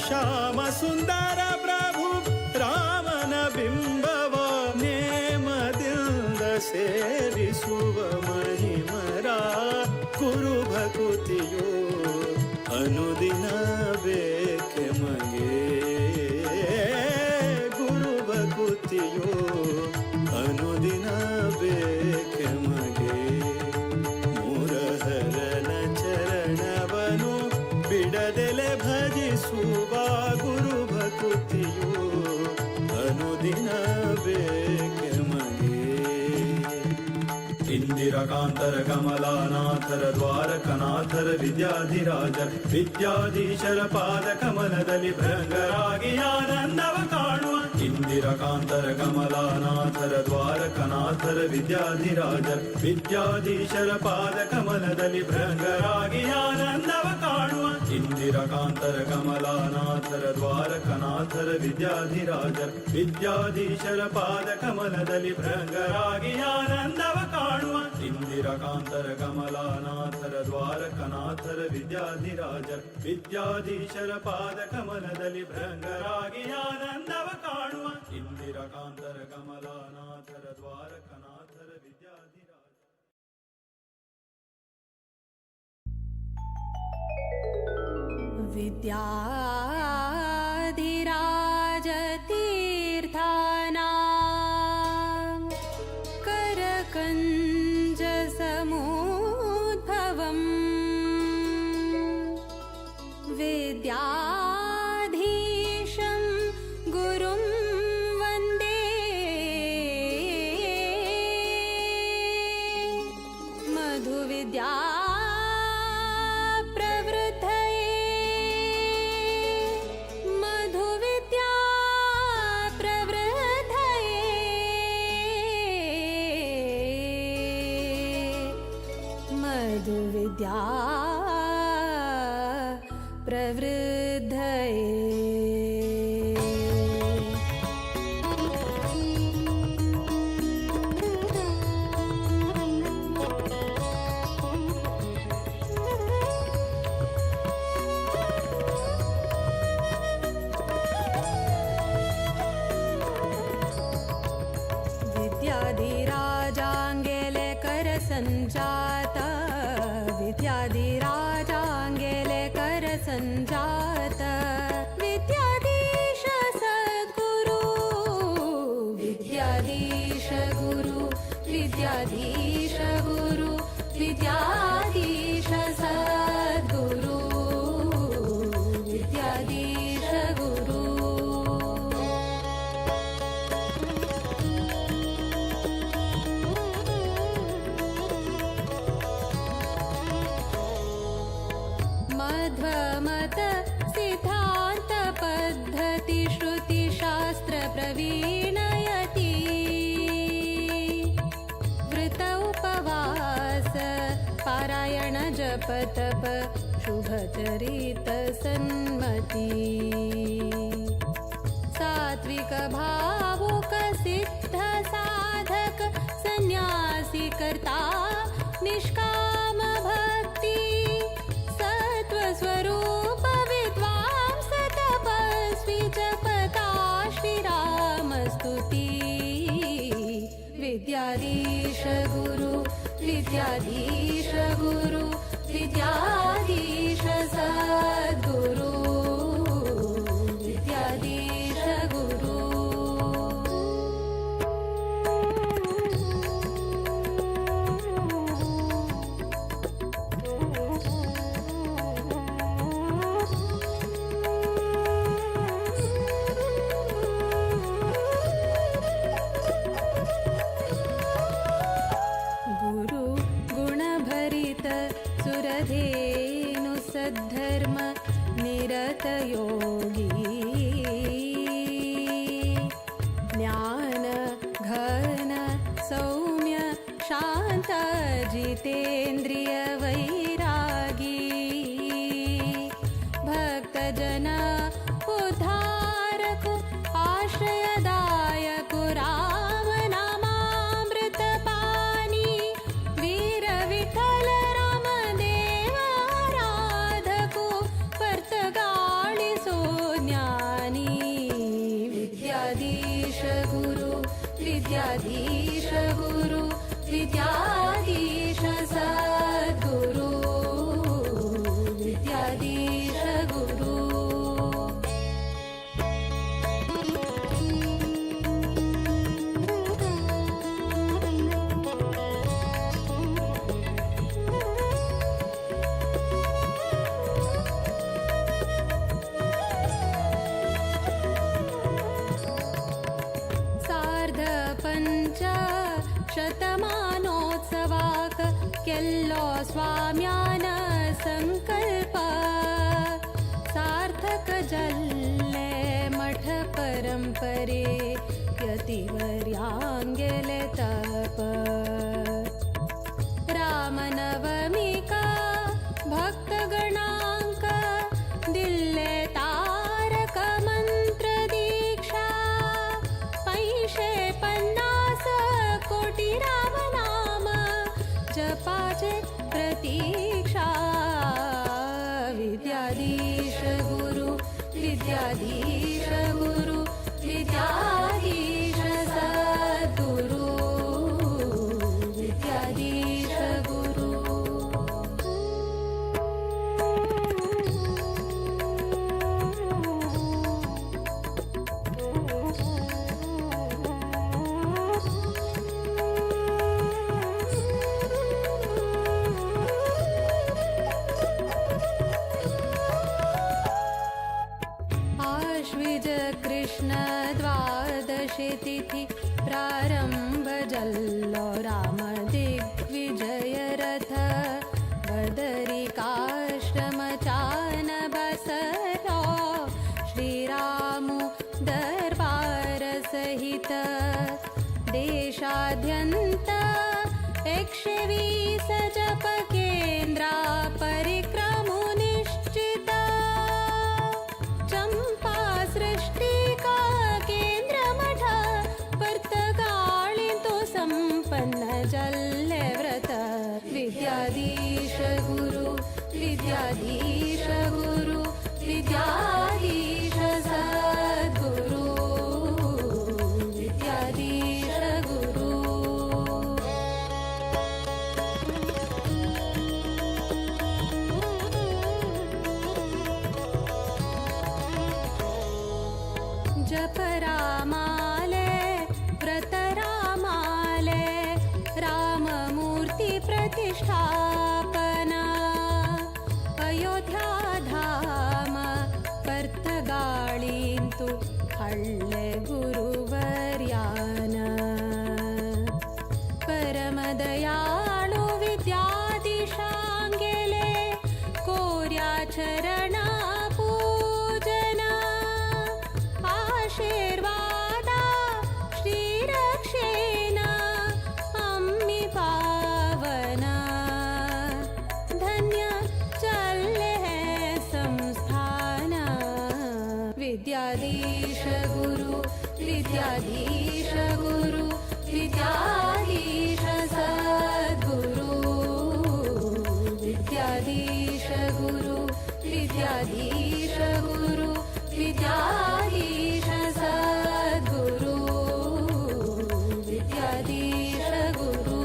Speaker 8: ಶ್ಯಾಮ ಸುಂದರ ಪ್ರಭು ರಾಮನ ಬಿಂಬವ ನೇಮದಿಂದ ಸೇರಿಸುವ ಮಹಿಮರ ಗುರು ಭಕುತಿಯೋ ಅನುದಿನ ಬೇಕೆ ಮಗೆ, ಗುರು ಭಕುತಿಯೋ ಅನುದಿನ ಬೇಕೆ ಮಗೆ, ಮುರಹರನ ಚರಣವನು ಬಿಡದೆಲೆ ಭಜಿಸುವ ಗುರು ಭಕುತಿಯೋ ಅನುದಿನ ಬೇಕೆ ಮಗೆ.
Speaker 6: ಇಂದಿರಕಾಂತರ ಕಮಲಾನಾಥರ ದ್ವಾರಕನಾಥರ ವಿದ್ಯಾಧಿರಾಜ ವಿದ್ಯಾಧೀಶರ ಪಾದ ಕಮಲದಲ್ಲಿ ಭೃಂಗರಾಗಿ ಆನಂದವ ಕಾಣುವ. ಇಂದಿರಕಾಂತರ ಕಮಲಾನಾಥರ ದ್ವಾರಕನಾಥರ ವಿದ್ಯಾಧಿರಾಜರ ವಿದ್ಯಾಧೀಶರ ಪಾದ ಕಮಲದಲ್ಲಿ ಭೃಂಗರಾಗಿ ಆನಂದವ ಕಾಣುವ. ಇಂದಿರಕಾಂತರ ಕಮಲಾನಾಥರ ದ್ವಾರಕನಾಥರ ವಿದ್ಯಾಧಿರಾಜರ ವಿದ್ಯಾಧೀಶರ ಪಾದ ಕಮಲದಲ್ಲಿ ಭೃಂಗರಾಗಿ ಆನಂದವ ಕಾಣುವ. ಇಂದಿರಕಾಂತರ ಕಮಲಾನಾಥರ ದ್ವಾರಕನಾಥರ ವಿದ್ಯಾಧಿರಾಜರ ವಿದ್ಯಾಧೀಶರ ಪಾದ ಕಮಲದಲ್ಲಿ ಭೃಂಗರಾಗಿ ಆನಂದವ ಕಾಣುವ. ಇಂದಿರಕಾಂತರ ಕಮಲಾನಾಥರ ದ್ವಾರಕನಾಥರ ವಿದ್ಯಾಧಿರಾಜ.
Speaker 10: विद्याधिराजतीर्थानां करकञ्जसमुद्भवम् विद्याधीशं गुरुं वन्दे मधुविद्या प्रवृद्धये मधुविद्या प्रवृद्धये मधुविद्या प्रवृद्धये. विद्याधिराजाङ्गेले करसञ्जात विद्याधिराजाङ्गेले करसञ्जात विद्याधीश सद्गुरु विद्याधीश गुरु विद्याधीश गुरु विद्याधीश सद्गुरु विद्याधीश गुरु. मध्वमत सिद्धान्त पद्धति श्रुतिशास्त्र प्रवीणयति वृत उपवास पारायण जप तप शुभचरित सन्मति सात्विक भावुक सिद्ध साधक संन्यासी कर्ता निष्काम भक्ति सत्त्वस्वरूप विद्वांस तपस्वी जपता श्रीरामस्तुति. विद्याधीश गुरु विद्याधीश गुरु विद्याधीश सद्गुरु विद्याधीश गुरु. गुरु गुणभरित सुरधेनु सद्धर्म निरत योगी ज्ञान घन सौम्य शान्त जितेन्द्रिय वैरागी भक्तजन उद्धारक आश्रयदायक राम नामामृत पानी वीर विठ्ठल रामदेव आराधको पर्तगाळिसो ज्ञानी. विद्याधीश गुरु विद्याधीश गुरु विद्याधीश सद्गुरु विद्याधीश गुरु. सार्ध पञ्च शतमानोत्सवाक केल्लो स्वाम्यान संकल्प सार्थक जल्ले मठ परंपरे. ऋषिवर्यांगेले तप रामनवमिका भक्तगणांक दिल्ले तारक मंत्र दीक्षा 550 कोटी राम नाम जपाचे प्रतीक्षा विद्याधीश गुरु विद्याधीश गुरु विद्याधीश सद्गुरु विद्याधीश गुरु। आश्विज कृष्ण द्वादशी तिथि प्रारंभ जल्लो राम दिग्विजय रथ बदरिकाश्रम चान बसलो श्रीरामु दरबार सहित देशाद्यंत 120 जप केंद्रा परिक्रमु निश्चित चंपा सृष्टिका केंद्र मठ पर्तगाळिंतु संपन्न जल्ले व्रत विद्याधीश गुरु विद्याधीश गुरु विद्याधीश सद्गुरु विद्याधीश गुरु। जप रामाले व्रत रामाले राममूर्ति प्रतिष्ठापना अयोध्या धाम पर्तगाळिंतु हळ्ळे गुरुवर्यान परमदयाळु विद्याधीशांगेले कोर्या चरणा पूजन आशीर्वादा श्रीरक्षेण अम्मी पावन धन्य चले है संस्थान विद्याधीश गुरु विद्याधीश गुरु विद्याधीश सद्गुरु विद्याधीश गुरु विद्याधीश गुरु विद्याधीश सद्गुरु विद्याधीश गुरु।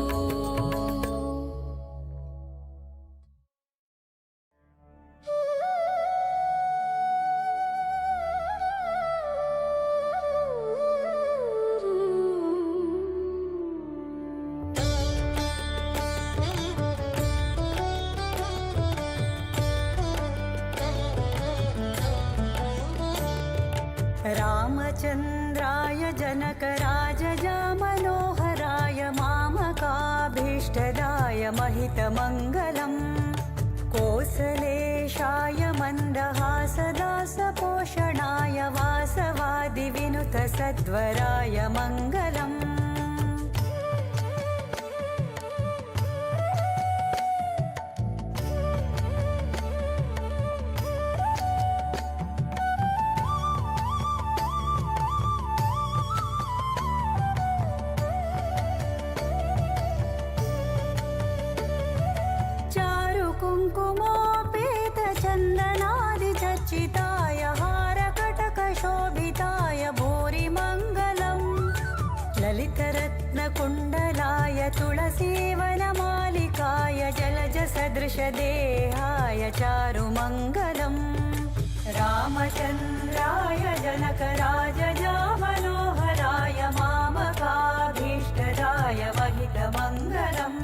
Speaker 9: रामचन्द्राय जनकराजजा मनोहराय मामकाभीष्टदाय महितमङ्गलम् कोसलेशाय मन्दहासदासपोषणाय वासवादिविनुतसद्वराय मङ्गलम्। कुङ्कुमोपेतचन्दनादिचर्चिताय हारकटकशोभिताय भूरिमङ्गलम् ललितरत्नकुण्डलाय तुलसीवनमालिकाय जलजसदृशदेहाय चारुमङ्गलम्। रामचन्द्राय जनकराजजा मनोहराय मामकाभीष्टदाय महितमङ्गलम्।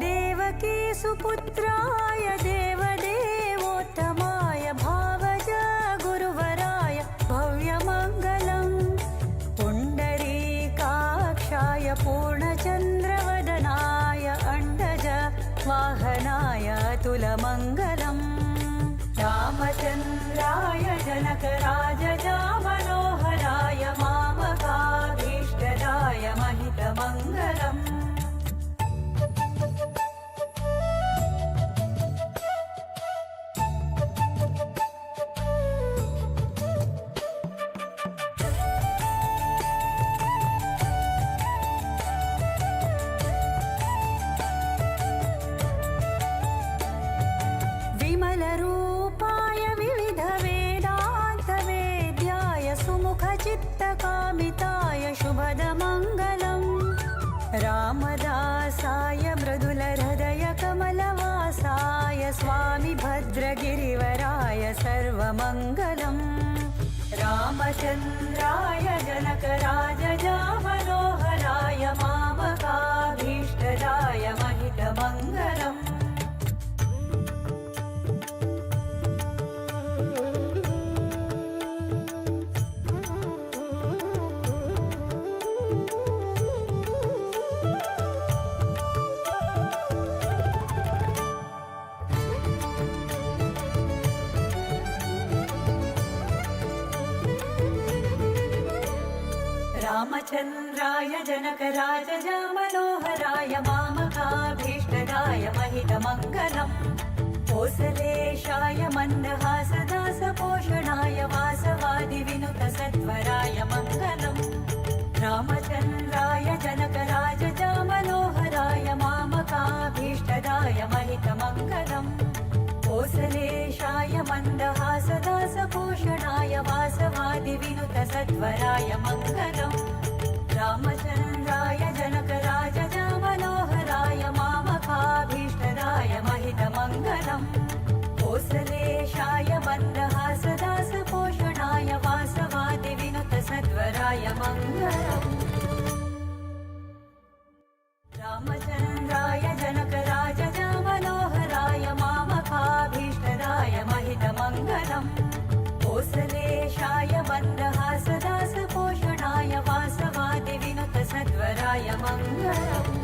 Speaker 9: देवकी सुपुत्राय देवदेवोत्तमाय भावज गुरुवराय भव्यमङ्गलम् पुण्डरीकाक्षाय जनकराजजा मनोहराय मामकाभीष्टदाय महितमङ्गलम्। विमलरूपाय विविधवेदान्तवेद्याय सुमुखचित्तकामिताय शुभदमङ्गलम्। रामदासाय मृदुलहृदयकमलवासाय स्वामि भद्रगिरिवराय सर्वमङ्गलम्। रामचन्द्राय जनकराजजा मनोहराय मामकाभीष्टदाय महितमङ्गलम्। रामचन्द्राय जनकराजजा मनोहराय मामकाभीष्टदाय महितमङ्गलम्। कोसलेशाय मन्दहासदासपोषणाय वासवादिविनुतसत्वराय मङ्गलम्। रामचन्द्राय जनकराजजा मनोहराय मामकाभीष्टदाय महितमङ्गलम्। कोसलेशाय मन्दहासदासपोषणाय वासवादिविनुतसत्वराय मङ्गलम्। रामचन्द्राय जनकराजजा मनोहराय मामकाभीष्टदाय महितमङ्गलम्। कोसलेशाय मन्दहासदासपोषणाय वासवादिविनुतसत्वराय मङ्गलम्। रामचन्द्राय जनकराजजा मनोहराय मामकाभीष्टदाय महितमङ्गलम्। कोसलेशाय मन्दहासदासपोषणाय वासवादिविनुतसत्वराय मङ्गलम्।